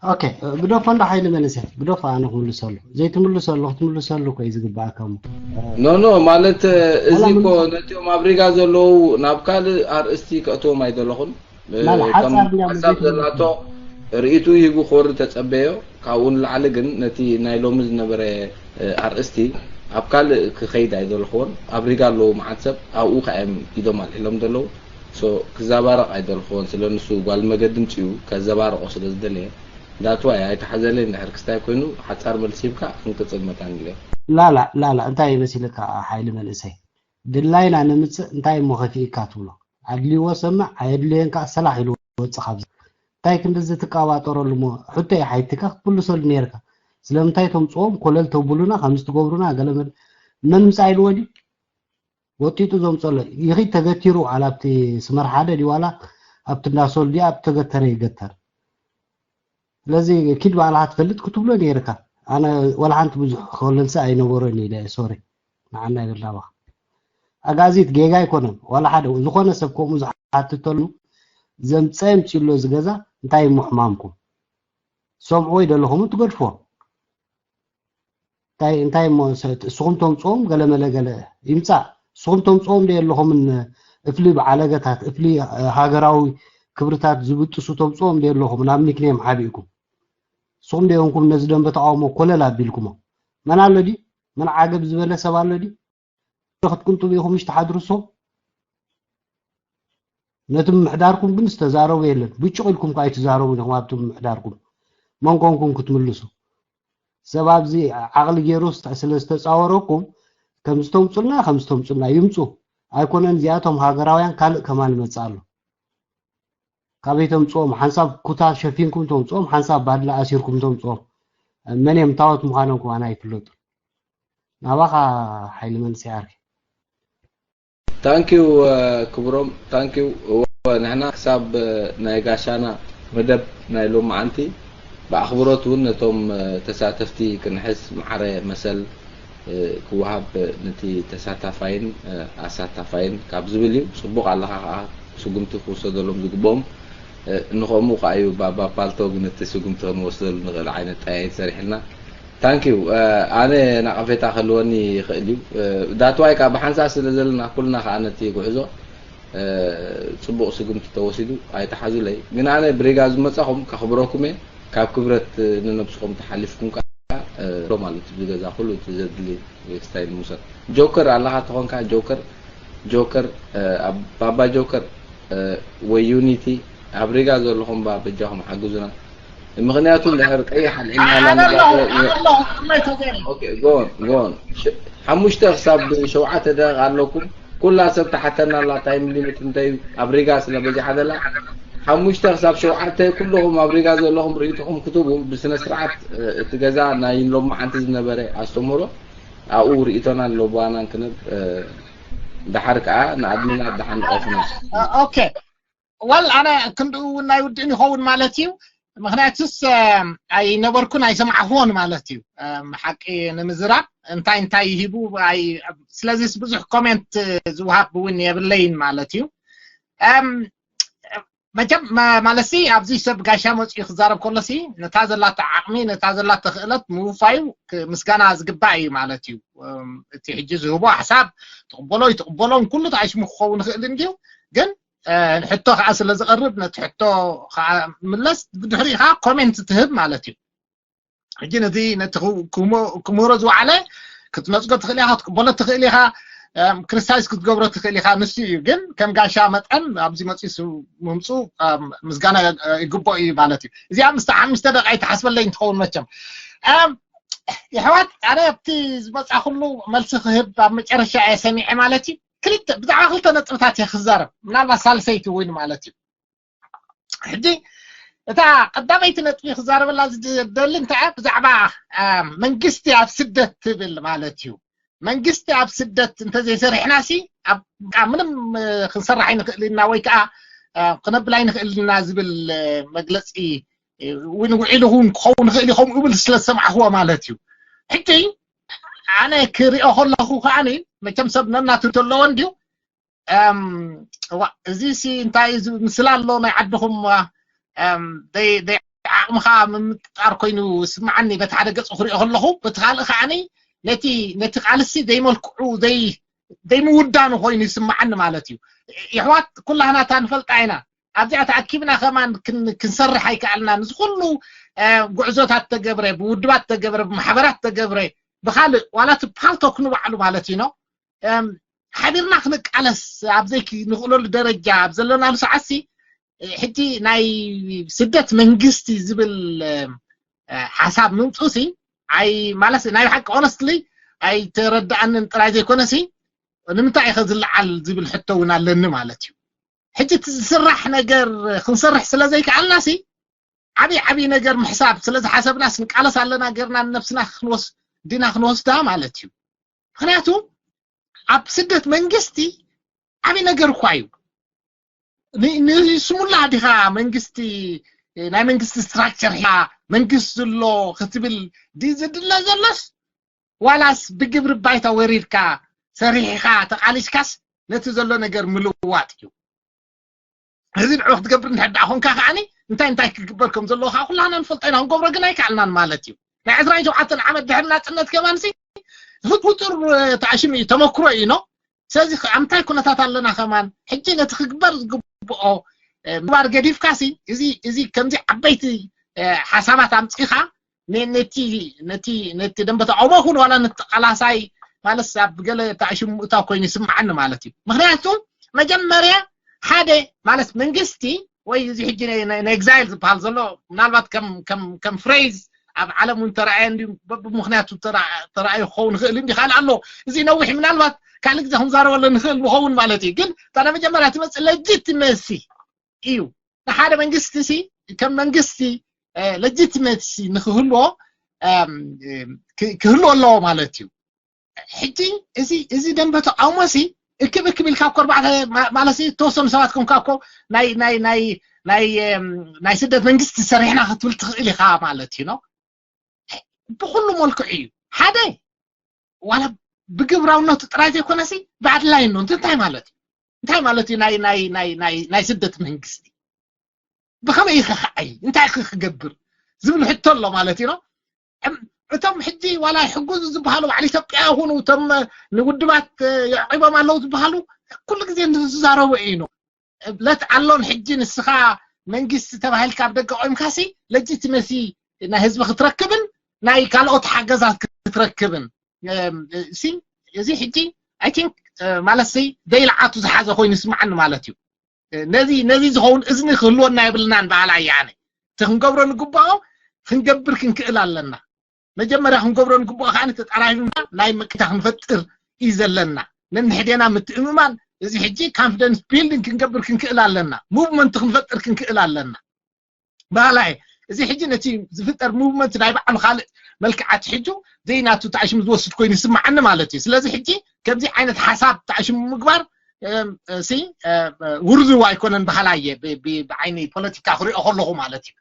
ኦኬ፣ ግደፎ እንዳ ሓይሊ መንእሰይ፣ ግደፎ ኣነ ክምልሰሉ። ዘይትምልሰሉ፣ ክትምልሰሉ እኮ እዩ ዝግባእካ እሞ። ኖ፣ ኖ፣ ማለት፣ እዚ ዋላ እኮ ምን ነቲኦም ኣብ ሪጋ ዘለዉ ናብ ካልእ ኣርእስቲ ከእትዎም ኣይደለኹን። ማለ ከም ሓጻር እንዲያ ሓሳብ መዘይትምልሱ። ዘላቶ ርእይቱ ሂቡ ክወርድ ተጸበዮ። ካብኡ ንላዕሊ ግን ነቲ ናይ ሎሚ ዝነበረ፣ እ፣ ኣርእስቲ ኣብ ካልእ ክኸይድ ኣይደለኹዎን። ኣብ ሪጋ ኣለዉ መዓት ሰብ ኣብኡ ከኣ እዮም ኢዶም ኣልዒሎም ዘለዉ። ክዛባረቕ ኣይደልኽዎን፣ ስለ ንሱ ጓል መገዲ ምፅኡ ከዘባርቖ ስለ ዝደለየ። ዳትዋይ ኣይተሓዘለይ። እንድሕር ክስታይ ኮይኑ ሓፃር መልሲ ሂብካ ክንቅፅል መታን ኢለ። ላላ ላላ እንታይ መሲልካ ሓይሊ መንእሰይ ድላይና ንምፅእ እንታይ እሞ ከፊእካ ትብሎ? ኣድልይዎ ሰምዕ ኣየድልየን ከዓ ሰላሕ ኢሉ ወፅእ ካብዚ። እንታይ ክንድዚ ትቃባጠረሉ እሞ? ሕቶ ሓይትካ ክትምልሰሉ ነርካ። ስለምንታይ ተምፅኦም ኮለል ተብሉና ከምዚ ትገብሩና ገለ መለ? መን ምፃእ ኢልዎ ድዩ? ወጢጡ ዘምፀሎ ይኺድ ተገቲሩ ኣላ ኣብቲ ስመር ሓደ ድዩ ዋላ ኣብቲ እንዳሶል ድዩ ኣብ ተገተረ ይገተር። ስለዚ ኪድ ባዕልኻ ትፈልጥ ክትብሎ ነይርካ። ኣነ ዋላ ሓንቲ ብዙሕ ክኸለልሲ ኣይነበሮን ኢለ ሶሪ ንዓና ይብል ናባኻ። ኣጋዚት ጌጋ ኣይኮነን ዋላ ሓደ። ዝኾነ ሰብ ከምኡ ዝሓትተሉ ዘምፀ የምፅእሎ እዚ ገዛ እንታይ እሞ ሕማምኩም? ሰምዕዎ ይደለኹም ትገድፍዎ። እንታይ እንታይ እሞ ንስኹም ተምፅኦም ገለ መለ ገለ ይምፃእ። ንስኹም ተምፅኦም ዶ የለኹምን? እፍሊ ብዓለገታት እፍሊ ሃገራዊ ክብርታት ዝብጥሱ ተምፅኦም ዶ የለኹምን? ኣብ ኒክኔም ሓቢእኩም ንስኹም ዶ የንኩም ነዚ ደንበ ተቃውሞ ኮለል ኣቢልኩሞ? መን ኣሎ ድዩ? መን ዓገብ ዝበለ ሰብ ኣሎ ድዩ? ክትቅንጥቡ ኢኹም ምሽ ትሓድሩ። ሶ ነቲ ምምሕዳርኩም ግን ዝተዛረቡ የለን። ብጭቕ ኢልኩም ከዓ ኣይትዛረቡ ኢኹም ኣብቲ ምምሕዳርኩም። መን ኮንኩም ክትምልሱ? ሰብ ኣብዚ ዓቕሊ ገይሩ ስለ ዝተፃወረኩም ከም ዝተምፁልና ከም ዝተምፁልና ይምፁ። ኣይኮነን እዚኣቶም ሃገራውያን ካልእ ከማን ይመፅእ ኣሎ። ካበይ ተምፅኦም? ሓንሳብ ኩታ ሸፊንኩም ተምፅኦም፣ ሓንሳብ ባድላ ኣሲርኩም ተምፅኦም። መን እዮም ታወት ምዃኖም ከማን ኣይፍለጡ። ናባኻ ሓይሊ መንእሰይ ዓርኪ። ታንኪው ክብሮም ታንኪው። ንሕና ክሳብ ናይ ጋሻና መደብ ናይ ሎማዓንቲ ብኣኽብሮት እውን ነቶም ተሳተፍቲ ክንሕስ ማዕረ መሰል ክወሃብ ነቲ ተሳታፋይን ኣሳታፋይን ካብ ዝብል እዩ። ፅቡቕ ኣለኻ ከዓ ስጉምቲ ክውሰደሎም ዝግብኦም ንኸምኡ ከዓ እዩ ባባ ፓልቶግ ነቲ ስጉምቲ ክንወስደሉ ንኽእል ዓይነት ጠያይት ሰሪሕልና። ታንኪዩ። ኣነ ናቐፌታ ክህልወኒ ይኽእል እዩ። ዳትዋይ ከዓ ብሓንሳእ ስለ ዘለና ኩልና ከዓ ነቲ ጉዕዞ ፅቡቕ ስጉምቲ ተወሲዱ ኣይተሓዙለይ። ግን ኣነ ብሪጋ ዝመፃኹም ከኽብረኩም እየ። ካብ ክብረት ንነብስኹም ተሓሊፍኩም ከዓ ሎ ማለት እዚ ገዛ ኩሉ እቲ ዘድሊ ስታይል ምውሰድ። ጆከር ኣለኻ ተኾንካ ጆከር ጆከር ባባ ጆከር ወይ ዩኒቲ ኣብ ሪጋ ዘለኹም ባ በጃኹም ሓግዙና። ምኽንያቱ እንድሕር ቀይሕ ኣልዒልና ኣላ ንጋፎ ኣሎ ኣሎ እመይ ተገይሩ ኦኬ ጎን ጎን ሽ- ሓሙሽተ ክሳብ ሸውዓተ ደቂቕ ኣለኩም። ኩላ ሰብ ተሓተና ኣላ ታይም ሊሚት እንታይ እዩ ኣብ ሪጋ ስለ በዚሓ ዘላ ሓሙሽተ ክሳብ ሸውዓተ ኩልኹም ኣብ ሪጋ ዘለኹም ርእይትኹም ክትቡ ብስነ ስርዓት እ፣ እቲ ገዛ ናይ ሎማዓንቲ ዝነበረ ኣስተምህሮ ኣብኡ ርእይቶናን ለቦዋናን ክንብ እ፣ ደሓር ከዓ ንኣድሚና ደሓን ንቐፍና ኦኬ ወል ኣነ ክንድኡ እውን ናይ ውድእን ይኸውን ማለት እዩ። ምክንያቱስ ኣይነበርኩን ኣይሰማዕኽዎን ማለት እዩ። ሓቂ ንምዝራብ እንታይ እንታይ ይሂቡ ስለዚስ ብዙሕ ኮሜንት ዝውሃብ እውን የብለይን ማለት እዩ። መቸም ማለሲ ኣብዚ ሰብ ጋሻ መፅኡ ክዛረብ ከሎሲ ነታ ዘላተ ዓቕሚ ነታ ዘላተ ክእለት ምውፋዩ ምስጋና ዝግባእ እዩ ማለት እዩ። እቲ ሕጂ ዝህቦ ሓሳብ ትቕበሎ ይትቕበሎን ኩሉ ተኣሽሙ ክኸውን ይኽእል እንድዩ ግን ሕቶ ከዓ ስለ ዝቐርብ ነቲ ሕቶ ከዓ ምለስ ብድሕሪኡ ከዓ ኮሜንት ትህብ ማለት እዩ። ሕጂ ነቲ ነቲ ክምህሮ ዝወዓለ ክትነፅጎ ትኽእል ኢኻ ክትቅበሎ ትኽእል ኢኻ ክሪቲሳይዝ ክትገብሮ ትኽእል ኢኻ ንሱ እዩ ግን ከም ጋሻ መጠን ኣብዚ መፂሱ ምምፁ ምስጋና ይግቦ እዩ ማለት እዩ። እዚኣ ምስታ ሓሙሽተ ደቂቃ ኣይትሓስበለይ እንትኸውን መቸም የሕዋት ኣነ ኣብቲ ዝመፃ ኩሉ መልሲ ክህብ ኣብ መጨረሻ እየ ሰሚዐ ማለት እዩ። ክልተ ብዛዕባ ክልተ ነጥብታት እየ ክዛረብ ምናልባት ሳልሰይቲ እውን ማለት እዩ። ሕጂ እታ ቀዳመይቲ ነጥቢ ክዛረበላ ዝደሊ እንታይ እያ ብዛዕባ መንግስቲ ኣብ ስደት ትብል ማለት እዩ። መንግስቲ ኣብ ስደት እንተዘይሰሪሕና ሲ ኣብ ምንም ክንሰርሕ ኣይንኽእል ኢና ወይ ከዓ ክነብል ኣይንኽእል ኢና ዝብል መግለፂ እውን ውዒሉ እውን ክኸውን ይኽእል እዩ ከምኡ ይብል ስለ ዝሰማዕኽዎ ማለት እዩ። ሕጂ ኣነ ክሪኦ ከለኹ ከዓ መቸም ሰብ ነናቱ ዘለዎ እንድዩ እዚ ሲ እንታይ እዩ ምስላ ኣሎ ናይ ዓድኹም ዓቕምኻ ምምጥጣር ኮይኑ ስምዓኒ በቲ ሓደ ገፁ ክሪኦ ከለኹ በቲ ካልእ ከዓ ነቲ ነቲ ቃልሲ ዘይመልክዑ ዘይምውዳኑ ኮይኑ ይስምዓኒ ማለት እዩ። ይሕዋት ኩላህናታ ንፈልጣ ኢና ኣብዚኣ ተኣኪብና ከማን ክንሰርሕ ኣይከኣልና ንዝኩሉ ጉዕዞታት ተገብረ ብውድባት ተገብረ ብማሕበራት ተገብረ ብካልእ ዋላ እቲ ፓልቶክ ንባዕሉ ማለት እዩ ነው ሓቢርና ክንቃለስ ኣብ ዘይንኽእለሉ ደረጃ ኣብ ዘለናሉ ሰዓትሲ ሕጂ ናይ ስደት መንግስቲ ዝብል ሓሳብ ምምፅኡሲ ኣይ ማለት ናይ ሓቂ ኦነስትሊ ኣይተረዳኣንን ጥራይ ዘይኮነሲ ንምንታይ ኢኸ ዝለዓል ዝብል ሕቶ እውን ኣለኒ ማለት እዩ። ሕጂ እቲ ዝስራሕ ነገር ክንሰርሕ ስለ ዘይከኣልናሲ ዓብዪ ዓብዪ ነገር ምሕሳብ ስለ ዝሓሰብናስ ንቃለስ ኣለና ጌርና ንነብስና ክንወስ ዲና ክንወስዳ ማለት እዩ። ምክንያቱ ኣብ ስደት መንግስቲ ዓብዪ ነገር እኳ እዩ። ንስሙላ ዲኻ መንግስቲ ናይ መንግስቲ ስትራክቸር ያ መንግስቲ ዘሎ ክትብል ድዩ ዝድለ ዘሎስ ዋላስ ብግብሪ ባይታ ወሪድካ ሰሪሕኻ ተቓሊስካስ ነቲ ዘሎ ነገር ምልዋጥ እዩ። እዚ ንዑ ክትገብር እንድሕር ደኣ ኮንካ ከዓኒ እንታይ እንታይ ክግበር ከም ዘለዎ ከዓ ኩላና ንፈልጦ ኢና። ክንገብሮ ግን ኣይከኣልናን ማለት እዩ። ናይ ዕስራን ሸውዓተን ዓመት ድሕሪ ናፅነት ከማንሲ ህጡር ተኣሽም እዩ ተመክሮ እዩ ነው። ስለዚ ኣብ ምንታይ ኩነታት ኣለና ከማን ሕጂ ነቲ ክግበር ዝግብኦ ምግባር ገዲፍካሲ እዚ እዚ ከምዚ ዓበይቲ ሓሳባት ኣምፂኻ ነቲ ነቲ ነቲ ደንበ ተቃውሞ ኩን ዋላ ነቲ ተቃላሳይ ማለት ኣብ ገለ ተኣሽሙ ምእታው ኮይኑ ይስምዓኒ ማለት እዩ። ምክንያቱ መጀመርያ ሓደ ማለት መንግስቲ ወይ እዚ ሕጂ ናይ ኤግዛይል ዝበሃል ዘሎ ምናልባት ከም ፍሬዝ ኣብ ዓለም እውን ተረኣየ እንዲ ብምክንያቱ ተረኣዩ ክኸውን ይኽእል እንዲ ካልእ ኣሎ። እዚ ነዊሕ ምናልባት ካልእ ግዜ ክንዛረበሉ ንኽእል ንኸውን ማለት እዩ። ግን እታ ናይ መጀመርያ ትመፅእ ለጅትመሲ እዩ። ንሓደ መንግስቲ ሲ ከም መንግስቲ ለጅትመሲ ንክህልዎ ክህልዎ ኣለዎ ማለት እዩ። ሕጂ እዚ እዚ ደንበ ተቃውሞ ሲ እክብ እክብ ኢልካ እኮ ኣርባዕተ ማለት ሲ እተወሰኑ ሰባት ኮንካ እኮ ናይ ናይ ናይ ናይ ናይ ስደት መንግስቲ ሰሪሕና ክትብል ትኽእል ኢኻ ማለት እዩ ነው። ብኩሉ መልክዑ እዩ ሓደ ዋላ ብግብራውነቱ ጥራይ ዘይኮነሲ ብኣድላይ ነው እንታይ ማለት እዩ? እንታይ ማለት እዩ ናይ ናይ ናይ ናይ ናይ ስደት መንግስቲ ብኸመይ ይኸኸዓይ እንታይ ክገብር ዝብል ሕቶ ኣሎ ማለት እዩ ነው። እቶም ሕጂ ዋላ ሕጉዝ ዝበሃሉ ባዕሊ ኢትዮጵያ ይኹኑ እቶም ንውድባት የዕቂቦም ኣለዉ ዝበሃሉ ኩሉ ግዜ ዝዛረቡ እዩ ነው። ለት ኣሎን ሕጂ ንስኻ መንግስቲ ተባሂልካ ኣብ ደገ ቆይምካሲ ለጅትመሲ ናይ ህዝቢ ክትረክብን ናይ ካልኦት ሓገዛት ክትረክብን ሲ እዚ ሕጂ ኣይ ቲንክ ማለት ሲ ዘይለዓቱ ዝሓዘ ኮይኑ ይስምዓኒ ማለት እዩ። ነዚ ነዚ ዝኸውን እዝኒ ክህልወና የብልናን በሃላ እየ ኣነ። እቲ ክንገብሮ ንግባኦ ክንገብር ክንክእል ኣለና። መጀመርያ ክንገብሮ ንግባኦ ከዓ ተጠራሪብና ናይ መቅታ ክንፈጥር እዩ ዘለና። ነንሕዴና ምትእምማን እዚ ሕጂ ካንፊደንስ ቢልዲንግ ክንገብር ክንክእል ኣለና። ሙቭመንት ክንፈጥር ክንክእል ኣለና። በሃላ እየ። እዚ ሕጂ ነቲ ዝፍጠር ሙቭመንት ናይ ባዕሉ ካልእ መልክዓት ሕጁ ዘይናቱ ተኣሽሙ ዝወስድ ኮይኑ ይስምዓኒ ማለት እዩ። ስለዚ ሕጂ ከምዚ ዓይነት ሓሳብ ተኣሽሙ ምግባር ሲ ውርዙ ኣይኮነን በሃላ እየ ብዓይኒ ፖለቲካ ክሪኦ ከለኹ ማለት እዩ።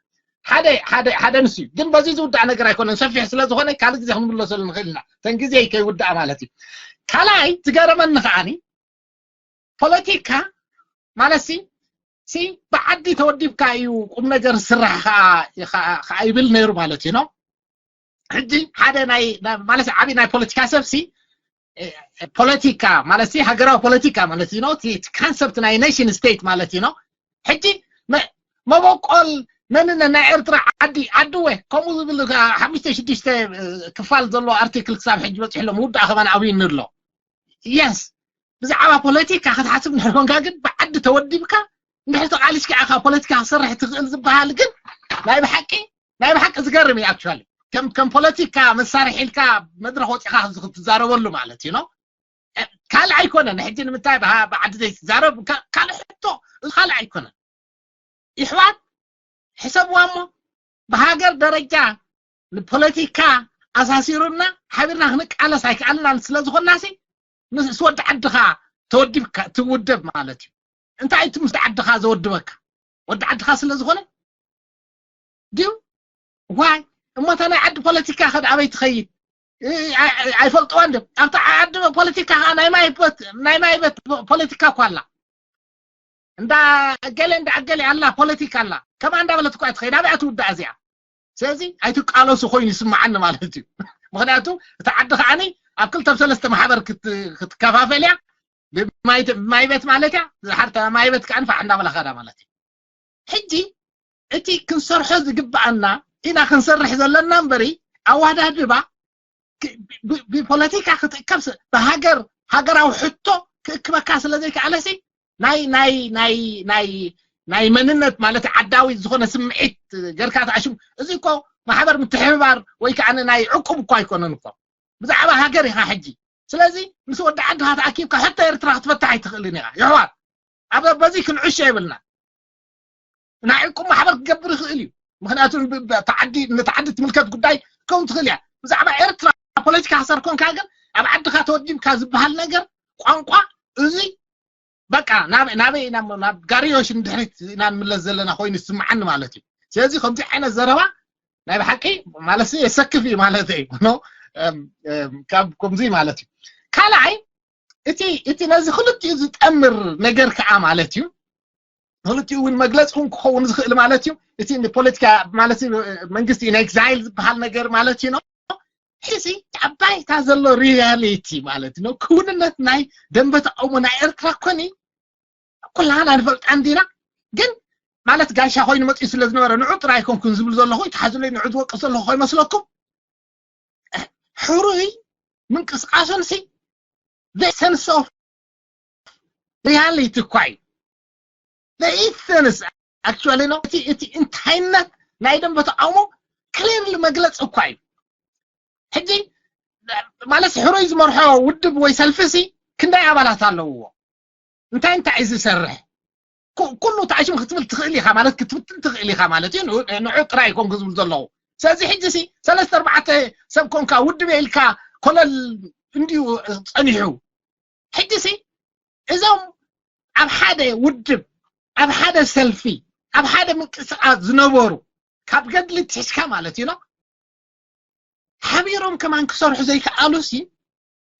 ሓደ ሓደ ሓደ ንሱ እዩ ግን በዚ ዝውዳእ ነገር ኣይኮነን ሰፊሕ ስለ ዝኾነ ካልእ ግዜ ክንምለሰሉ ንኽእል ኢና። ተን ግዜ ከይውዳእ ማለት እዩ። ካልኣይ ዝገረመኒ ከዓኒ ፖለቲካ ማለት ሲ ሲ ብዓዲ ተወዲብካ እዩ ቁም ነገር ስራሕ ከዓ ይብል ነይሩ ማለት እዩ ነው። ሕጂ ሓደ ናይ ማለት ዓብዪ ናይ ፖለቲካ ሰብ ሲ ፖለቲካ ማለት ሲ ሃገራዊ ፖለቲካ ማለት እዩ ነው። ካንሰፕት ናይ ኔሽን ስቴት ማለት እዩ ነው። ሕጂ መበቆል መንነት ናይ ኤርትራ ዓዲ ዓዲ ወ ከምኡ ዝብል ሓሙሽተ ሽዱሽተ ክፋል ዘለዎ ኣርቲክል ክሳብ ሕጂ በፂሑ ኣሎ። ምውዳእ ከማን ኣብዩኒ ኣሎ። የስ ብዛዕባ ፖለቲካ ክትሓስብ እንድሕር ኮንካ ግን ብዓዲ ተወዲብካ እንድሕር ተቓሊስካ ኢኻ ፖለቲካ ክሰርሕ ትኽእል ዝበሃል ግን ናይ ብሓቂ ናይ ብሓቂ ዝገርም እዩ። ኣክቹዋሊ ከም ከም ፖለቲካ መሳርሒ ኢልካ መድረኽ ወፂኻ ክትዛረበሉ ማለት እዩ ነው። ካልእ ኣይኮነን ሕጂ ንምንታይ ብዓዲ ዘይትዛረብ ካልእ ሕቶ ካልእ ኣይኮነን። ይሕዋት ሕሰብዋ እሞ ብሃገር ደረጃ ንፖለቲካ ኣሳሲሩና ሓቢርና ክንቃለስ ኣይከኣልናን ስለ ዝኾንናሲ ምስ ወዲ ዓድኻ ተወዲብካ ትውደብ ማለት እዩ። እንታይ እቲ ምስ ዓድኻ ዘወድበካ ወዲ ዓድኻ ስለ ዝኾነ ድዩ ዋይ እሞ እታ ናይ ዓዲ ፖለቲካ ከ ኣበይ ትኸይድ? ኣይፈልጥዋን ድዮም ኣብቲ ዓዲ ፖለቲካ ከዓ ናይ ማይ በት ናይ ማይ በት ፖለቲካ እኳ ኣላ እንዳ ገለ እንዳ ገለ ኣላ ፖለቲካ ኣላ ከማ እንዳበለት እኳ ትኸይድ ኣበይ ትውዳእ እዚኣ። ስለዚ ኣይትቃለሱ ኮይኑ ይስምዓኒ ማለት እዩ። ምክንያቱ እቲ ዓዲ ከዓኒ ኣብ ክልተ ሰለስተ ማሕበር ክትከፋፈል እያ። ብማይ ቤት ማለት እያ ዝሓርተ ማይ ቤት ከዓ ንፋዕ እንዳበላ ከዳ ማለት እዩ። ሕጂ እቲ ክንሰርሖ ዝግብኣና ኢና ክንሰርሕ ዘለና እምበሪ ኣዋዳድባ ብፖለቲካ ክትእከብ ብሃገር ሃገራዊ ሕቶ ክእክበካ ስለ ዘይከኣለሲ ናይ ናይ ናይ ናይ ናይ መንነት ማለት ዓዳዊ ዝኾነ ስምዒት ገርካ ተኣሽሙ። እዚ እኮ ማሕበር ምትሕብባር ወይ ከዓ ናይ ዕቁብ እኮ ኣይኮነን እኮ፣ ብዛዕባ ሃገር ኢኻ ሕጂ። ስለዚ ምስ ወዲ ዓድኻ ተኣኪብካ ሕቶ ኤርትራ ክትፈትሕ ኣይትኽእልን ኢኻ። ይሕዋት ኣብ በዚ ክንዕሾ የብልና። ናይ ዕቁብ ማሕበር ክገብር ይኽእል እዩ። ምክንያቱ ተዓዲ ነቲ ዓዲ ትምልከት ጉዳይ ክኸውን ትኽእል እያ። ብዛዕባ ኤርትራ ፖለቲካ ክሰር ኮንካ ግን ኣብ ዓድኻ ተወዲብካ ዝበሃል ነገር ቋንቋ እዚ በቃ ናበይ ናበይ ናብ ጋርዮሽ ንድሕሪት ኢና ንምለስ ዘለና ኮይኑ ይስምዓኒ ማለት እዩ። ስለዚ ከምዚ ዓይነት ዘረባ ናይ ብሓቂ ማለት የሰክፍ እዩ ማለት እዩ። ካብ ከምዚ ማለት እዩ። ካልኣይ እቲ እቲ ነዚ ክልቲኡ ዝጠምር ነገር ከዓ ማለት እዩ። ክልቲኡ እውን መግለፂ እውን ክኸውን ዝኽእል ማለት እዩ። እቲ ፖለቲካ ማለት መንግስቲ ኢንኤግዛይል ዝበሃል ነገር ማለት እዩ። ሕዚ ኣብ ባይታ ዘሎ ሪያሊቲ ማለት ነው ክውንነት ናይ ደንበ ተቃውሞ ናይ ኤርትራ ኮኒ ኩላና ንፈልጣ እንዲና። ግን ማለት ጋሻ ኮይኑ መፅኡ ስለ ዝነበረ ንዑ ጥራይ ኣይኮንኩን ዝብል ዘለኹ ይትሓዙለይ ንዑ ዝወቅስ ዘለኹ ከይመስለኩም። ሕሩይ ምንቅስቃሶን ሲ ሰንስ ኦፍ ሪያሊቲ እኳ እዩ። ኢሰንስ ኣክቹዋሊ ነው እቲ እቲ እንታይነት ናይ ደንበ ተቃውሞ ክሊርሊ መግለፂ እኳ እዩ። ሕጂ ማለት ሕሩይ ዝመርሖ ውድብ ወይ ሰልፊ ሲ ክንደይ ኣባላት ኣለውዎ? እንታይ እንታይ እዩ ዝሰርሕ? ኩሉ ተኣሽም ክትብል ትኽእል ኢኻ ማለት ክትፍትን ትኽእል ኢኻ ማለት እዩ። ንዑ ጥራይ ይኮን ክዝብል ዘለኹ። ስለዚ ሕጂ ሲ ሰለስተ ኣርባዕተ ሰብ ኮንካ ውድብ ኢልካ ኮለል እንዲዩ ጸኒሑ። ሕጂ ሲ እዞም ኣብ ሓደ ውድብ ኣብ ሓደ ሰልፊ ኣብ ሓደ ምንቅስቃስ ዝነበሩ ካብ ገድሊ ትሕዝካ ማለት እዩ። ሓቢሮም ከማን ክሰርሑ ዘይከኣሉ ሲ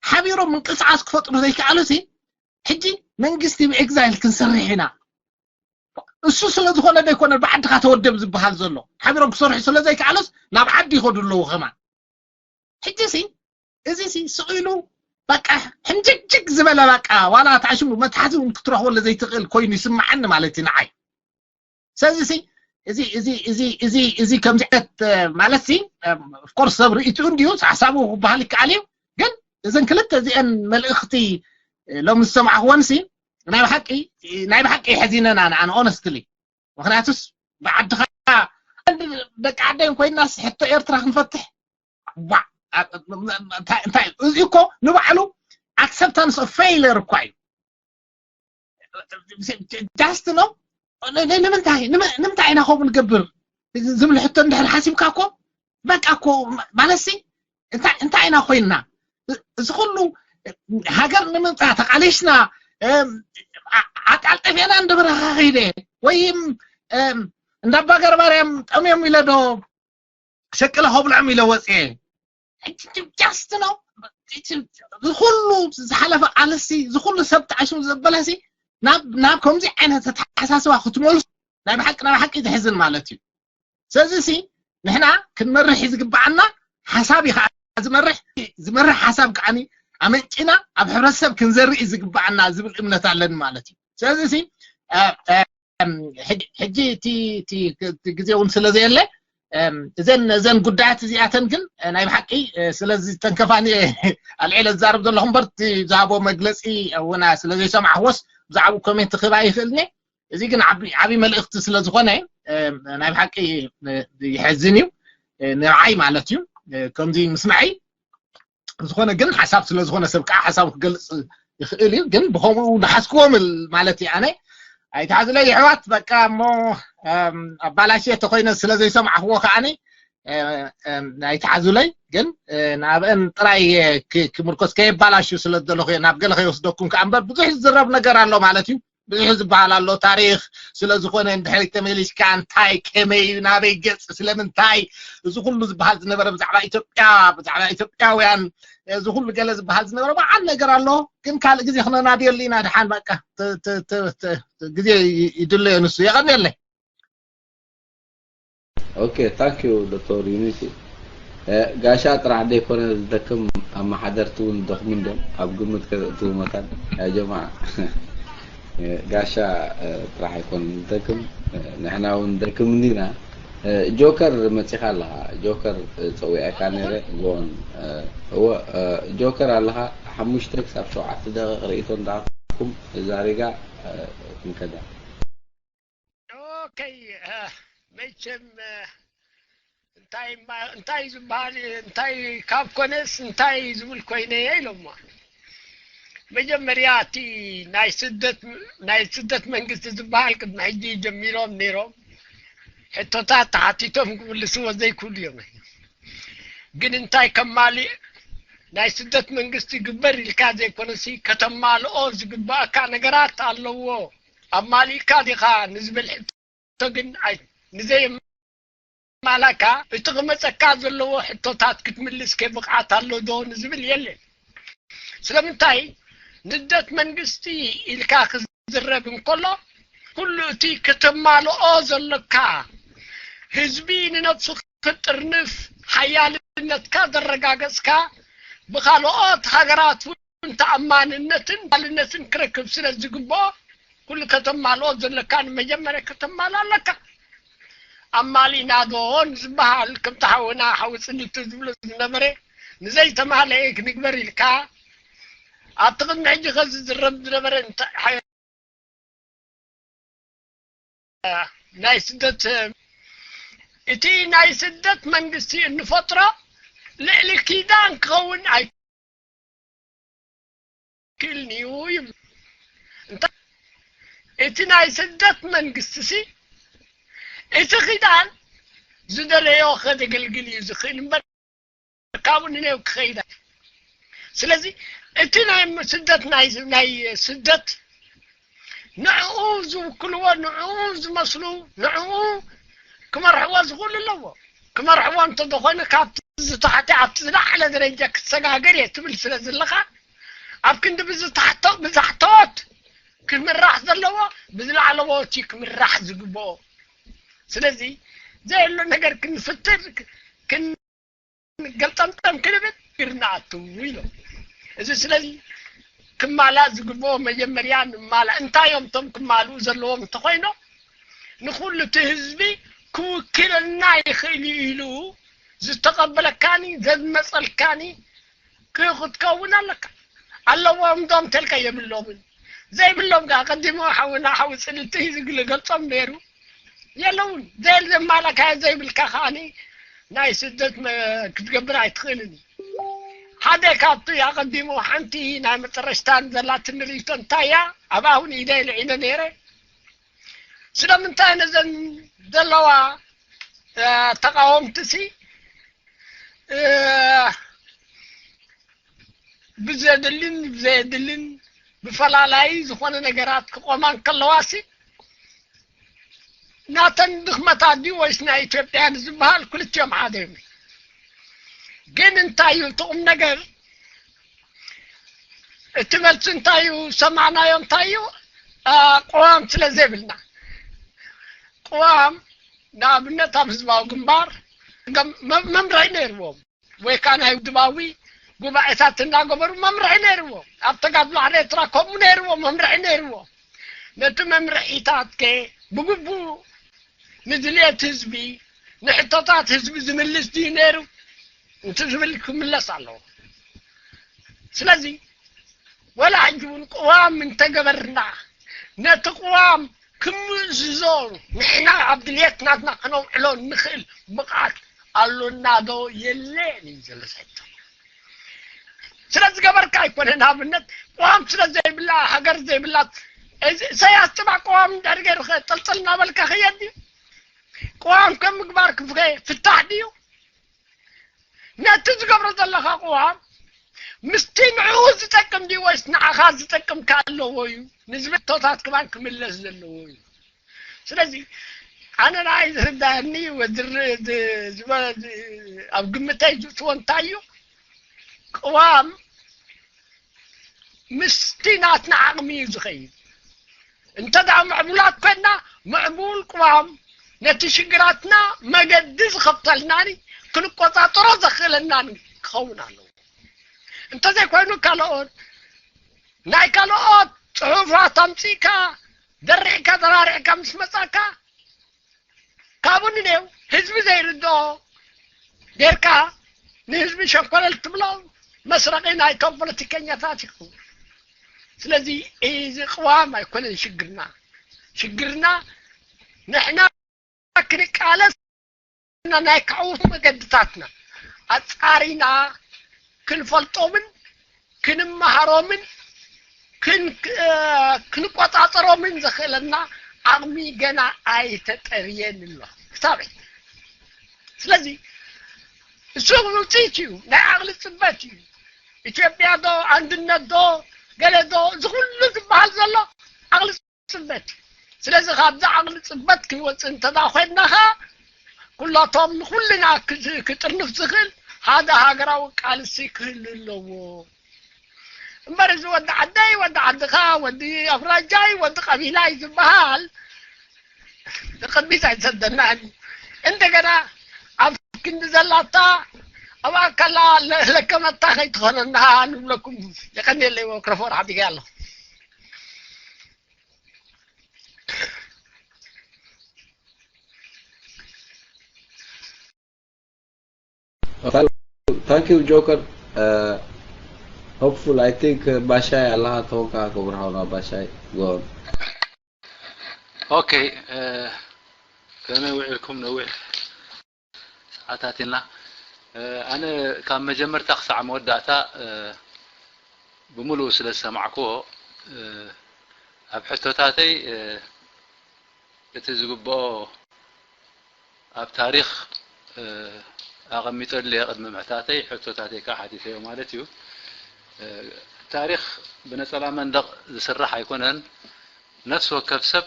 ሓቢሮም ምንቅስቃስ ክፈጥሩ ዘይከኣሉ ሲ ሕጂ መንግስቲ ብኤግዛይል ክንሰርሕ ኢና። እሱ ስለ ዝኾነ ዘይኮነ ብዓድኻ ተወደብ ዝበሃል ዘሎ ሓቢሮም ክሰርሑ ስለ ዘይከኣሉስ ናብ ዓዲ ይኸዱ ኣለዉ ከማን። ሕጂ ሲ እዚ ሲ ስቕ ኢሉ በቃ ሕንጅግጅግ ዝበለ በቃ ዋላ ታሽሙ መትሓዚ እውን ክትረኽበሉ ዘይትኽእል ኮይኑ ይስምዓኒ ማለት እዩ ንዓይ። ስለዚ ሲ እዚ እዚ እዚ እዚ እዚ ከምዚ ዓይነት ማለት ሲ ኦፍኮርስ ሰብ ርእይትኡ እንዲዩ ሓሳቡ ክበሃል ይከኣል እዩ። ግን እዘን ክልተ እዚአን መልእኽቲ ሎሚ ዝሰማዕክወን ሲ ናይ ብሓቂ ናይ ብሓቂ የሕዚነና ንኣን ኦነስትሊ። ምክንያቱስ ብዓድኻ ደቂ ዓደይ ኮይናስ ሕቶ ኤርትራ ክንፈትሕ እንታይ እዚ እኮ ንባዕሉ ኣክሰፕታንስ ኦፍ ፌይለር እኳ እዩ። ጃስት ነው። ንምንታይ ንምንታይ ኢና ከምኡ ንገብር ዝብል ሕቶ እንድሕር ሓሲብካ እኮ በቃ እኮ ማለትሲ እንታይ ኢና ኮይንና? እዚ ኩሉ ሃገር ንምምፃእ ተቃሊስና ኣቃልጠፌና እንደ በረኻ ከይደ ወይም እንዳ ኣባ ገረባርያም ጠምዮም ኢለ ዶ ሸቅለ ከብልዖም ኢለ ወፅየ። ጃስት ነው። ዝኩሉ ዝሓለፈ ቃልሲ ዝኩሉ ሰብ ተዓሽሙ ዘበለሲ ናብ ናብ ከምዚ ዓይነት ኣተሓሳስባ ክትመልሱ ናይ ብሓቂ ናይ ብሓቂ ዘሕዝን ማለት እዩ። ስለዚ ሲ ንሕና ክንመርሕ እዩ ዝግበኣና። ሓሳብ እዩ ከዓ ዝመርሕ ዝመርሕ ሓሳብ ከዓኒ ኣመንጭና ኣብ ሕብረተሰብ ክንዘርኢ እዩ ዝግበኣና ዝብል እምነት ኣለኒ ማለት እዩ። ስለዚ ሲ ሕጂ እቲ ግዜ እውን ስለ ዘየለ እዘን እዘን ጉዳያት እዚኣተን ግን ናይ ብሓቂ ስለ ዝተንከፋኒ ኣልዒለ ዝዛረብ ዘለኹ እምበር እቲ ዝሃቦ መግለፂ እውን ስለ ዘይሰማዕክዎስ ብዛዕባኡ ኮሜንት ክህባ ይኽእልኒ። እዚ ግን ዓቢ መልእኽቲ ስለ ዝኾነ ናይ ብሓቂ ይሐዝን እዩ ንዓይ ማለት እዩ ከምዚ ምስማዐይ። ዝኾነ ግን ሓሳብ ስለ ዝኾነ ሰብ ከዓ ሓሳቡ ክገልፅ ይኽእል እዩ። ግን ብከምኡ ዝሓዝክዎም ማለት እዩ ኣነ ኣይትሓዙለይ የሕዋት በቃ እሞ ኣባላሽየ ተኮይነ ስለ ዘይሰማዕክዎ ከዓኒ ኣይትሓዙለይ። ግን ናብአን ጥራይ ክምርኮስ ከየባላሹ ስለ ዝደለኹ ናብ ገለ ከይወስደኩም ከዓ እምበር ብዙሕ ዝዝረብ ነገር ኣሎ ማለት እዩ። ብዙሕ ዝበሃል ኣሎ ታሪክ ስለ ዝኾነ እንድሕር ተመሊስካ እንታይ ከመይ ናበይ ገፅ ስለምንታይ እዚ ኩሉ ዝበሃል ዝነበረ ብዛዕባ ኢትዮጵያ ብዛዕባ ኢትዮጵያውያን እዚ ኩሉ ገለ ዝበሃል ዝነበረ በዓል ነገር ኣሎ። ግን ካልእ ግዜ ክነናድየሉ ኢና ድሓን በቃ ግዜ ይድለዮ ንሱ የቐንየለይ። Okay thank you Doctor Unity። ጋሻ ጥራሕ ደይኮነ ዝደክም ኣመሓደርቲ እውን ደኽሙ እንድዮም ኣብ ግምት ከተእትዉ መታን ያ ጀማዓ። ጋሻ ጥራሕ ኣይኮነ ዝደክም ንሕና እውን ደክም እንዲና። ጆከር መፂኻ ኣለኻ ጆከር ፀዊዐካ ነይረ ጎን እወ ጆከር ኣለኻ ሓሙሽተ ክሳብ ሸውዓተ ደቂቕ ርእይቶ እንዳ እዛ ሪጋ ክንከዳ። ኦኬ፣ መቸም እንታይ እንታይ ዝበሃል እንታይ ካብ ኮነስ እንታይ ዝብል ኮይነ ኢሎማ። መጀመርያ እቲ ናይ ስደት ናይ ስደት መንግስቲ ዝበሃል ቅድሚ ሕጂ ጀሚሮም ነይሮም። ሕቶታት ተሓቲቶም ክምልስዎ ዘይክእሉ እዮም። ግን እንታይ ከማልእ ናይ ስደት መንግስቲ ግበር ኢልካ ዘይኮነሲ ከተማልኦ ዝግባእካ ነገራት ኣለዎ። ኣማሊእካ ዲኻ ንዝብል ሕቶ ግን ኣይ ንዘይ ማላካ እቲ ክመፀካ ዘለዎ ሕቶታት ክትምልስ ከ ብቕዓት ኣሎ ዶ ንዝብል የለን። ስለምንታይ ንደት መንግስቲ ኢልካ ክዝረብ እንከሎ ኩሉ እቲ ከተማልኦ ዘለካ ህዝቢ ንነብሱ ክጥርንፍ ሓያልነትካ ዘረጋገፅካ ብካልኦት ሃገራት እውን ተኣማንነትን ሓያልነትን ክረክብ ስለ ዝግብኦ ኩሉ ከተማልኦ ዘለካ ንመጀመርያ ከተማልኦ ኣለካ። ኣማሊእና ዶ ዝበሃል ከምቲ ሓውና ሓዊ ፅንቱ ዝብሎ ዝነበረ ንዘይተማለአ ክንግበር ኢልካ ኣብቲ ቅድሚ ሕጂ ከዚ ዝረብ ዝነበረ ናይ ስደት እቲ ናይ ስደት መንግስቲ እንፈጥሮ ልዕሊ ኪዳን ክኸውን ኣይክእልን እዩ ይብል። እንተ እቲ ናይ ስደት መንግስቲ ሲ እቲ ኪዳን ዝደለዮ ከደገልግል እዩ ዝኽእል እምበር ካብኡ ንኔው ክኸይድ ኣይክእልን። ስለዚ እቲ ናይ ስደት ናይ ናይ ስደት ንዕኡ ዝውክልዎ ንዕኡ ዝመስሉ ንዕኡ ክመርሕዎ ዝኽእሉ ኣለዎ። ክመርሕዎ እንተዝኾነ ካብቲ ዝታሕቲ ኣብቲ ዝለዓለ ደረጃ ክሰጋገር እየ ትብል ስለ ዘለኻ ኣብ ክንዲ ብዝታሕቶ ብዛሕተዎት ክምራሕ ዘለዎ ብዝላዕለዎት እዩ ክምራሕ ዝግብኦ። ስለዚ ዘየሎ ነገር ክንፍትር ክን ገልጠምጠም ክንብል ግርና ኣትዉ ኢሎም። እዚ ስለዚ ክማላእ ዝግብኦ መጀመርያ ንማላእ እንታይ እዮም እቶም ክማልኡ ዘለዎም እንተኮይኖም ንኩሉ እቲ ህዝቢ ክውክለና ይኽእል እዩ ኢሉ ዝተቐበለካኒ ዘዝመፀልካኒ ክትከውን ኣለካ። ኣለዎም ዶም ተልካ የብሎምን ዘይብሎም ጋር ቀዲሞ ሓውና ሓዊ ፅልቲ ዝግልገልፆም ነይሩ የለውን። ዘየል ዘማላካዮ ዘይብልካ ከዓኒ ናይ ስደት ክትገብር ኣይትኽእልን እዩ። ሓደ ካብቲ ኣቐዲሙ ሓንቲ ናይ መጨረሽታን ዘላትኒ ርእይቶ እንታይ እያ? ኣብ ኣሁን ኢደ ልዒለ ነይረ። ስለምንታይ ነዘን ዘለዋ ተቃወምቲ ሲ ብዘድልን ብዘየድልን ብፈላላይ ዝኾነ ነገራት ክቆማ እንከለዋ ሲ ናተን ድኽመታት ድዩ ወይስ ናይ ኢትዮጵያ ንዝበሃል ክልቲኦም ሓደ እዮም። ግን እንታይ እዩ እቲ ቁም ነገር? እቲ መልሲ እንታይ እዩ? ሰማዕናዮ እንታይ እዩ? ቅዋም ስለ ዘይብልና ቅዋም ንኣብነት ኣብ ህዝባዊ ግንባር መምርሒ ነይርዎም ወይ ከዓ ናይ ውድባዊ ጉባኤታት እናገበሩ መምርሒ ነይርዎም። ኣብ ተጋድሎ ዓዲ ኤርትራ ከምኡ ነይርዎም፣ መምርሒ ነይርዎም። ነቲ መምርሒታት ከ ብግቡእ ንድልየት ህዝቢ ንሕቶታት ህዝቢ ዝምልስ ድዩ ነይሩ? እንት ዝብል ክምለስ ኣለዎ። ስለዚ ወላ ሕጂ እውን ቅዋም እንተገበርና ነቲ ቅዋም ክምእዝዞ ንሕና ኣብ ድልየት ናትና ክነውዕሎ ንኽእል ብቕዓት ኣሎና ዶ የለን እዩ ዘሎ ሕቶ። ስለ ዝገበርካ ኣይኮነ ንኣብነት ቅዋም ስለ ዘይብላ ሃገር ዘይብላ እዚ ኢሳያስ ጥባ ቅዋም እንድሕር ገይሩ ጠልጠል እናበልካ ክየድ እዩ። ቅዋም ከም ምግባር ክፍታሕ ድዩ? ነቲ ዝገብሮ ዘለኻ ቅዋም ምስቲ ንዕኡ ዝጠቅም ድዩ ወይስ ንዓኻ ዝጠቅም ከ ኣለዎ እዩ ንዝብል ሕቶታት ክማን ክምለስ ዘለዎ እዩ። ስለዚ ኣነ ንዓይ ዝርዳእኒ ኣብ ግምተይ ዝእትዎ እንታይ እዩ ቅዋም ምስቲ ናትና ዓቕሚ እዩ ዝኸይድ። እንተ ደኣ ምዕቡላት ኮይንና ምዕቡል ቅዋም ነቲ ሽግራትና መገዲ ዝኸፍተልናኒ ክንቆጻጠሮ ዘኽእለናኒ ክኸውን ኣለዎ። እንተዘይኮይኑ ካልኦት ናይ ካልኦት ጽሑፋት ኣምጺእካ ደሪዕካ ተራሪዕካ ምስ መጻካ ካብኡ ንኔው ህዝቢ ዘይርድኦ ጌርካ ንህዝቢ ሸንኮለል ትብሎ መስረቒ ናይቶም ፖለቲከኛታት ይኸውን። ስለዚ እዚ ቅዋም ኣይኮነን ሽግርና። ሽግርና ንሕና ክንቃለስ ናይ ክዕውቱ መገድታትና ኣጻሪና ክንፈልጦምን ክንመሃሮምን ክን-፣ እ፣ ክንቆጻጸሮምን ዘኽእለና ዓቕሚ ገና ኣይተጠርየን ኣሎ። ክሳብ ሕጂ። ስለዚ እሱ ውጽኢት እዩ፣ ናይ ዓቕሊ ጽበት እዩ። ኢትዮጵያ ዶ፣ ኣንድነት ዶ፣ ገለ ዶ፣ እዚ ኩሉ ዝበሃል ዘሎ ዓቕሊ ጽበት እዩ። ስለዚ ካብዚ ዓቕሊ ጽበት ክንወጽእ እንተዳ ኮይንና ኸኣ፣ ኩላቶም ንኹልና ክዝ-፣ ክጥርንፍ ዝኽእል ሓደ ሃገራዊ ቃልሲ ክህሉ ኣለዎ። እምበር እዚ ወዲ ዓደይ፣ ወዲ ዓድኻ፣ ወዲ ኣውራጃይ፣ ወዲ ቀቢላይ ዝበሃል ንቅድሚት ኣይሰደናን እዩ። እንደገና ኣብ ክንዲ ዘላታ ኣብ ኣካላ ለ-፣ ለከመታ ከይትኾነና ንብለኩም። የቀንየለይ፣ ማይክሮፎን ሓዲገ ኣለኹ። Thank you, Joker. Uh, hopeful, I think, uh, ባሻይ ኣለኻ ተኾንካ ክብርሃውና ባሻይ፣ go on. ኦኬ፣ እ፣ ከመይ ውዒልኩም? ነዊሕ ሰዓታት ኢና። እ፣ ኣነ ካብ መጀመርታ ክሳዕ መወዳእታ፣ እ፣ ብምሉኡ ስለ ዝሰማዕክዎ፣ እ፣ ኣብ ሕቶታተይ፣ እ፣ እቲ ዝግብኦ ኣብ ታሪኽ፣ እ፣ ኣቐሚጠሉ እየ ቅድሚ ምሕታተይ፣ ሕቶታተይ ከኣ ሓቲተዮ ማለት እዩ። እ፣ ታሪኽ ብነጸላ መንደቕ ዝስራሕ ኣይኮነን። ነፍሲ ወከፍ ሰብ፣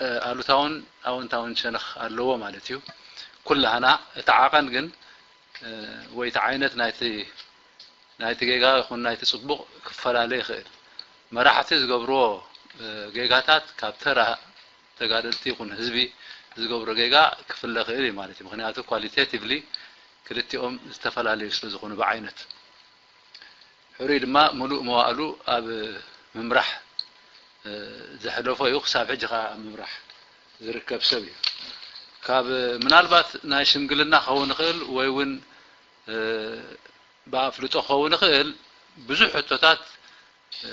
እ፣ ኣሉታውን ኣወንታውን ሸነኽ ኣለዎ ማለት እዩ። ኩላህና፣ እቲ ዓቐን ግን፣ እ፣ ወይ እቲ ዓይነት ናይቲ ናይቲ ጌጋ ይኹን ናይቲ ጽቡቕ ክፈላለ ይኽእል። መራሕቲ ዝገብርዎ፣ እ፣ ጌጋታት ካብ ተራ ተጋደልቲ ይኹን ህዝቢ ዝገብሮ ጌጋ ክፍለ ይኽእል እዩ ማለት እዩ። ምኽንያቱ ኳሊቴቲቭሊ ክልቲኦም ዝተፈላለዩ ስለ ዝኾኑ ብዓይነት። ሕሩይ ድማ ምሉእ መዋእሉ ኣብ ምምራሕ፣ እ፣ ዘሕለፎ እዩ። ክሳብ ሕጂ ኸኣ ኣብ ምምራሕ ዝርከብ ሰብ እዩ። ካብ ምናልባት ናይ ሽምግልና ክኸውን ይኽእል ወይ እውን፣ እ፣ ብኣፍልጦ ክኸውን ይኽእል። ብዙሕ ሕቶታት፣ እ፣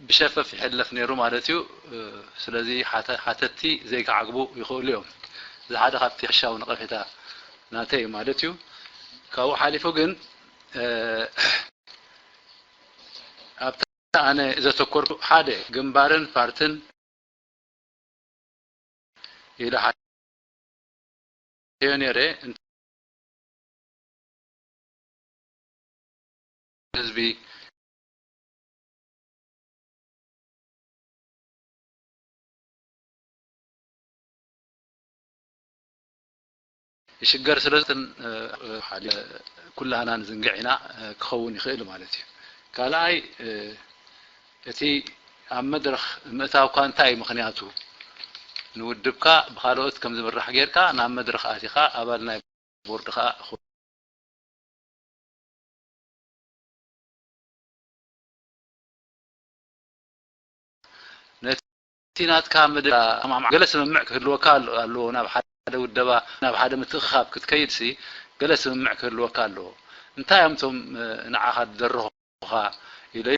ብሸፈፍ ይሕለፍ ነይሩ ማለት እዩ። እ፣ ስለዚ ሓተ-፣ ሓተትቲ ዘይክዓግቡ ይኽእሉ እዮም። እዚ ሓደ ካብቲ ሕሻዊ ነቐፌታ ናተይ እዩ ማለት እዩ። ካብኡ ሓሊፉ ግን፣ እ፣ ኣብታ ኣነ ዘተኮርኩ ሓደ ግንባርን ፓርትን ኢለ ሓተዮ ነይረ። ህዝቢ ይሽገር ስለ ዝትን፣ እ፣ እ፣ ሓሊ-፣ ኩላህና ንዝንግዕ ኢና፣ እ፣ ክኸውን ይኽእል ማለት እዩ። ካልኣይ፣ እ፣ እቲ ኣብ መድረኽ ምእታውካ እንታይ እዩ ምኽንያቱ? ንውድብካ ብኻልኦት ከም ዝምራሕ ጌርካ ናብ መድረኽ ኣቲኻ ኣባል ናይ ቦርድ ኸኣ ነቲ ናትካ ምድላ ኣማማዕ ገለ ስምምዕ ክህልወካ ኣሎ- ኣለዎ። ናብ ሓደ ውደባ፣ ናብ ሓደ ምትእኽኻብ ክትከይድሲ ገለ ስምምዕ ክህልወካ ኣለዎ። እንታይ እዮም እቶም፣ እ፣ ንዓኻ ዝደረኹኻ ኢለ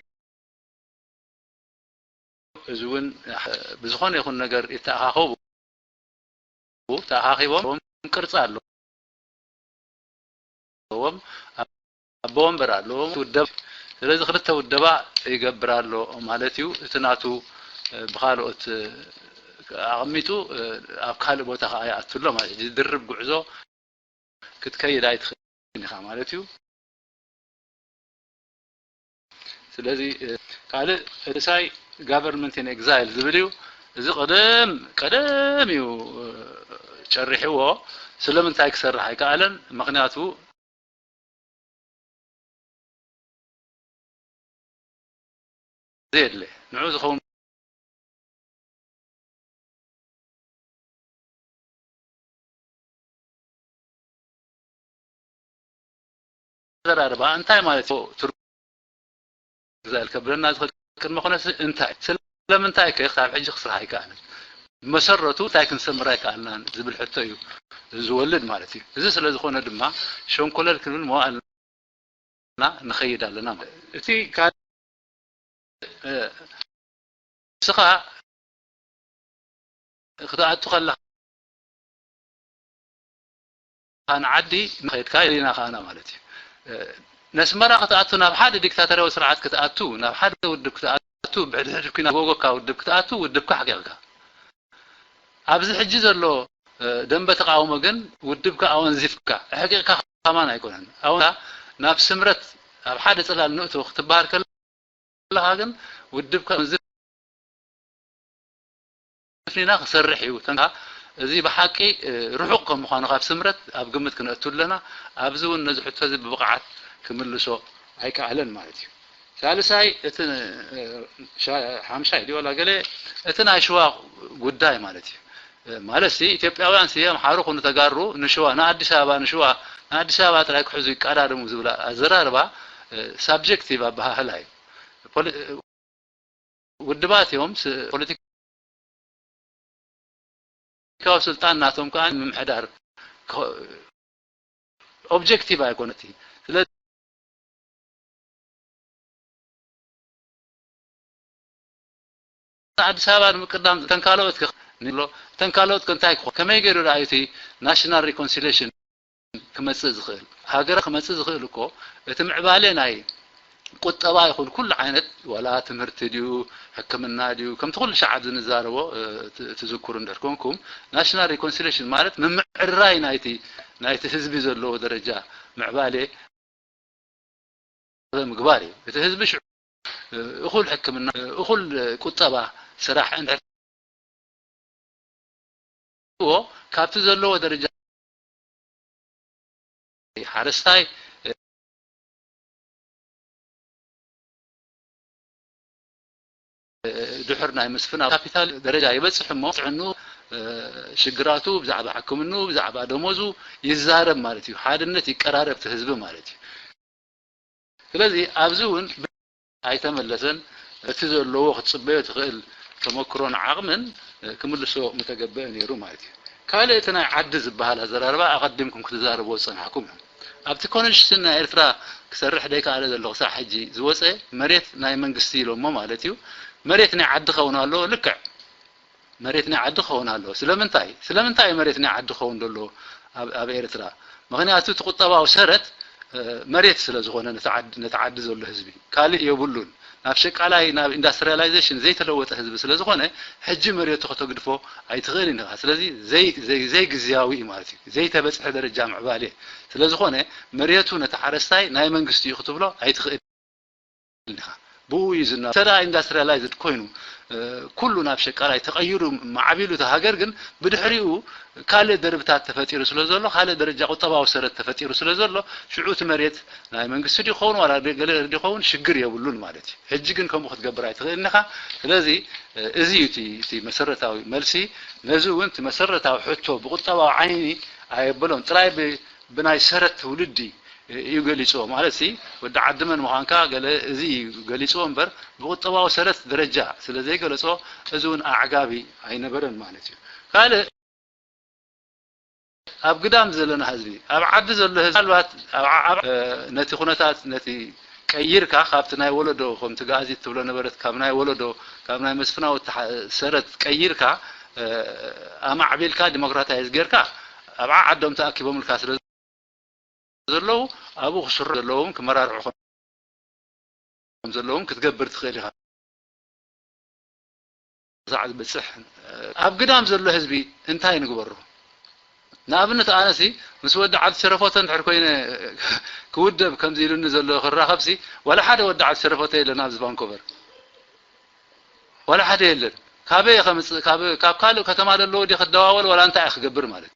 እዚ እውን ብዝኾነ ይኹን ነገር ይተኣኻኸቡ፣ ተኣኻኺቦም ቅርፂ ኣለዎም፣ ኣቦ ወንበር ኣለዎም፣ ውደባ። ስለዚ ክልተ ውደባ ይገብር ኣሎ ማለት እዩ። እቲ ናቱ ብኻልኦት ኣቐሚጡ ኣብ ካልእ ቦታ ከዓ ይኣቱ ኣሎ ማለት እዩ። ድርብ ጉዕዞ ክትከይድ ኣይትኽእልን ኢኻ ማለት እዩ። ስለዚ ካልእ ርእሳይ government in exile ዝብል እዩ። እዚ ቀደም ቀደም እዩ ጨሪሕዎ። ስለምንታይ ክሰርሕ ኣይከኣለን? ምኽንያቱ ዘየድለ ንዑ ዝኸውን ኣዘራርባ እንታይ ማለት እዩ? ትርጉም exile ከብለና ዝኽእል ቅድመ ኩነትሲ እንታይ? ስለምንታይ ከ ክሳብ ሕጂ ክስራሕ ኣይከኣለን? መሰረቱ እንታይ ክንሰምር ኣይከኣልናን ዝብል ሕቶ እዩ ዝወልድ ማለት እዩ። እዚ ስለ ዝኾነ ድማ ሸንኮለል ክንብል መዋእልና ንኸይድ ኣለና ማለት እዩ። እቲ ካልእ እ፣ ንስኻ ክትኣቱ ከለኻ ንዓዲ ንኸድካ ኢልና ከኣና ማለት እዩ። እ፣ ነስመራ ክትኣቱ፣ ናብ ሓደ ዲክታተርያዊ ስርዓት ክትኣቱ፣ ናብ ሓደ ውድብ ክትኣቱ፣ ብሕድሕድ ኩና ጎጎካ ውድብ ክትኣቱ፣ ውድብካ ኣሕቂቕካ። ኣብዚ ሕጂ ዘሎ፣ እ፣ ደንበ ተቃውሞ ግን ውድብካ ኣወንዚፍካ፣ ኣሕቂቕካ ከማን ኣይኮነን። ኣወንዚፍካ ናብ ስምረት ኣብ ሓደ ጽላል ንእቶ ክትበሃል ከለኻ ግን ውድብካ ኣወንዚፍና ክሰርሕ እዩ። ተንካ እዚ ብሓቂ፣ እ፣ ርሑቕ ከም ምዃኑ ካብ ስምረት ኣብ ግምት ክነእቱ ኣለና። ኣብዚ እውን ነዚ ሕቶ እዚ ብብቕዓት ክምልሶ ኣይከኣለን ማለት እዩ። ሳልሳይ፣ እቲ፣ እ፣ ሻ-፣ ሓምሻይ ድዩ ዋላ ገለ፣ እቲ ናይ ሽዋ ጉዳይ ማለት እዩ። እ፣ ማለት ሲ ኢትዮጵያውያን ሲ ኣምሓሩ ኩኑ ተጋሩ ንሽዋ፣ ንኣዲስ ኣበባ ንሽዋ፣ ንኣዲስ ኣበባ ጥራይ ክሕዙ ይቀዳደሙ ዝብል ኣዘራርባ፣ እ፣ ሳብጀክቲቭ ኣበሃህላ እዩ። ፖሊ-፣ ውድባት እዮም፣ ስ-፣ ፖለቲካዊ ስልጣን ናቶም ከኣ ምምሕዳር፣ ኮ-፣ ኦብጀክቲቭ ኣይኮነትን። ስለዚ ኣዲስ ኣበባ ንምቅዳም እተን ካልኦት ከ-፣ ንብሎ፣ እተን ካልኦት ከ እንታይ ክኾ-፣ ከመይ ገይሩ ደኣ እዩ እቲ ናሽናል ሪኮንሲሌሽን ክመጽእ ዝኽእል? ሃገር ክመጽእ ዝኽእል እኮ እቲ ምዕባሌ ናይ ቁጠባ ይኹን ኩሉ ዓይነት፣ ዋላ ትምህርቲ ድዩ፣ ሕክምና ድዩ፣ ከምቲ ኩሉ ሻዕ ኣብዚ ንዛረቦ፣ እ፣ ት-፣ ትዝክሩ እንድሕር ኮንኩም፣ ናሽናል ሪኮንሲሌሽን ማለት ምምዕርራይ ናይቲ፣ ናይቲ ህዝቢ ዘለዎ ደረጃ ምዕባሌ ምግባር እዩ። እቲ ህዝቢ ሽዑ እኹል ሕክምና፣ እኹል ቁጠባ፣ ስራሕ እንድሕር ዎ፣ ካብቲ ዘለዎ ደረጃ ሓረስታይ ድሑር ናይ ምስፍን ኣብ ካፒታል ደረጃ ይበጽሕ እሞ፣ ጥዕንኡ፣ ሽግራቱ፣ ብዛዕባ ሕክምንኡ፣ ብዛዕባ ደሞዙ ይዛረብ ማለት እዩ። ሓድነት ይቀራረብ እቲ ህዝቢ ማለት እዩ። ስለዚ ኣብዚ እውን ኣይተመለሰን። እቲ ዘለዎ ክትጽበዮ ትኽእል ተመክሮን ዓቕምን ክምልሶ ምተገበአ ነይሩ ማለት እዩ። ካልእ እቲ ናይ ዓዲ ዝበሃል ኣዘራርባ ኣቐዲምኩም ክትዛረብዎ ዝጸናሕኩም እዩ። ኣብቲ ኮንስቲቱሽን ናይ ኤርትራ ክሰርሕ ደይከኣለ ዘሎ ክሳዕ ሕጂ ዝወጸ መሬት ናይ መንግስቲ ኢሎሞ ማለት እዩ። መሬት ናይ ዓዲ ኸውን ኣለዎ። ልክዕ፣ መሬት ናይ ዓዲ ክኸውን ኣለዎ። ስለምንታይ? ስለምንታይ እዩ መሬት ናይ ዓዲ ክኸውን ዘሎ ኣብ፣ ኣብ ኤርትራ? ምኽንያቱ እቲ ቁጠባዊ ሰረት፣ እ፣ መሬት ስለ ዝኾነ ነቲ ዓዲ፣ ነቲ ዓዲ ዘሎ ህዝቢ ካልእ የብሉን። ናብ ሸቃላይ፣ ናብ ኢንዳስትሪያላይዜሽን ዘይተለወጠ ህዝቢ ስለ ዝኾነ ሕጂ መሬቱ ከተግድፎ ኣይትኽእልን ኢኻ። ስለዚ ዘይ-፣ ዘይ-፣ ዘይግዝያዊ እዩ ማለት እዩ። ዘይተበጽሐ ደረጃ ምዕባሌ ስለ ዝኾነ መሬቱ ነቲ ሓረስታይ ናይ መንግስቲ እዩ ክትብሎ ኣይትኽእል ኢኻ። ብኡ እዩ ዝና-፣ እንተ ደኣ ኢንዳስትሪያላይዝድ ኮይኑ፣ እ፣ ኩሉ ናብ ሸቃላይ ተቐይሩ ማዕቢሉ እቲ ሃገር ግን ብድሕሪኡ ካልእ ደርብታት ተፈጢሩ ስለ ዘሎ፣ ካልእ ደረጃ ቁጠባዊ ሰረት ተፈጢሩ ስለ ዘሎ፣ ሽዑ እቲ መሬት ናይ መንግስቲ ድዩ ክኸውን ዋላ ገለ ድዩ ክኸውን ሽግር የብሉን ማለት እዩ። ሕጂ ግን ከምኡ ክትገብር ኣይትኽእልን ኢኻ። ስለዚ፣ እ፣ እዚ እዩ እቲ፣ እቲ መሰረታዊ መልሲ። ነዚ እውን እቲ መሰረታዊ ሕቶ ብቁጠባዊ ዓይኒ ኣየበሎን። ጥራይ ብ-፣ ብናይ ሰረት ትውልዲ እዩ ገሊጽዎ። ማለት ሲ ወዲ ዓዲ መን ምዃንካ ገለ እዚ እዩ ገሊጽዎ እምበር፣ ብቁጠባዊ ሰረት ደረጃ ስለ ዘይገለጾ፣ እዚ እውን ኣዕጋቢ ኣይነበረን ማለት እዩ። ካልእ ኣብ ግዳም ዘለና ህዝቢ፣ ኣብ ዓዲ ዘሎ ህዝቢ፣ ምናልባት ኣብ ዓ-፣ ኣብ፣ እ፣ ነቲ ኩነታት፣ ነቲ ቀይርካ፣ ካብቲ ናይ ወለዶ፣ ከምቲ ጋዜጥ ትብሎ ነበረት፣ ካብ ናይ ወለዶ፣ ካብ ናይ መስፍናዊ ተሓ-፣ ሰረት ቀይርካ፣ እ፣ ኣማዕቢልካ፣ ዲሞክራታይዝ ጌርካ፣ ኣብ ዓዓዶም ተኣኪቦምልካ ስለ ዘለዉ፣ ኣብኡ ክስርሑ ዘለዎም ክመራርሑ ከም ዘለዎም ክትገብር ትኽእል ኢኻ። ክሳዕ ዝበጽሕ፣ ኣብ ግዳም ዘሎ ህዝቢ እንታይ ንግበሮ? ንኣብነት ኣነሲ ምስ ወዲ ዓዲ ሸረፎተ እንድሕር ኮይነ ክውደብ ከምዚ ኢሉኒ ዘሎ ክራኸብሲ፣ ዋላ ሓደ ወዲ ዓዲ ሸረፎተ የለን ኣብዚ ቫንኮቨር። ዋላ ሓደ የለን። ካበይ እየ ከምጽእ? ካብ፣ ካብ ካልእ ከተማ ዘለዎ ድየ ክደዋወል ዋላ እንታይ እየ ክገብር ማለት እዩ?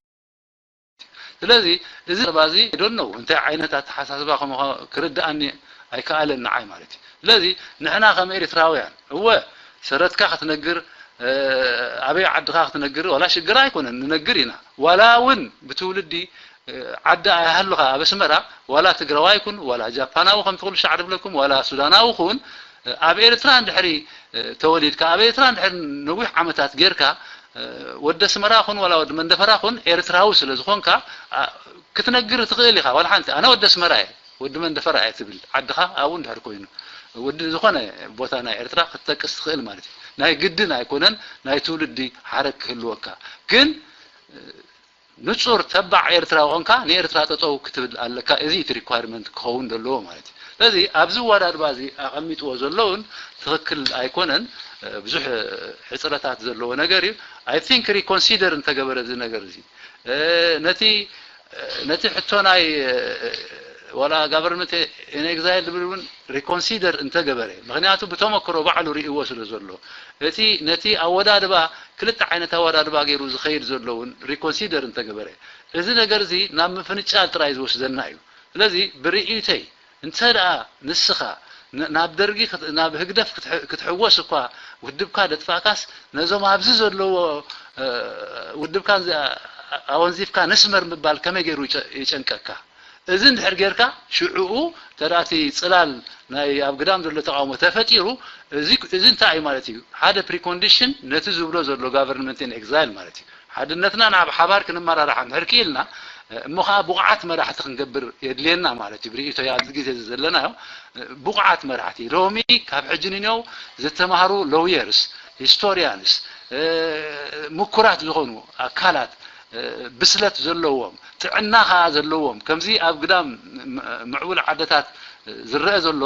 ስለዚ እዚ ዘረባ እዚ፣ I don't know፣ እንታይ ዓይነት ኣተሓሳስባ ከም ምዃ-፣ ክርድኣኒ ኣይከኣለን ንዓይ ማለት እዩ። ስለዚ ንሕና ከም ኤርትራውያን፣ እወ፣ ሰረትካ ክትነግር፣ እ፣ ኣበይ ዓድኻ ክትነግር፣ ዋላ ሽግር ኣይኮነን፣ ንነግር ኢና። ዋላ እውን ብትውልዲ፣ እ፣ ዓዲ ኣይሃሉኻ ኣብ ኣስመራ፣ ዋላ ትግራዋይ ኩን፣ ዋላ ጃፓናዊ ከምቲ ኩሉ ሻዕ ዝብለኩም፣ ዋላ ሱዳናዊ ኩን፣ እ፣ ኣብ ኤርትራ እንድሕሪ፣ እ፣ ተወሊድካ፣ ኣብ ኤርትራ እንድሕሪ ነዊሕ ዓመታት ጌርካ፣ እ፣ ወዲ ኣስመራ ኩን ዋላ ወዲ መንደፈራ ኩን ኤርትራዊ ስለ ዝኾንካ፣ ኣ፣ ክትነግር ትኽእል ኢኻ። ዋላ ሓንቲ፣ ኣነ ወዲ ኣስመራ እየ፣ ወዲ መንደፈራ እየ ትብል፣ ዓድኻ ኣብኡ እንድሕር ኮይኑ። ውድብ ዝኾነ ቦታ ናይ ኤርትራ ክትጠቅስ ትኽእል ማለት እዩ። ናይ ግድን ኣይኮነን ናይ ትውልዲ ሓረግ ክህልወካ። ግን ንጹር ተባዕ ኤርትራዊ ኾንካ ንኤርትራ ጠጠው ክትብል ኣለካ። እዚ እቲ ሪኳርመንት ክኸውን ዘለዎ ማለት እዩ። ስለዚ ኣብዚ ኣወዳድባ እዚ ኣቐሚጥዎ ዘለውን ትኽክል ኣይኮነን። ብዙሕ ሕጽረታት ዘለዎ ነገር እዩ። I think reconsider እንተገበረ እዚ ነገር እዚ ነቲ ነቲ ሕቶ ናይ ዋላ ጋቨርንመንት ኤን ኤግዛይል ዝብል እውን ሪኮንሲደር እንተገበረ፣ ምክንያቱ ብተመክሮ ባዕሉ ርእይዎ ስለ ዘሎ፣ እቲ ነቲ ኣወዳድባ ክልተ ዓይነት ኣወዳድባ ገይሩ ዝኸይድ ዘሎ እውን ሪኮንሲደር እንተገበረ፣ እዚ ነገር እዚ ናብ ምፍንጫል ጥራይ ዝወስደና እዩ። ስለዚ ብርእይተይ እንተ ደኣ ንስኻ ናብ ደርጊ ናብ ህግደፍ ክትሕወስ እኳ ውድብካ ደጥፋእካስ ነዞም ኣብዚ ዘለዎ ውድብካ ኣወንዚፍካ ንስመር ምባል ከመይ ገይሩ ይጨንቀካ? እዚ እንድሕር ጌርካ ሽዕኡ ተዳእቲ ጽላል ናይ ኣብ ግዳም ዘሎ ተቃውሞ ተፈጢሩ እዚ እንታይ እዩ ማለት እዩ? ሓደ ፕሪኮንዲሽን ነቲ ዝብሎ ዘሎ ጋቨርንመንት ኢን ኤግዛይል ማለት እዩ። ሓድነትና ናብ ሓባር ክንመራራሕ እንድሕር ክኢልና እሞ ከዓ ብቑዓት መራሕቲ ክንገብር የድልየና ማለት እዩ። ብርእይቶይ ኣብዚ ግዜ እዚ ዘለናዮ ብቑዓት መራሕቲ ሎሚ ካብ ሕጂ ንኔው ዝተማህሩ ሎየርስ፣ ሂስቶሪያንስ፣ ምኩራት ዝኾኑ ኣካላት ብስለት ዘለዎም ጥዕና ከዓ ዘለዎም ከምዚ ኣብ ግዳም ምዕቡል ዓደታት ዝረአ ዘሎ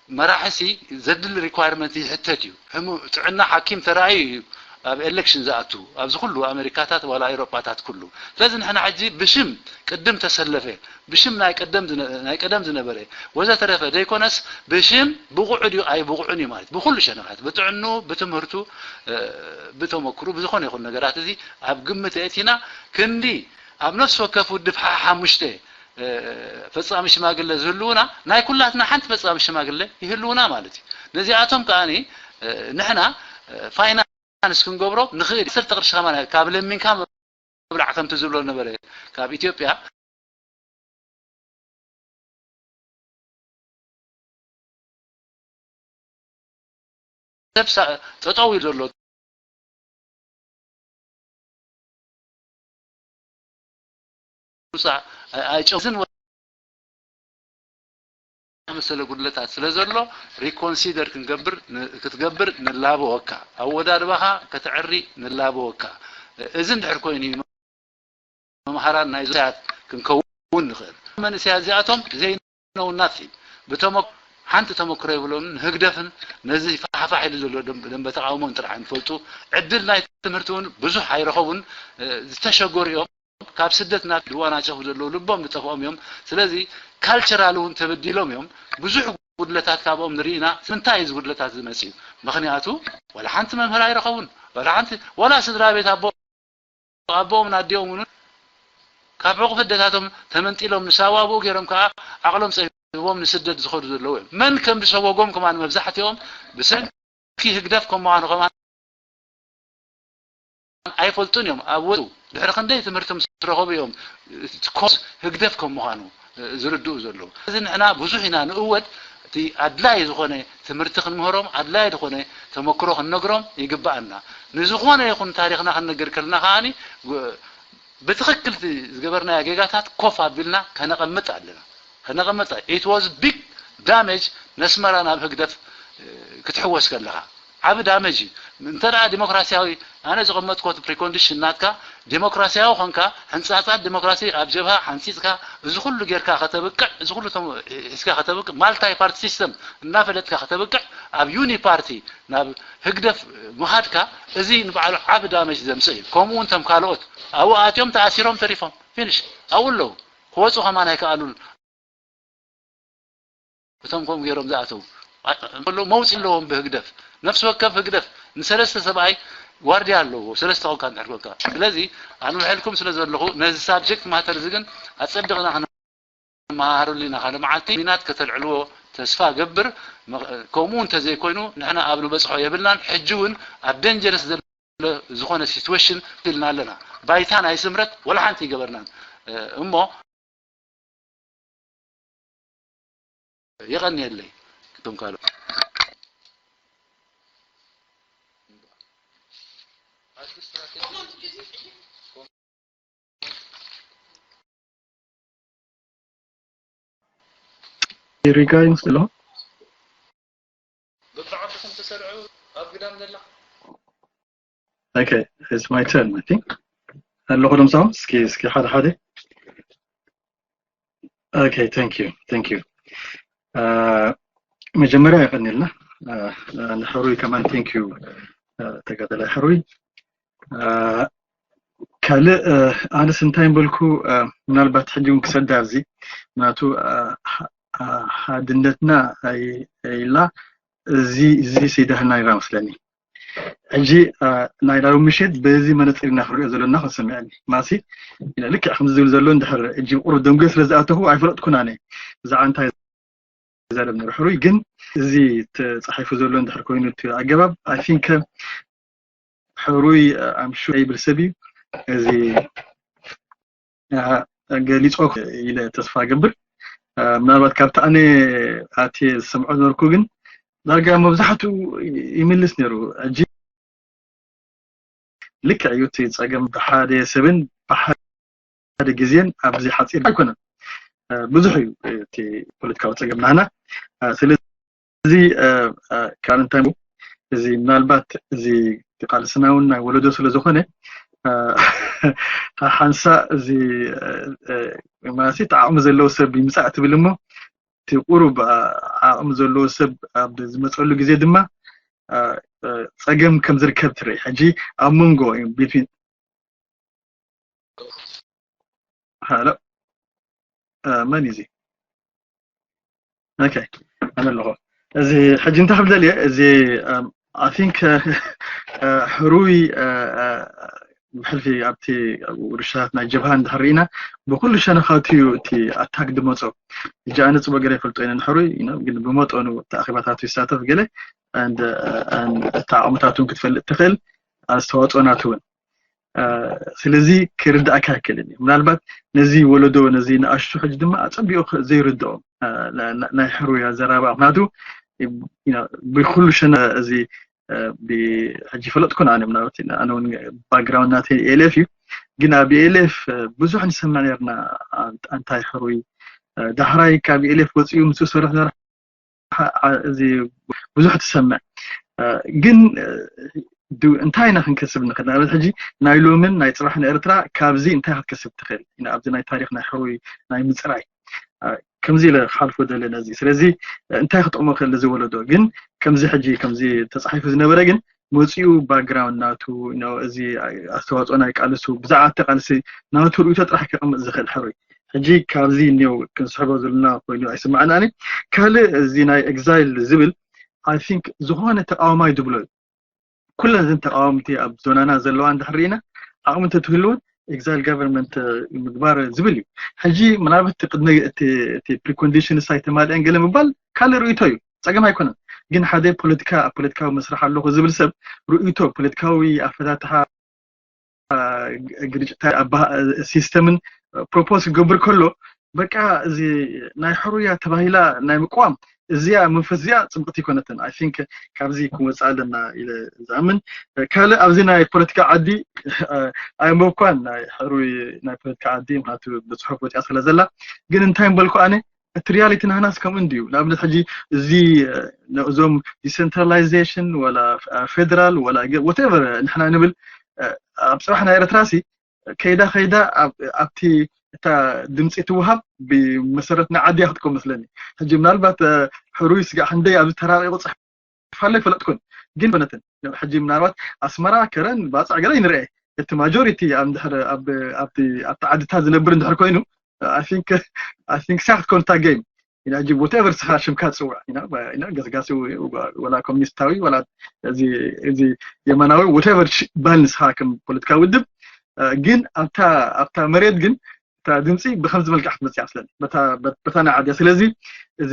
መራሕሲ ዘድሊ ሪኳርመንት ይሕተት እዩ። ጥዕና ሓኪም ተራእዩ እዩ ኣብ ኤሌክሽን ዝኣቱ ኣብዚ ኩሉ ኣሜሪካታት ዋላ ኤሮጳታት ኩሉ። ስለዚ ንሕና ሕጂ ብሽም ቅድም ተሰለፈ ብሽም ናይ ቀደም ናይ ቀደም ዝነበረ ወዘተረፈ ዘይኮነስ ብሽም ብቑዑ ድዩ ኣይብቑዑን እዩ ማለት ብኩሉ ሸነኻት ብጥዕኑ ብትምህርቱ ብተመክሩ ብዝኾነ ይኹን ነገራት እዚ ኣብ ግምት ኣእቲና ክንዲ ኣብ ነፍሲ ወከፍ ውድብ ሓሓሙሽተ ፈጻሚ ሽማግለ ዝህልውና ናይ ኩላትና ሓንቲ ፈጻሚ ሽማግለ ይህልውና ማለት እዩ። ነዚኣቶም ከኣ ንሕና ፋይናንስ ክንገብሮ ንኽእል። ዓሰርተ ቅርሺ ከማን ካብ ለሚንካ ምብላዕ ከምቲ ዝብሎ ነበረ ካብ ኢትዮጵያ ሰብ ጠጠው ኢሉ ዘሎ ኣይጨዝን መሰለ ጉድለታት ስለ ዘሎ ሪኮንሲደር ክንገብር ክትገብር ንላበወካ ኣወዳድባኻ ከተዕሪ ንላበወካ። እዚ እንድሕር ኮይኑ መምሃራን ናይ ዙያት ክንከውን ንኽእል። መንእሰያት እዚኣቶም ዘይነው ናት ብተመ ሓንቲ ተመክሮ የብሎምን። ንህግደፍን ነዚ ፋሕፋሕ ኢሉ ዘሎ ደንበ ተቃውሞን ጥራሕ ንፈልጡ ዕድል ናይ ትምህርቲ እውን ብዙሕ ኣይረኸቡን። ዝተሸገሩ እዮም። ካብ ስደት ናብ ድዋናጨፉ ዘለዉ ልቦም ዝጠፍኦም እዮም። ስለዚ ካልቸራል እውን ተበዲሎም እዮም። ብዙሕ ጉድለታት ካብኦም ንርኢና። ስለምንታይ እዚ ጉድለታት ዝመጽእ እዩ? ምክንያቱ ዋላ ሓንቲ መምህር ኣይረኸቡን። ዋላ ሓንቲ ዋላ ስድራ ቤት ኣቦ ኣቦኦምን ኣዲኦም እውን ካብ ዕቑፊ ኣደታቶም ተመንጢሎም ንሳዋብኡ ገይሮም ከዓ ዓቕሎም ፀቢቦም ንስደት ዝኸዱ ዘለዉ እዮም። መን ከም ዝሰጎጎም ከማን መብዛሕትኦም ብሰንኪ ህግደፍ ከም ምዃኑ ከማን ኣይፈልጡን እዮም። ኣብ ወፁ ድሕሪ ክንደይ ትምህርቲ ምስ ረኸቡ እዮም ኮዝ ህግደፍ ከም ምዃኑ ዝርድኡ ዘለዉ። እዚ ንሕና ብዙሕ ኢና ንእወድ እቲ ኣድላይ ዝኾነ ትምህርቲ ክንምህሮም ኣድላይ ዝኾነ ተመክሮ ክንነግሮም ይግብኣና። ንዝኾነ ይኹን ታሪኽና ክንነግር ከለና ከዓኒ ብትኽክል ዝገበርናዮ ጌጋታት ኮፍ ኣቢልና ከነቐምጥ ኣለና። ከነቐምጥ it was big damage ነስመራ ናብ ህግደፍ ክትሕወስ ከለኻ ዓቢ ዳመጅ እዩ። እንተ ደኣ ዲሞክራሲያዊ ኣነ ዝቐመጥኮ እቲ ፕሪኮንዲሽን ናትካ ዲሞክራሲያዊ ኾንካ ሕንጻጻት ዲሞክራሲ ኣብ ጀብሃ ሓንጺጽካ እዚ ኩሉ ጌርካ ከተብቅዕ እዚ ኩሉ ሒዝካ ከተብቅዕ ማልታይ ፓርቲ ሲስተም እናፈለጥካ ከተብቅዕ ኣብ ዩኒ ፓርቲ ናብ ህግደፍ ምኻድካ እዚ ንባዕሉ ዓቢ ዳመጅ ዘምጽእ እዩ። ከምኡ እውን ቶም ካልኦት ኣብኡ ኣትዮም ተኣሲሮም ተሪፎም ፊኒሽ ኣብኡ ኣለዉ ክወፁ ከማን ኣይከኣሉን። እቶም ከምኡ ገይሮም ዝኣተዉ ከሎ መውፂ ኣለዎም ብህግደፍ ነፍሲ ወከፍ ህግደፍ ንሰለስተ ሰብኣይ ዋርድያ ኣለዎ ሰለስተ ኮንካ እንድሕር ኮንካ ስለዚ ኣንውሐልኩም ስለ ዘለኹ ነዚ ሳብጀክት ማተር እዚ ግን ኣፀቢቕና ክንመሃረሉ ኢና ካልእ መዓልቲ ሚናት ከተልዕልዎ ተስፋ ገብር ከምኡ እንተዘይኮይኑ ንሕና ኣብ ንበፅሖ የብልናን ሕጂ እውን ኣብ ደንጀረስ ዘሎ ዝኾነ ሲትዌሽን ኢልና ኣለና ባይታ ናይ ስምረት ወላ ሓንቲ ይገበርናን እሞ የቐንየለይ እቶም ካልኦት Riga in silo. ዳም ዘላ Okay, it's my turn, I think. ኣለኹ ዶ ምሳኹም? እስኪ እስኪ ሓደ ሓደ። Okay, thank you, thank you. መጀመርያ የቐንየልና ንሕሩይ ከማን thank you ተጋዳላይ ሕሩይ። ካልእ ኣነስ እንታይ በልኩ፣ ምናልባት ሕጂ እውን ክሰዳ ኣብዚ ምክንያቱ ሓድነትና ኢላ እዚ እዚ ሲዳህና ኢራ መስለኒ። ሕጂ ናይ ዳሩ ምሽት በዚ መነፅር ኢና ክንሪኦ ዘለና ክንሰምዐኒ ማሲ ልክዕ ከምዚ ዝብል ዘሎ እንድሕር እጂ ቁሩብ ደንጎ ስለ ዝኣተኹ ኣይፈለጥኩን ኣነ ብዛዕባ እንታይ ዘረብ ነሩ ሕሩይ ግን እዚ ተፃሒፉ ዘሎ እንድሕር ኮይኑ እቲ ኣገባብ I think ሕሩይ ኣምሹ ይብል ሰብ እዩ እዚ ገሊፆ ኢለ ተስፋ ገብር ምናልባት ካብቲ ኣነ ኣቲ ዝሰምዖ ነበርኩ ግን ዳርጋ መብዛሕትኡ ይምልስ ነይሩ ሕጂ ልክዕ እዩ እቲ ፀገም ብሓደ ሰብን ብሓደ ግዜን ኣብዚ ሓፂር ኣይኮነን ብዙሕ እዩ እቲ ፖለቲካዊ ፀገም ናህና ስለዚ ካብ እንታይ እዚ ምናልባት እዚ ቃልስና እውን ናይ ወለዶ ስለ ዝኾነ ሓንሳ እዚ ማለት እቲ ዓቕሚ ዘለዎ ሰብ ይምፃእ ትብል እሞ እቲ ቁሩብ ዓቕሚ ዘለዎ ሰብ ኣብ ዝመፀሉ ግዜ ድማ ፀገም ከም ዝርከብ ትርኢ ሕጂ ኣብ መንጎ between ሃሎ መን እዩ okay ኣነ ኣለኹ እዚ ሕጂ እንታይ ክብል ደልየ እዚ I think ሕሩይ ብሕልፊ ኣብቲ ውርሻታት ናይ ጀብሃ እንድሕር ርኢና ብኩሉ ሸነኻቱ እዩ እቲ ኣታክ ድመፆ እጂ ኣነ ፅቡቅ ገለ ይፈልጦ ይነ ንሕሩይ ግን ብመጠኑ ተኣኺባታቱ ይሳተፍ ገለ እቲ ኣቕምታቱን ክትፈልጥ ትኽእል ኣስተዋፅኦ ናቱ እውን ስለዚ ክርዳእካ ኣይክእልን እዩ ምናልባት ነዚ ወለዶ ነዚ ንኣሽቱ ሕጂ ድማ ኣፀቢቑ ዘይርድኦም ናይ ሕሩይ ኣዘራባ ምክንያቱ ብኩሉ ሸነ እዚ ሕጂ ፈለጥኩን ኣነ ምናልባት ኣነ እውን ባክግራውንድ ናተይ ኤልኤፍ እዩ ግን ኣብ ኤልኤፍ ብዙሕ ንሰምዕ ነርና ኣንታይ ሕሩይ ዳሕራይ ካብ ኤልኤፍ ወፂኡ ምስ ዝሰርሕ እዚ ብዙሕ ትሰምዕ ግን እንታይ ኢና ክንከስብ ንኽእል ንኣብነት ሕጂ ናይ ሎምን ናይ ፅባሕን ኤርትራ ካብዚ እንታይ ክትከስብ ትኽእል ኣብዚ ናይ ታሪክ ናይ ሕሩይ ናይ ምፅራይ ከምዚ ኢለ ክሓልፎ ደለ ነዚ ስለዚ እንታይ ክጠቕሞ ክእል እዚ ወለዶ ግን ከምዚ ሕጂ ከምዚ ተፃሒፉ ዝነበረ ግን መፂኡ ባክግራውንድ ናቱ እዚ ኣስተዋፅኦ ናይ ቃልሱ ብዛዕባ እቲ ቃልሲ ናቱ ርእቶ ጥራሕ ከቐምጥ ዝኽእል ሕሩይ ሕጂ ካብዚ እኒው ክንስሕቦ ዘለና ኮይኑ ኣይስማዕናኒ ካልእ እዚ ናይ ኤግዛይል ዝብል I think ዝኾነ ተቃዋማይ ዝብሎ እዩ ኩለን እዘን ተቃወምቲ ኣብ ዞናና ዘለዋ እንድሕር ርኢና ዓቕሚ እንተትህልውን ኤግዛይል ጋቨርንመንት ምግባር ዝብል እዩ ሕጂ ምናልባት ቅድሚ እቲ ፕሪኮንዲሽንስ ኣይተማልአን ገለ ምባል ካልእ ርእቶ እዩ ፀገም ኣይኮነን ግን ሓደ ፖለቲካ ኣብ ፖለቲካዊ መስራሕ ኣለኹ ዝብል ሰብ ርእቶ ፖለቲካዊ ኣፈታትሓ ግርጭታት ሲስተምን ፕሮፖዝ ክገብር ከሎ በቃ እዚ ናይ ሕሩያ ተባሂላ ናይ ምቅዋም እዚኣ መንፈስ እዚኣ ፅብቅቲ ይኮነትን I think ካብዚ ክንወፅእ ኣለና ኢለ ዝኣምን ካልእ ኣብዚ ናይ ፖለቲካ ዓዲ ኣየንበብኳን ናይ ሕሩይ ናይ ፖለቲካ ዓዲ ምክንያቱ ብፅሑፍ ወፅያ ስለ ዘላ ግን እንታይ ንበልኩ ኣነ እቲ ሪያሊቲ ናህናስ ከምኡ እንድዩ ንኣብነት ሕጂ እዚ እዞም ዲሰንትራላይዜሽን ወላ ፌደራል ወላ whatever ንሕና ንብል ኣብ ፅባሕ ናይ ኤርትራ ሲ ከይዳ ከይዳ ኣብቲ እታ ድምፂ ትወሃብ ብመሰረት ናይ ዓዲ ክትከው መስለኒ ሕጂ ምናልባት ሕሩይ ስጋዕ ክንደይ ኣብዚ ተራቂቁ ፅሕፋለ ይፈለጥኩን ግን ፈነትን ሕጂ ምናልባት ኣስመራ ከረን ባፅዕ ገለ ይንርአ እቲ ማጆሪቲ ኣብቲ ዓድታት ዝነብር እንድሕር ኮይኑ I think I think ሳክት ኮንታ game ኢና ሕጂ whatever ስኻ ሽምካ ትፅውዕ ኢና ገስጋሲ ወላ ኮሚኒስታዊ ወላ እዚ የማናዊ whatever ባል ንስኻ ከም ፖለቲካዊ ውድብ ግን ኣብታ ኣብታ መሬት ግን እታ ድምፂ ብከምዚ መልክዕ ክትመፅእ እያ ስለዚ በታ ናይ ዓድያ ስለዚ እዚ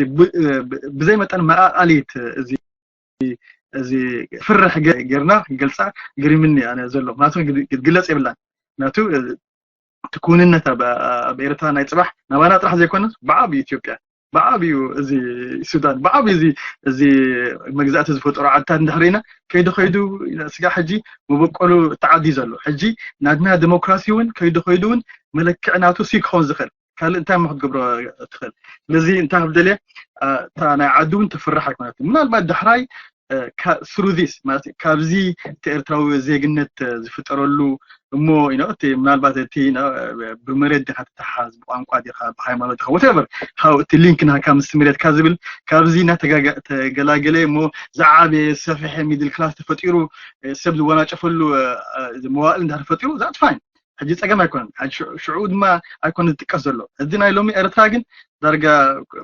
ብዘይ መጠን መቃቃሊት እዚ እዚ ፍርሕ ጌርና ክንገልፃ ግሪምኒ ኣነ ዘሎ ምክንያቱ ግለፅ የብላን ምክንያቱ እቲ ክውንነት ኣብ ኤርትራ ናይ ፅባሕ ናባና ጥራሕ ዘይኮነስ ብዓብዩ ኢትዮጵያ ብዓብዩ እዚ ሱዳን ብዓብዩ እዚ እዚ መግዛእቲ ዝፈጠሩ ዓድታት እንድሕር ኢና ከይዱ ከይዱ ስጋ ሕጂ መበቆሉ እቲ ዓዲ ዘሎ ሕጂ ናትና ዲሞክራሲ እውን ከይዱ ከይዱ እውን መለክዕ ናቱ ሲ ክኸውን ዝኽእል ካልእ እንታይ ክትገብሮ ትኽእል ስለዚ እንታይ ክብደልየ እታ ናይ ዓዲ እውን ትፍራሕ ኣይኮነትን ምናልባት ዳሕራይ through this ማለት ካብዚ እቲ ኤርትራዊ ዜግነት ዝፍጠረሉ እሞ እቲ ምናልባት እቲ ብመሬት ዲኻ ትተሓዝ፣ ብቋንቋ ዲኻ፣ ብሃይማኖት ዲኻ፣ whatever፣ how እቲ ሊንክ ናካ ምስ መሬትካ ዝብል ካብዚ እናተገላገለ እሞ ዝዓበየ ሰፊሐ ሚድል ክላስ ተፈጢሩ፣ ሰብ ዝወናጨፈሉ መዋእል እንድሕር ፈጢሩ፣ that's fine። ሕጂ ጸገም ኣይኮነን። ሽዑ ድማ ኣይኮነ ዝጥቀስ ዘሎ። እዚ ናይ ሎሚ ኤርትራ ግን ዳርጋ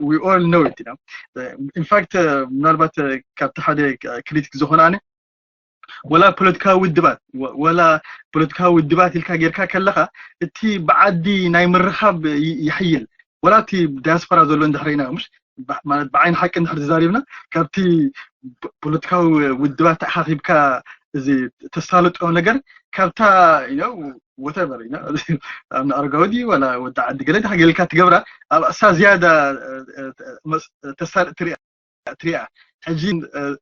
we all know it። ኢንፋክት ምናልባት ካብቲ ሓደ ክሪቲክ ዝኾነ ኣነ ወላ ፖለቲካዊ ውድባት ወላ ፖለቲካዊ ውድባት ኢልካ ጌርካ ከለኻ እቲ ብዓዲ ናይ ምርኻብ ይሕይል። ወላ እቲ ዳያስፖራ ዘሎ እንድሕር ኢና ምሽ ማለት ብዓይኒ ሓቂ እንድሕር ተዛሪብና ካብቲ ፖለቲካዊ ውድባት ተኣኻኺብካ እዚ ተሳልጦ ነገር ካብታ ወተቨር ኣብ ኣረጋዊ ድዩ ወላ ወዲ ዓዲ ገለ ድካ ጌልካ ትገብራ ኣብ እሳ ዝያዳ ተሳልጥ ትሪኣ ትሪኣ። ሕጂ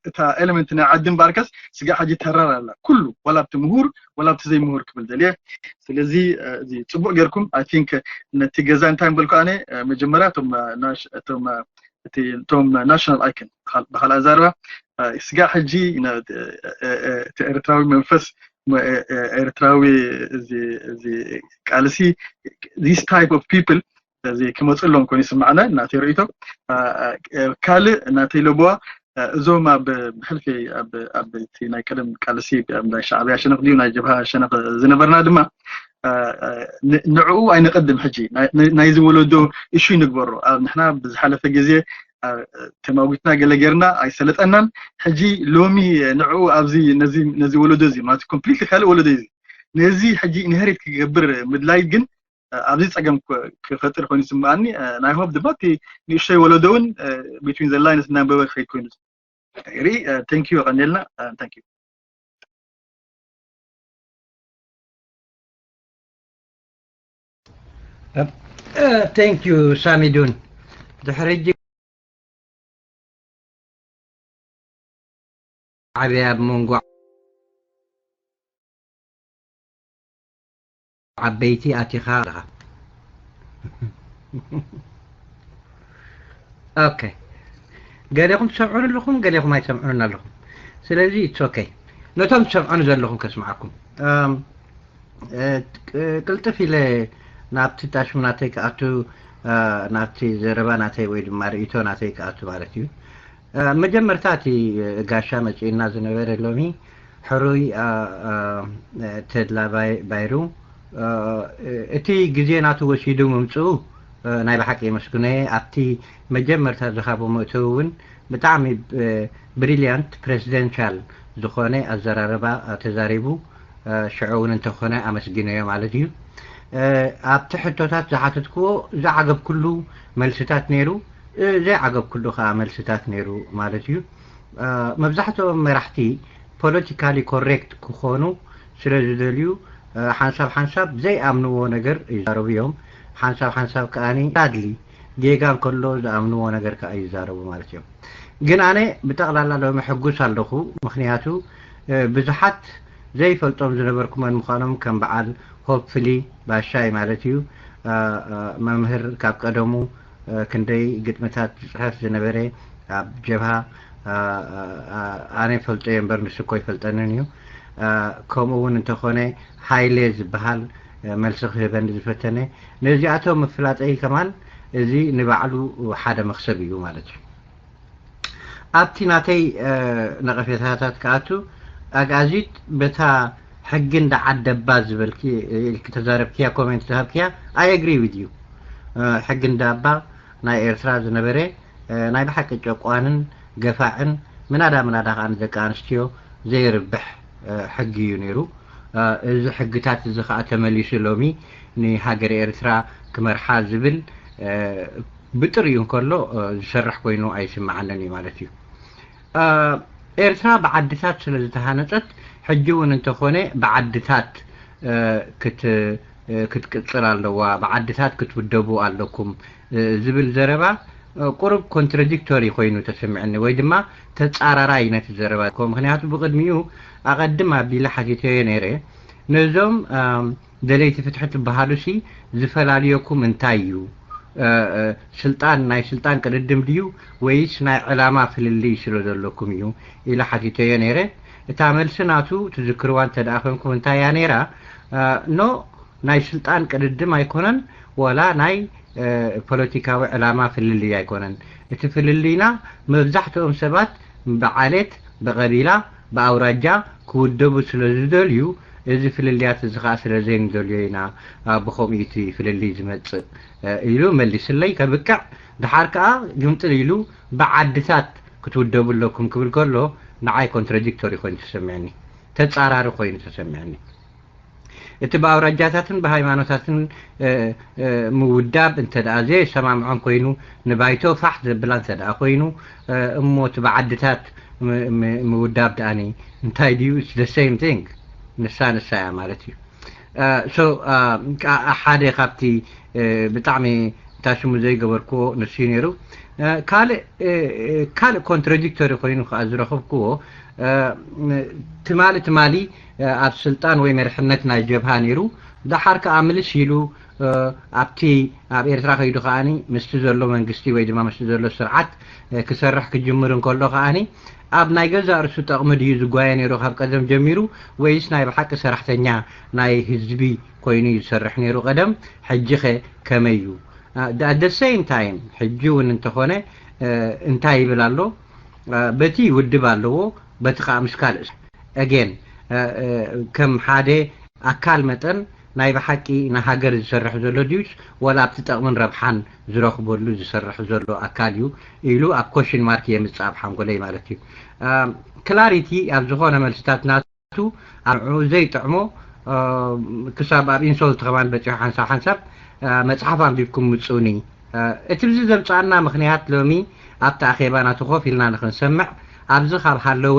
እታ ኤለመንት ናይ ዓዲ እምበኣርከስ ስጋ ሕጂ ተራር ኣላ ኩሉ ወላ ኣብቲ ምሁር ወላ ኣብቲ ዘይምሁር ክብል ደልየ። ስለዚ እዚ ጽቡቅ ጌርኩም። I think ነቲ ገዛ እንታይ ምበልኩ ኣነ መጀመርያ እቶም እቶም ናሽናል ኣይኮን ብካልኣ ዛረባ ስጋ ሕጂ እቲ ኤርትራዊ መንፈስ ኤርትራዊ እዚ ቃልሲ this type of people እዚ ክመፅእ ኣለዎም ኮይኑ ይስማዕና ናተይ ርእይቶ። ካልእ ናተይ ለቦዋ እዞም ኣብ ብሕልፊ ኣብ እቲ ናይ ቀደም ቃልሲ ናይ ሻዕብያ ሸነኽ ድዩ ናይ ጀብሃ ሸነኽ ዝነበርና ድማ ንዕኡ ኣይነቐድም። ሕጂ ናይዚ ወለዶ እሹ ይንግበሮ። ኣብ ንሕና ብዝሓለፈ ግዜ ተማጉትና ገለ ጌርና ኣይሰለጠናን። ሕጂ ሎሚ ንዕኡ ኣብዚ ነዚ ወለዶ እዚ ማለት ኮምፕሊትሊ ካልእ ወለዶ እዩ። ነዚ ሕጂ ኢንሄሪት ክገብር ምድላይ ግን ኣብዚ ጸገም ክፈጥር ኮይኑ ይስምኣኒ። ናይ ሆፕ ድማ እቲ ንእሽተይ ወለዶ እውን ቢትዊን ዘ ላይንስ እናንበበ ክኸይድ ኮይኑ ሪ። Thank you። ቀንዴልና። Thank you። Thank you ሳሚዱን። ድሕሪ ሕጂ ዓብያ ኣብ መንጎ ዓበይቲ ኣቲኻ ኣለኻ። ኦኬ፣ ገሌኹም ትሰምዑን ኣለኹም፣ ገሌኹም ኣይትሰምዑን ኣለኹም። ስለዚ it's okay። ነቶም ትሰምዑን ዘለኹም ከስምዓኩም። እም፣ እ፣ ቅ-፣ ቅልጥፍ ኢለ ናብቲ ጣሽሙ ናተይ ክኣቱ፣ እ፣ ናብቲ ዘረባ ናተይ ወይ ድማ ርእይቶ ናተይ ክኣቱ ማለት እዩ። እ፣ መጀመርታ እቲ ጋሻ መጺኡና ዝነበረ ሎሚ ሕሩይ፣ እ፣ እ፣ ተድላ ባይ-፣ ባይሩ፣ እ፣ እቲ ግዜ ናቱ ወሲዱ ምምጽኡ፣ እ፣ ናይ ብሓቂ የመስግኖ እየ። ኣብቲ መጀመርታ ዝሃቦ መእተዊ እውን ብጣዕሚ፣ እ፣ ብሪልያንት ፕሬዚደንሻል ዝኾነ ኣዘራርባ፣ እ፣ ተዛሪቡ። እ፣ ሽዑ እውን እንተኾነ ኣመስጊነዮ ማለት እዩ። እ፣ ኣብቲ ሕቶታት ዝሓተትክዎ ዝዓገብኩሉ መልስታት ነይሩ፣ እ፣ ዘይዓገብኩሉ ከዓ መልስታት ነይሩ ማለት እዩ። እ፣ መብዛሕትኦም መራሕቲ ፖለቲካሊ ኮሬክት ክኾኑ ስለ ዝደልዩ፣ እ፣ ሓንሳብ ሓንሳብ ዘይኣምንዎ ነገር ይዛረቡ እዮም። ሓንሳብ ሓንሳብ ከኣኒ ሳድሊ ጌጋ እንከሎ ዝኣምንዎ ነገር ከዓ ይዛረቡ ማለት እዮም። ግን ኣነ ብጠቕላላ ሎሚ ሕጉስ ኣለኹ። ምኽንያቱ፣ እ፣ ብዙሓት ዘይፈልጦም ዝነበርኩ መን ምዃኖም ከም በዓል ሆፕፍሊ ባሻይ ማለት እዩ፣ እ፣ እ፣ መምህር ካብ ቀደሙ፣ እ፣ ክንደይ ግጥምታት ዝጽሕፍ ዝነበረ ኣብ ጀብሃ፣ እ፣ እ፣ እ፣ ኣነ ይፈልጦ እየ እምበር ንሱ እኮ ይፈልጠንን እዩ። እ፣ ከምኡ እውን እንተኾነ ሃይሌ ዝበሃል፣ እ፣ መልሲ ክህበኒ ዝፈተነ። ነዚኣቶም ምፍላጠይ ከማን እዚ ንባዕሉ ሓደ መኽሰብ እዩ ማለት እዩ። ኣብቲ ናተይ፣ እ፣ ነቐፌታታት ክኣቱ፣ ኣግኣዚት በታ ሕጊ እንዳ ዓደባ ዝበልኪ ኢልኪ ተዛረብክያ፣ ኮሜንት ዝሃብክያ፣ I agree with you። እ፣ ሕጊ እንዳባ ናይ ኤርትራ ዝነበረ፣ እ፣ ናይ ብሓቂ ጨቋንን ገፋዕን ምናዳ ምናዳ ከኣ ንደቂ ኣንስትዮ ዘይርብሕ፣ እ፣ ሕጊ እዩ ነይሩ። እ፣ እዚ ሕግታት እዚ ከኣ ተመሊሱ ሎሚ ንሃገር ኤርትራ ክመርሓ ዝብል፣ እ፣ ብጥሪኡ እንከሎ፣ እ፣ ዝሰርሕ ኮይኑ ኣይስምዓንን እዩ ማለት እዩ። እ፣ ኤርትራ ብዓድታት ስለ ዝተሃነጸት፣ ሕጂ እውን እንተኾነ ብዓድታት፣ እ፣ ክት-፣ እ፣ ክትቅጽል ኣለዋ፣ ብዓድታት ክትውደቡ ኣለኩም፣ እ፣ ዝብል ዘረባ፣ እ፣ ቁሩብ ኮንትራዲክቶሪ ኮይኑ ተሰሚዕኒ፣ ወይ ድማ ተጻራራይ ነቲ ዘረባ። ምኽንያቱ ብቕድሚኡ ኣቐድም ኣቢለ ሓቲተዮ ነይረ፣ ነዞም፣ እም፣ ደለይቲ ፍትሒ ትበሃሉሲ ዝፈላልየኩም እንታይ እዩ? ስልጣን ናይ ስልጣን ቅድድም ድዩ ወይስ ናይ ዕላማ ፍልልይ ስለ ዘለኩም እዩ ኢለ ሓቲተዮ ነይረ። እታ መልሲ ናቱ ትዝክርዋ እንተ ደኣ ኮንኩም እንታይ እያ ነይራ? ኖ፣ ናይ ስልጣን ቅድድም ኣይኮነን፣ ወላ ናይ ፖለቲካዊ ዕላማ ፍልልይ ኣይኮነን። እቲ ፍልልይና መብዛሕትኦም ሰባት ብዓሌት፣ ብቐቢላ፣ ብኣውራጃ ክውደቡ ስለ ዝደልዩ፣ እዚ ፍልልያት እዚ ኸኣ ስለ ዘይንደልዮ ኢና ብኸምኡ እቲ ፍልልይ ዝመጽእ ኢሉ መሊስለይ። ከብቅዕ ድሓር ከኣ ግምጥል ኢሉ ብዓድታት ክትውደቡ ኣለኩም ክብል ከሎ ንዓይ ኮንትራዲክቶሪ ኮይኑ ተሰሚዕኒ፣ ተጻራሪ ኮይኑ ተሰሚዕኒ። እቲ ብኣውራጃታትን ብሃይማኖታትን ምውዳብ እንተ ደኣ ዘየሰማምዖም ኮይኑ፣ ንባይቶ ፋሕ ዘብላ እንተ ደኣ ኮይኑ፣ እሞ እቲ ብዓድታት ምውዳብ ደኣኒ እንታይ ድዩ? It's the same thing። ንሳ ንሳ እያ ማለት እዩ። So ሓደ ካብቲ ብጣዕሚ ታሽሙ ዘይገበርክዎ ንሱ እዩ ነይሩ። ካልእ ካልእ ኮንትራዲክቶሪ ኮይኑ ከዓ ዝረኸብክዎ፣ ትማሊ ትማሊ ኣብ ስልጣን ወይ መርሕነት ናይ ጀብሃ ነይሩ፣ ደሓር ከዓ ምልስ ኢሉ ኣብቲ ኣብ ኤርትራ ከይዱ ከዓኒ ምስቲ ዘሎ መንግስቲ ወይ ድማ ምስቲ ዘሎ ስርዓት ክሰርሕ ክጅምር እንከሎ ከዓኒ ኣብ ናይ ገዛእ ርእሱ ጠቕሚ ድዩ ዝጓየ ነይሩ ካብ ቀደም ጀሚሩ፣ ወይስ ናይ ብሓቂ ሰራሕተኛ ናይ ህዝቢ ኮይኑ እዩ ዝሰርሕ ነይሩ ቀደም? ሕጂ ኸ ከመይ እዩ? At the same time ሕጂ እውን እንተኾነ እንታይ ይብል ኣሎ? በቲ ውድብ ኣለዎ፣ በቲ ከዓ ምስ ካልእ ኣጌን ከም ሓደ ኣካል መጠን ናይ ብሓቂ ንሃገር ዝሰርሕ ዘሎ ድዩስ ዋላ ኣብቲ ጠቕምን ረብሓን ዝረኽበሉ ዝሰርሕ ዘሎ ኣካል እዩ ኢሉ ኣብ ኮሽን ማርክ የምፅእ ኣብ ሓንጎለይ ማለት እዩ። ክላሪቲ ኣብ ዝኾነ መልስታት ናቱ ኣብ ንዕኡ ዘይጥዕሞ ክሳብ ኣብ ኢንሶልት ከማን በፂሑ ሓንሳብ ሓንሳብ መፅሓፍ ኣንቢብኩም ምፁኒ። እቲ ብዚ ዘምፃኣና ምክንያት ሎሚ ኣብቲ ኣኼባ ናቱ ኮፍ ኢልና ንክንሰምዕ ኣብዚ ካብ ሃለወ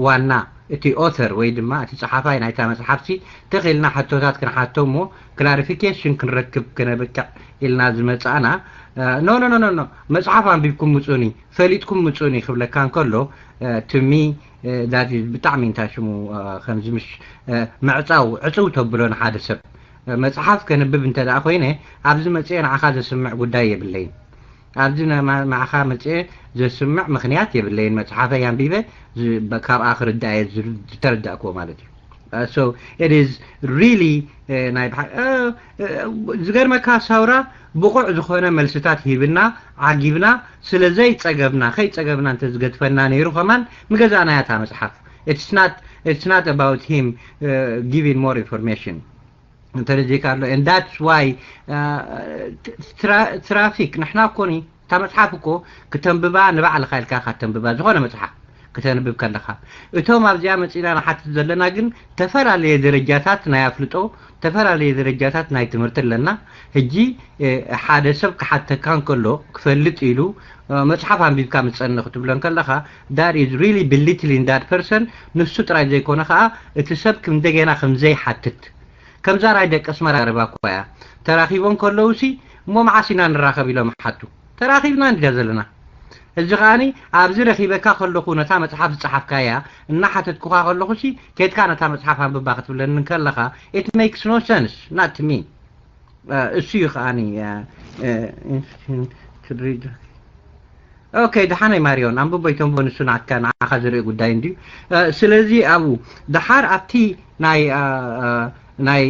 ዋና እቲ ኦተር ወይ ድማ እቲ ፀሓፋይ ናይታ መፅሓፍሲ ትኽ ኢልና ሕቶታት ክንሓቶ እሞ ክላሪፊኬሽን ክንረክብ ክነብቅዕ ኢልና ዝመፃእና። ኖ ኖ ኖ ኖ፣ መፅሓፍ ኣንቢብኩም ምፁኒ፣ ፈሊጥኩም ምፁኒ ክብለካ እንከሎ ትሚ ዳት ብጣዕሚ እንታይ ሽሙ ከምዚ ምሽ ምዕፃው ዕፅው ተብሎ ንሓደ ሰብ። መፅሓፍ ከንብብ እንተ ደኣ ኮይነ ኣብዚ መፅአ ንዓኻ ዘስምዕ ጉዳይ የብለይን። ኣብዚ ንዓኻ መፅአ ዘስምዕ ምክንያት የብለይን። መፅሓፈይ ኣንቢበ ካብኣ ክርዳእ እየ ዝተረዳእክዎ ማለት እዩ። So it is really ናይ ዝገርመካ ሳውራ ብቑዕ ዝኾነ መልስታት ሂብና ዓጊብና ስለ ዘይፀገብና፣ ከይፀገብና እንተዝገድፈና ነይሩ ከማን ምገዛእናያ እታ መፅሓፍ። It's not about him giving more information እንተለዚካ ኣሎ and that's why ትራፊክ ንሕና እኮኒ እታ መፅሓፍ እኮ ክተንብባ ንባዕልኻ ኢልካ ኢኻ ተንብባ። ዝኾነ መፅሓፍ ክተንብብ ከለኻ እቶም ኣብዚኣ መፂና ንሓትት ዘለና ግን ተፈላለየ ደረጃታት ናይ ኣፍልጦ፣ ተፈላለየ ደረጃታት ናይ ትምህርቲ ኣለና። ሕጂ ሓደ ሰብ ክሓተካ እንከሎ ክፈልጥ ኢሉ መፅሓፍ ኣንቢብካ ምፀኒ ክትብሎ እንከለኻ that is really belittling that person። ንሱ ጥራይ ዘይኮነ ከዓ እቲ ሰብ እንደገና ከምዘይሓትት ከምዛ ናይ ደቂ ኣስመራ ረባ እኳ እያ። ተራኺቦም ከለውሲ እሞ መዓስ ኢና ንራኸብ ኢሎም ሓቱ። ተራኺብና እንዲና ዘለና። እዚ ከዓኒ ኣብዚ ረኺበካ ከለኹ ነታ መፅሓፍ ዝፀሓፍካያ እናሓተትኩኻ ከለኹሲ ኬድካ ነታ መፅሓፍ ኣንብባ ክትብለኒ እንከለኻ it makes no sense not to me። እሱ እዩ ከዓኒ to read ኦኬ፣ ደሓነይ ማርዮን ኣንብቦ ይተንቦ ንሱ ናትካ ንዓኻ ዝርኢ ጉዳይ እንድዩ። ስለዚ ኣብኡ ደሓር ኣብቲ ናይ ናይ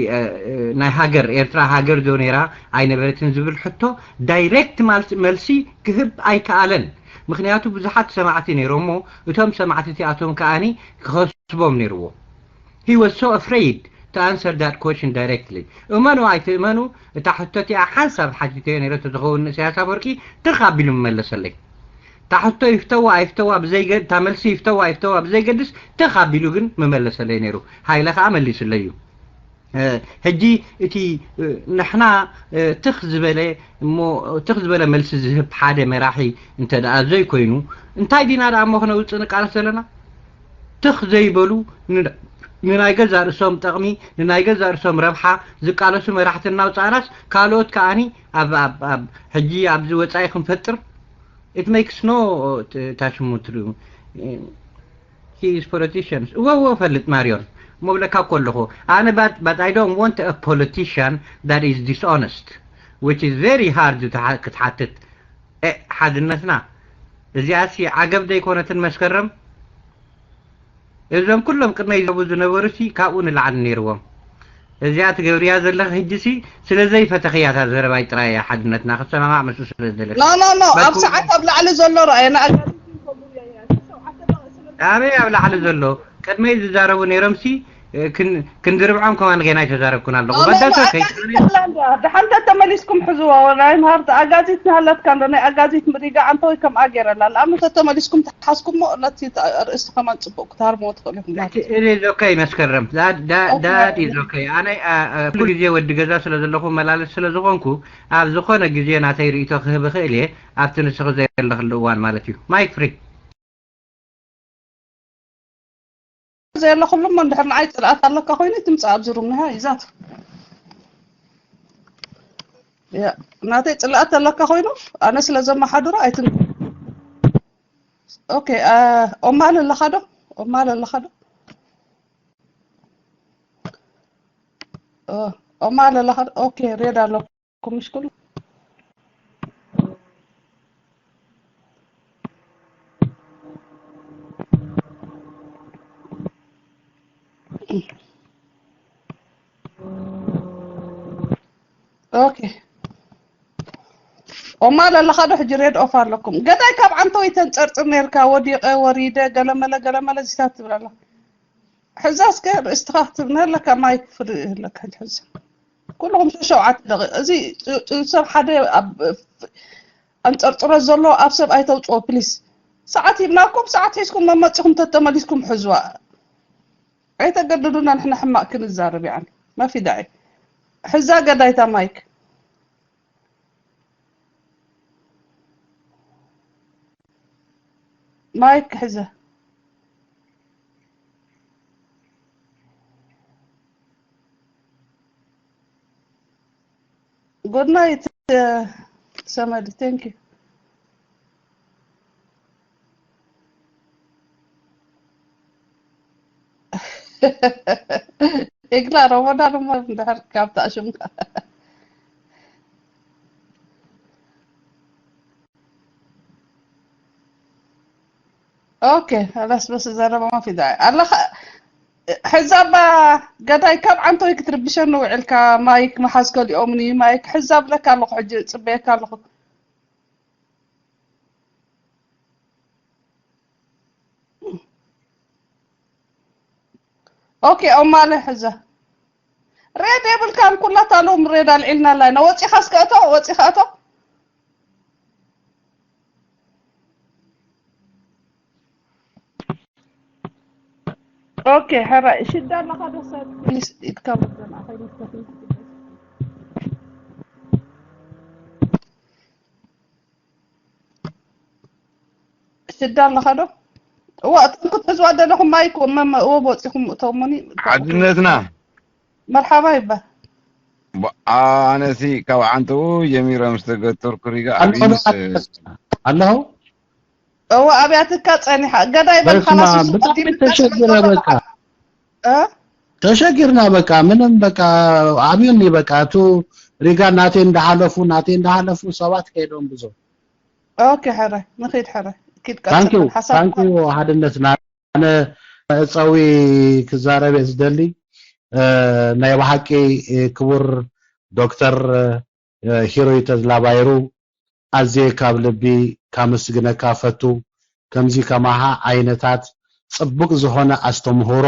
ናይ ሃገር ኤርትራ ሃገር ዶ ነይራ ኣይነበረትን ዝብል ሕቶ ዳይሬክት መልሲ ክህብ ኣይከኣለን። ምክንያቱ ብዙሓት ሰማዕቲ ነይሮሞ እቶም ሰማዕቲ እቲኣቶም ከዓኒ ክኸስቦም ነይርዎ። He was so afraid to answer that question directly። እመኑ ኣይትእመኑ እታ ሕቶ እቲኣ ሓንሳብ ሓቲተዮ ነይረ ተዝኸውን ንእስያስ ኣፈወርቂ ትኽ ኣቢሉ ምመለሰለይ። እታ ሕቶ ይፍተዋ ኣይፍተዋ ብዘይገ እታ መልሲ ይፍተዋ ኣይፍተዋ ብዘይገድስ ትኽ ኣቢሉ ግን ምመለሰለይ ነይሩ። ሃይለ ከዓ መሊሱለይ እዩ። ሕጂ እቲ ንሕና ትኽ ዝበለ እሞ ትኽ ዝበለ መልሲ ዝህብ ሓደ መራሒ እንተ ደኣ ዘይኮይኑ እንታይ ዲና ደኣ እሞ ክነውፅእ ንቃለስ ዘለና? ትኽ ዘይበሉ ንናይ ገዛ ርእሶም ጠቕሚ ንናይ ገዛ ርእሶም ረብሓ ዝቃለሱ መራሕቲ እናውፃእናስ ካልኦት ከዓኒ ኣብ ሕጂ ኣብዚ ወፃኢ ክንፈጥር it makes no ታሽሙ ትርኡ he is politicians እወ እወ ፈልጥ ማርዮን እሞ ብለካ እኮ ኣለኹ ኣነ but I don't want a politician that is dishonest which is very hard ክትሓትት። ሓድነትና እዚኣሲ ዓገብ ዘይኮነትን መስከረም? እዞም ኩሎም ቅድመይ ዝቡ ዝነበሩ ሲ ካብኡ ንላዕሊ ነይርዎም። እዚኣ ትገብርያ ዘለኺ ሕጂ ሲ ስለ ዘይፈተኽያ እታ ዘረባይ ጥራይ እያ ሓድነትና ክትሰማማዕ ምስኡ ስለ ዝደለኪ። ኖ ኖ ኖ ኣብ ሰዓት ኣብ ላዕሊ ዘሎ ረኣየ ንኣጋጣሚ ኣበይ ኣብ ላዕሊ ዘሎ ቅድመይ ዝዛረቡ ነይሮም ሲ ክንድርብዖም ከማን ገና ይተዛረብኩን ኣለኹ። በዳስ ኦኬ። ደሓን ተተመሊስኩም ሕዝዋ ወላይ ንሃርት ኣጋዚት ናሃላትካ እንዶ ናይ ኣጋዚት ምሪጋ ኣንተ ወይ ከም ኣጌረላ ለኣኑ ተተመሊስኩም ተሓዝኩሞ ነቲ ርእስቲ ከማን ጽቡቅ ክትሃርሞ ትኽእሉ ኢኹም። እኔ ኦኬ መስከረም that is okay። ኣነ ኩሉ ግዜ ወዲ ገዛ ስለ ዘለኹ መላለስ ስለ ዝኾንኩ ኣብ ዝኾነ ግዜ ናተይ ርእቶ ክህብ እኽእል እየ ኣብቲ ንስኺ ዘለኽሉ እዋን ማለት እዩ። ማይክ ፍሪ ዘየለ ኩሉም እንድሕር ንዓይ ጽልኣት ኣለካ ኮይኑ ትምጻእ ኣብዚ ሩም ንሃ ይዛት ናተይ ጽልኣት ኣለካ ኮይኑ ኣነ ስለ ዘመሓድሮ ኣይትም ኦኬ ኦማል ኣለኻ ዶ ኦማል ኣለኻ ዶ ኦማል ኣለኻ ዶ ኦኬ ሬድ ኣለኩ ምሽ ኩሉ ኦኬ ኦማል ኣለኻ ዶ ሕጂ ሬድ ኦፍ ኣለኩም ገዳይ ካብ ዓንተወይ ተንጸርጽር ነርካ ወዲቐ ወሪደ ገለመለ ገለመለ ዚታት ትብል ኣላ ሕዛ እስከ ርእስትኻ ክትብል ኣለካ ማይክ ፍሪ ኣለካ ሕዚ ኩልኹም ሸውዓተ ደቂቕ እዚ ሰብ ሓደ ኣንጸርጽሮ ዘሎ ኣብ ሰብ ኣይተውፅኦ ፕሊስ ሰዓት ሂብናኩም ሰዓት ሒዝኩም መመፅኹም ተተመሊስኩም ሕዝዋ ኣይተገድዱና ንሕና ሕማቕ ክንዛረብ ይዓኒ ማፊ ዳዒ ሕዛ ገዳይታ ማይክ ማይክ ሕዘ Good night, uh, Samadi. Thank you. Igla Ramadan mo dahar kapta shumka. Okay, خلاص بس زربة ما في داعي. الله خ... ሕዛባ ገዳይ ካብ ዓንተወይ ክትርብሸኒ ውዕልካ ማይክ መሓዝ ከሊኦምኒ ማይክ ሕዛብ ለካ ኣለኹ ሕጂ ፅበየካ ኣለኹ ኦኬ ኦማለ ሕዘ ሬድ የብልካን ኩላታ ሎም ሬድ ኣልዒልና ኣላ ኢና ወፂኻ እስከ እቶ ወፂኻ እቶ ኦኬ ሕራይ ሽዳ ኣለኻ ዶ ሰብ ፕሊስ ኢድካ ወደና ከይምስተፊ ሽዳ ኣለኻ ዶ እዋ እቶም ክትሕዝዋ ዘለኹም ማይክ እዎ ወፂኹም እተውሙኒ ሓድነትና መርሓባ ይባል ኣነሲ ካብ ዓንተኡ ጀሚረ ምስ ተገተርኩ ሪጋ ኣብይስ ኣለኹ እወ ኣብያትካ ጸኒሓ ገዳይ በል በስመ ኻላስ ኣብ እሱ ብጣዕሚ ቀዲሙ ተሸግረ በቃ እ? ተሸጊርና በቃ ምንም በቃ ኣብዩኒ በቃ እቱ ሪጋ ናተይ እንዳሓለፉ ናተይ እንዳሓለፉ ሰባት ከይዶም ብዙ ኦኬ ሕረ ንኺድ ሕረ ኪድ ቀጽል ታንኪዩ ሓሳብ ታንኪዩ ሓድነትና ኣነ መዕጸዊ ክዛረብ እየ ዝደሊ እ፣ ናይ ብሓቂ እ፣ ክቡር ዶክተር እ፣ ሂሩይ ተድላ ባይሩ ኣዝየ ካብ ልቢ ካመስግነካ ፈቱ። ከምዚ ከማኻ ዓይነታት ጽቡቕ ዝኾነ ኣስተምህሮ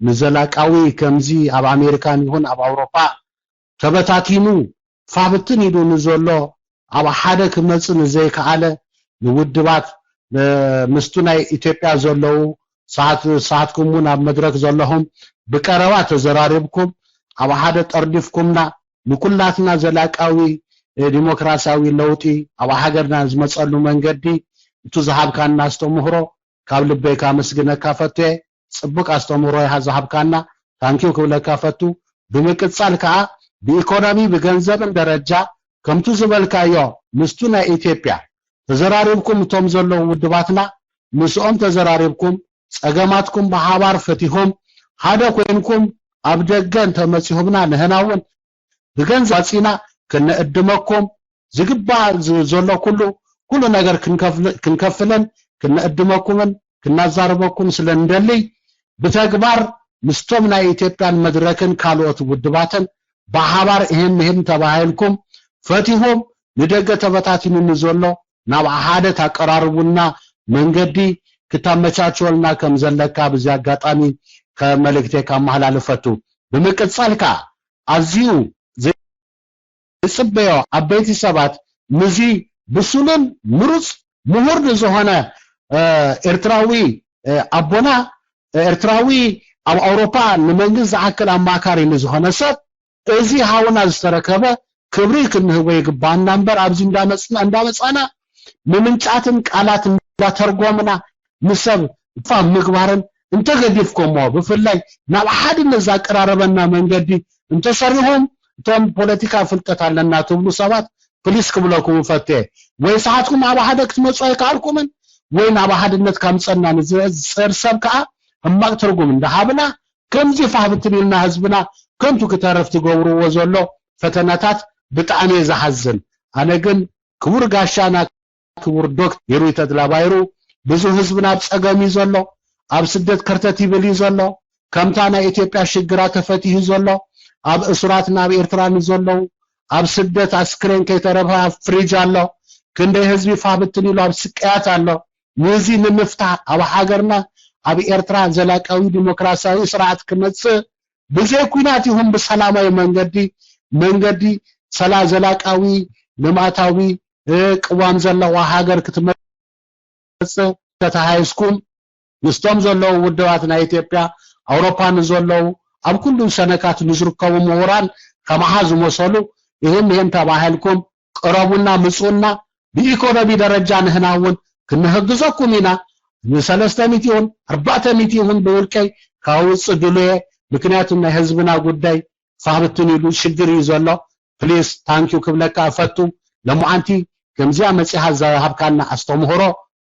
ንዘላቃዊ ከምዚ ኣብ ኣሜሪካን ይኹን ኣብ ኣውሮፓ ተበታቲኑ ፋብትን ኢሉ ንዘሎ ኣብ ሓደ ክመጽእ ንዘይከኣለ ንውድባት ምስቱ ናይ ኢትዮጵያ ዘለዉ ንስኻትኩም እውን ኣብ መድረክ ዘለኹም ብቀረባ ተዘራሪብኩም ኣብ ሓደ ጠርዲፍኩምና ንኩላትና ዘላቃዊ ዲሞክራሲያዊ ለውጢ ኣብ ሃገርና ዝመፀሉ መንገዲ እቱ ዝሃብካና ኣስተምህሮ ካብ ልበይ ካመስግነካ ፈትየ። ፅቡቅ ኣስተምህሮ ኢኻ ዝሃብካና። ታንኪው ክብለካ ፈቱ። ብምቅፃል ከዓ ብኢኮኖሚ ብገንዘብን ደረጃ ከምቱ ዝበልካዮ ምስቱ ናይ ኢትዮጵያ ተዘራሪብኩም እቶም ዘለዉ ውድባትና ምስኦም ተዘራሪብኩም ፀገማትኩም ብሓባር ፈቲኹም ሓደ ኮይንኩም ኣብ ደገ እንተመፂኹምና ንህና እውን ብገንዘብ ዋፂና ክንእድመኩም ዝግባእ ዝ- ዘሎ ኩሉ ኩሉ ነገር ክንከፍል- ክንከፍልን ክንእድመኩምን ክናዛርበኩም ስለ እንደልይ ብተግባር ምስቶም ናይ ኢትዮጵያን መድረክን ካልኦት ውድባትን ብሓባር እህም ምህም ተባሂልኩም ፈቲኹም ንደገ ተበታቲኑ ንዘሎ ናብ ሓደ ታቀራርቡና መንገዲ ክታመቻችወልና ከም ዘለካ ብዚ ኣጋጣሚ ከመልእክተይ ከመሓላልፈቱ ብምቅጻል ከኣ ኣዝዩ ዝጽበዮ ዓበይቲ ሰባት ምዚ ብሱልን ምሩጽ ምሁር ንዝኾነ ኤርትራዊ ኣቦና ኤርትራዊ ኣብ ኣውሮፓ ንመንግስት ዝኣክል ኣማካሪ ንዝኾነ ሰብ እዚ ሃውና ዝተረከበ ክብሪ ክንህቦ ይግባና እምበር ኣብዚ እንዳመጽና እንዳመጻና ምምንጫትን ቃላት እንዳተርጎምና ንሰብ ፋ ምግባርን እንተገዲፍኮሞ ብፍላይ ናብ ሓድነት ዛቀራረበና መንገዲ እንተሰሪኹም እቶም ፖለቲካ ፍልጠት ኣለና ትብሉ ሰባት ፕሊስ ክብለኩም ፈቴ ወይ ሰዓትኩም ኣብ ሓደ ክትመፁ ኣይከኣልኩምን ወይ ናብ ሓድነት ካምፀና ንዝፅር ሰብ ከዓ ሕማቅ ትርጉም እንዳሃብና ከምዚ ፋህብትን ኢልና ህዝብና ከንቱ ክተርፍ ትገብርዎ ዘሎ ፈተናታት ብጣዕሚ ዝሓዝን ኣነ ግን ክቡር ጋሻና ክቡር ዶክተር ሂሩይ ተድላ ባይሩ ብዙ ህዝብና ኣብ ፀገም እዩ ዘሎ ኣብ ስደት ከርተት ይብል እዩ ዘሎ ከምታ ናይ ኢትዮጵያ ሽግራ ተፈቲሁ ዘሎ ኣብ እሱራትና ኣብ ኤርትራ ንዘለዉ ኣብ ስደት ኣስክሬን ከይተረፈ ኣብ ፍሪጅ ኣሎ ክንደይ ህዝቢ ፋብትን ኢሉ ኣብ ስቀያት ኣሎ ንዚ ንምፍታሕ ኣብ ሃገርና ኣብ ኤርትራ ዘላቃዊ ዲሞክራሲያዊ ስርዓት ክመፅእ ብዘይ ኩናት ይኹን ብሰላማዊ መንገዲ መንገዲ ሰላ ዘላቃዊ ልምዓታዊ ቅዋም ዘለዋ ሃገር ክትመፅእ ተተሃይዝኩም ምስቶም ዘለዉ ውድባት ናይ ኢትዮጵያ ኣውሮፓ ንዘለዉ ኣብ ኩሉ ሸነካት ንዝርከቡ ምሁራን ከማሃ ዝመሰሉ ይህም ይህም ተባሂልኩም ቅረቡና ምፁና ብኢኮኖሚ ደረጃ ንህና እውን ክንህግዘኩም ኢና ንሰለስተ ሚእቲ ይኹን ኣርባዕተ ሚእቲ ይኹን ብውልቀይ ካውፅእ ድሉየ ምክንያቱ ናይ ህዝብና ጉዳይ ፋብትን ኢሉ ሽግር እዩ ዘሎ ፕሊስ ታንኪው ክብለካ እፈቱ ለሙዓንቲ ከምዚኣ መፂኻ ዝሃብካና ኣስተምህሮ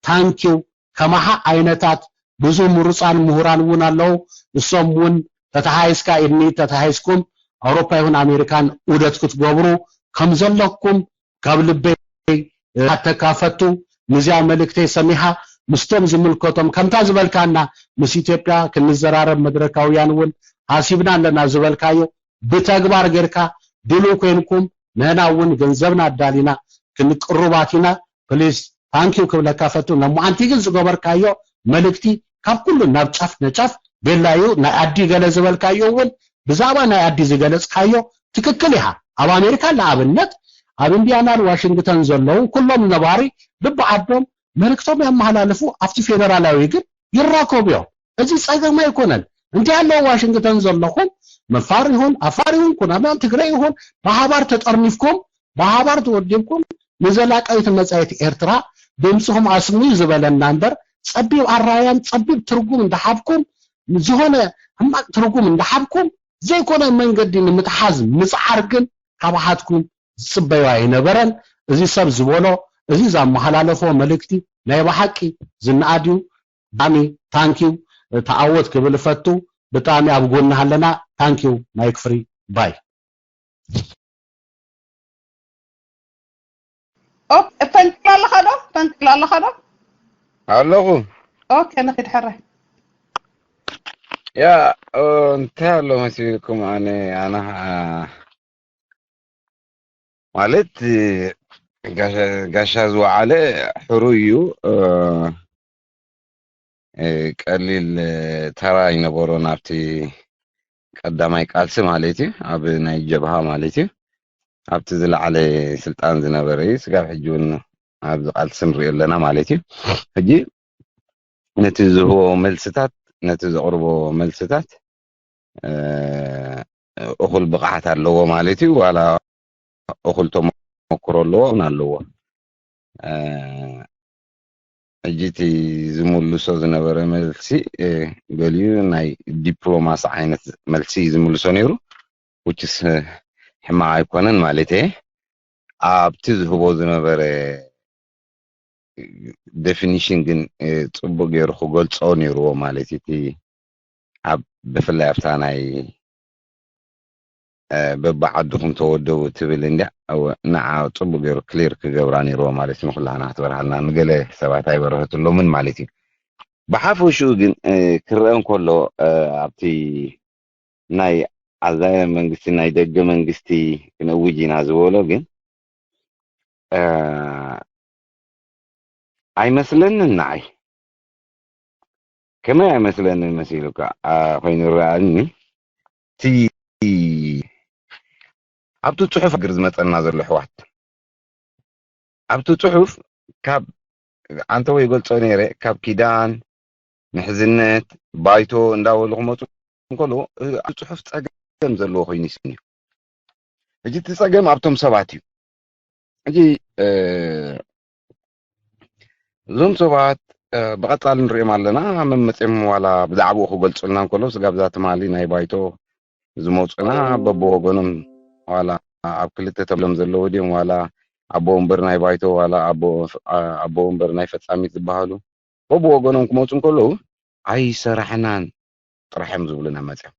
ታንኪው ከማኻ ዓይነታት ብዙ ምሩፃን ምሁራን እውን ኣለዉ እሶም እውን ተተሃይስካ ኢድኒ ተተሃይስኩም ኣውሮፓ ይኹን ኣሜሪካን ዑደት ክትገብሩ ከም ዘለኩም ካብ ልበይ ኣተካፈቱ ንዚኣ መልእክተይ ሰሚሓ ምስቶም ዝምልከቶም ከምታ ዝበልካና ምስ ኢትዮጵያ ክንዘራረብ መድረካውያን እውን ሃሲብና ኣለና ዝበልካዮ ብተግባር ጌርካ ድሉ ኮይንኩም ንህና እውን ገንዘብና ኣዳሊና ክንቅሩባት ኢና ፕሊስ ታንኪው ክብለካ ፈቱ ነሞዓንቲ ግን ዝገበርካዮ መልእክቲ ካብ ኩሉ ናብ ጫፍ ነጫፍ ቤላዩ ናይ ኣዲ ገለ ዝበልካዮ እውን ብዛዕባ ናይ ኣዲ ዝገለፅካዮ ትክክል ኢኻ ኣብ ኣሜሪካ ንኣብነት ኣብ ኢንዲያናን ዋሽንግተን ዘለዉ ኩሎም ነባሪ ብብዓዶም መልእክቶም የመሃላልፉ ኣብቲ ፌደራላዊ ግን ይራከቡ እዮም እዚ ጸገም ኣይኮነን እንተ ኣለዉ ዋሽንግተን ዘለኹም መፋር ይኹን ኣፋር ይኹን ኩናማን ትግረ ይኹን ብሓባር ተጠርኒፍኩም ብሓባር ተወዲብኩም ንዘላቃዊት መጻኢት ኤርትራ ድምፅኹም ኣስምዩ ዝበለና እምበር ጸቢብ ኣራያን ጸቢብ ትርጉም እንዳሓብኩም ዝኾነ ሕማቅ ትርጉም እንዳሓብኩም ዘይኮነ መንገዲ ንምትሓዝ ምፅዓር ግን ካባሓትኩም ዝፅበዮ ኣይነበረን። እዚ ሰብ ዝበሎ፣ እዚ ዘመሓላለፎ መልእክቲ ናይ ብሓቂ ዝነኣድ እዩ። ብጣዕሚ ታንኪው ተዓወት ክብል እፈቱ። ብጣዕሚ ኣብ ጎንኻ ኣለና። ታንኪው ማይክ ፍሪ ባይ። ኦክ ፈንቅል ኣለኻ ዶ? ፈንቅል ኣለኻ ዶ? ኣለኹ። ኦኬ ንኺድ ሕራይ። ያ እንታይ ኣሎ መሲልኩም ኣነ ኣነ ማለት ጋሻ ዝወዓለ ሕሩይ እዩ። ቀሊል ተራ ኣይነበሮን ኣብቲ ቀዳማይ ቃልሲ ማለት እዩ፣ ኣብ ናይ ጀብሃ ማለት እዩ። ኣብቲ ዝለዓለ ስልጣን ዝነበረ እዩ። ስጋብ ሕጂ እውን ኣብዚ ቃልሲ ንሪኦ ኣለና ማለት እዩ። ሕጂ ነቲ ዝህቦ መልስታት ነቲ ዘቕርቦ መልስታት እኹል ብቕዓት ኣለዎ ማለት እዩ ዋላ እኹል ተመክሮ ኣለዎ እውን ኣለዎ ሕጂ እቲ ዝምልሶ ዝነበረ መልሲ ገሊኡ ናይ ዲፕሎማሲ ዓይነት መልሲ እዩ ዝምልሶ ነይሩ which is ሕማቕ ኣይኮነን ማለት እየ ኣብቲ ዝህቦ ዝነበረ definition ግን ፅቡቅ ገይሩ ክገልፆ ነይርዎ ማለት እቲ ኣብ ብፍላይ ኣብታ ናይ በብዓድኹም ተወደቡ ትብል እንድያ። ንዓ ጽቡቅ ገይሩ ክሊር ክገብራ ነይርዎ ማለት እዩ። ንኩላህና ክትበርሃልና፣ ንገለ ሰባት ኣይበረሀትሎምን ማለት እዩ። ብሓፈሽኡ ግን ክረአ እንከሎ ኣብቲ ናይ ኣዛየ መንግስቲ፣ ናይ ደገ መንግስቲ ክነውጅ ኢና ዝበሎ ግን ኣይመስለንን ንዓይ። ከመይ ኣይመስለንን መሲሉካ ኮይኑ ይረኣኒ? እቲ ኣብቲ ጽሑፍ ግር ዝመጸና ዘሎ ኣሕዋት፣ ኣብቲ ጽሑፍ ካብ ኣንተ ወይ ገልጾ ነይረ፣ ካብ ኪዳን ምሕዝነት ባይቶ እንዳበሉ ክመጹ እንከለዉ፣ እቲ ጽሑፍ ጸገም ዘለዎ ኮይኑ ይስኒ እዩ። ሕጂ እቲ ጸገም ኣብቶም ሰባት እዩ። ሕጂ እዞም ሰባት ብቐጻሊ ንሪኦም ኣለና። መመፅኦም ዋላ ብዛዕባኡ ክገልፁልና እንከለዉ፣ ስጋብ እዛ ትማሊ ናይ ባይቶ ዝመፁና በብወገኖም ዋላ ኣብ ክልተ ተብሎም ዘለዉ ድዮም ዋላ ኣቦ ወንበር ናይ ባይቶ ዋላ ኣቦ ወንበር ናይ ፈፃሚት ዝበሃሉ በብወገኖም ክመፁ እንከለዉ ኣይሰራሕናን ጥራሕ እዮም ዝብሉና መፅኦም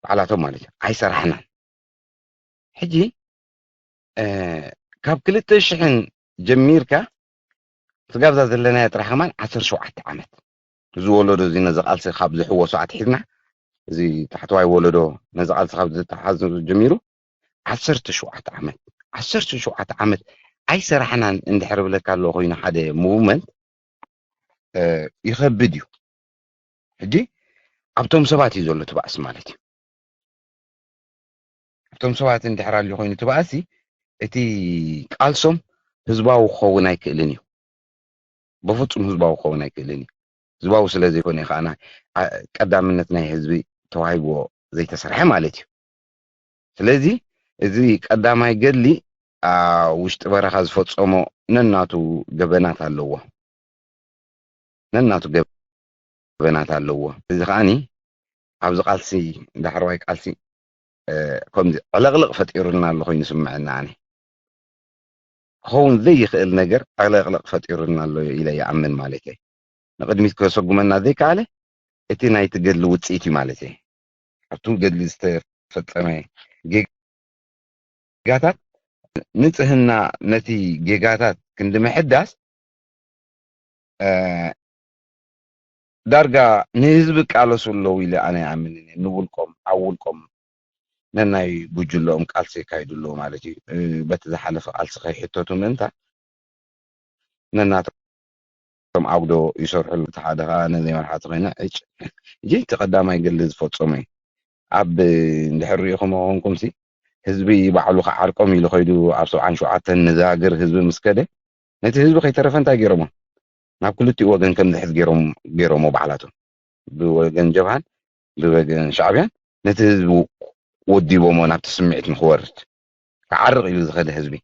ባዕላቶም ማለት እዩ። ኣይሰራሕናን። ሕጂ ካብ ክልተ ሽሕን ጀሚርካ ስጋብ እዛ ዘለናያ ጥራሕ ከማን ዓሰርተ ሸውዓተ ዓመት እዚ ወለዶ እዚ ነዚ ቃልሲ ካብ ዝሕወሶ ኣትሒዝና እዚ ታሕተዋይ ወለዶ ነዚ ቃልሲ ካብ ዝተሓዝ ጀሚሩ ዓሰርተ ሸውዓተ ዓመት ዓሰርተ ሸውዓተ ዓመት ኣይሰራሕናን እንድሕር ብለካ ኣሎ ኮይኑ ሓደ ሙቭመንት ይኸብድ እዩ። ሕጂ ኣብቶም ሰባት እዩ ዘሎ እቲ ባእሲ ማለት እዩ። ኣብቶም ሰባት እንድሕር ኣልዩ ኮይኑ እቲ ባእሲ እቲ ቃልሶም ህዝባዊ ክኸውን ኣይክእልን እዩ። በፍጹም ህዝባዊ ክኸውን ኣይክእልን እዩ። ህዝባዊ ስለ ዘይኮነ እዩ ከዓና ቀዳምነት ናይ ህዝቢ ተዋሂብዎ ዘይተሰርሐ ማለት እዩ። ስለዚ እዚ ቀዳማይ ገድሊ ኣብ ውሽጢ በረኻ ዝፈጸሞ ነናቱ ገበናት ኣለዎ። ነናቱ ገበናት ኣለዎ። እዚ ከዓኒ ኣብዚ ቃልሲ ዳሕረዋይ ቃልሲ ከምዚ ዕለቕልቕ ፈጢሩልና ኣሎ ኮይኑ ስምዐና። ኣነ ክኸውን ዘይኽእል ነገር ዕለቕልቕ ፈጢሩልና ኣሎ ኢለ ይኣምን ማለት እየ። ንቕድሚት ከሰጉመና ዘይከኣለ እቲ ናይቲ ገድሊ ውፅኢት እዩ ማለት እየ። ኣብቱ ገድሊ ዝተፈፀመ ጌጋታት ንፅህና ነቲ ጌጋታት ክንዲ ምሕዳስ ዳርጋ ንህዝቢ ቃለሱ ኣለዉ ኢለ ኣነ ይኣምንን እየ። ንውልቆም ኣብ ውልቆም ነናይ ጉጅለኦም ቃልሲ የካይዱ ኣለዉ ማለት እዩ። በቲ ዝሓለፈ ቃልሲ ከይሕተቱ ምእንታ ነናቶም ኣጉዶ ይሰርሕሉ። እቲ ሓደ ከዓ ነዘይ መርሓቲ ኮይና ዕጭ እጂ እቲ ቀዳማይ ገድሊ ዝፈፀሙ እዩ። ኣብ እንድሕር ሪኢኹም ኾንኩም ሲ ህዝቢ ባዕሉ ክዓርቆም ኢሉ ከይዱ ኣብ ሰብዓን ሸውዓተን ንዛግር ህዝቢ ምስ ከደ ነቲ ህዝቢ ከይተረፈ እንታይ ገይሮሞ ናብ ክልቲኡ ወገን ከም ዝሕዝ ገይሮሞ ባዕላቶም ብወገን ጀብሃን ብወገን ሻዕብያን ነቲ ህዝቢ ወዲቦሞ ናብቲ ስምዒት ንክወርድ ክዓርቕ ኢሉ ዝኸደ ህዝቢ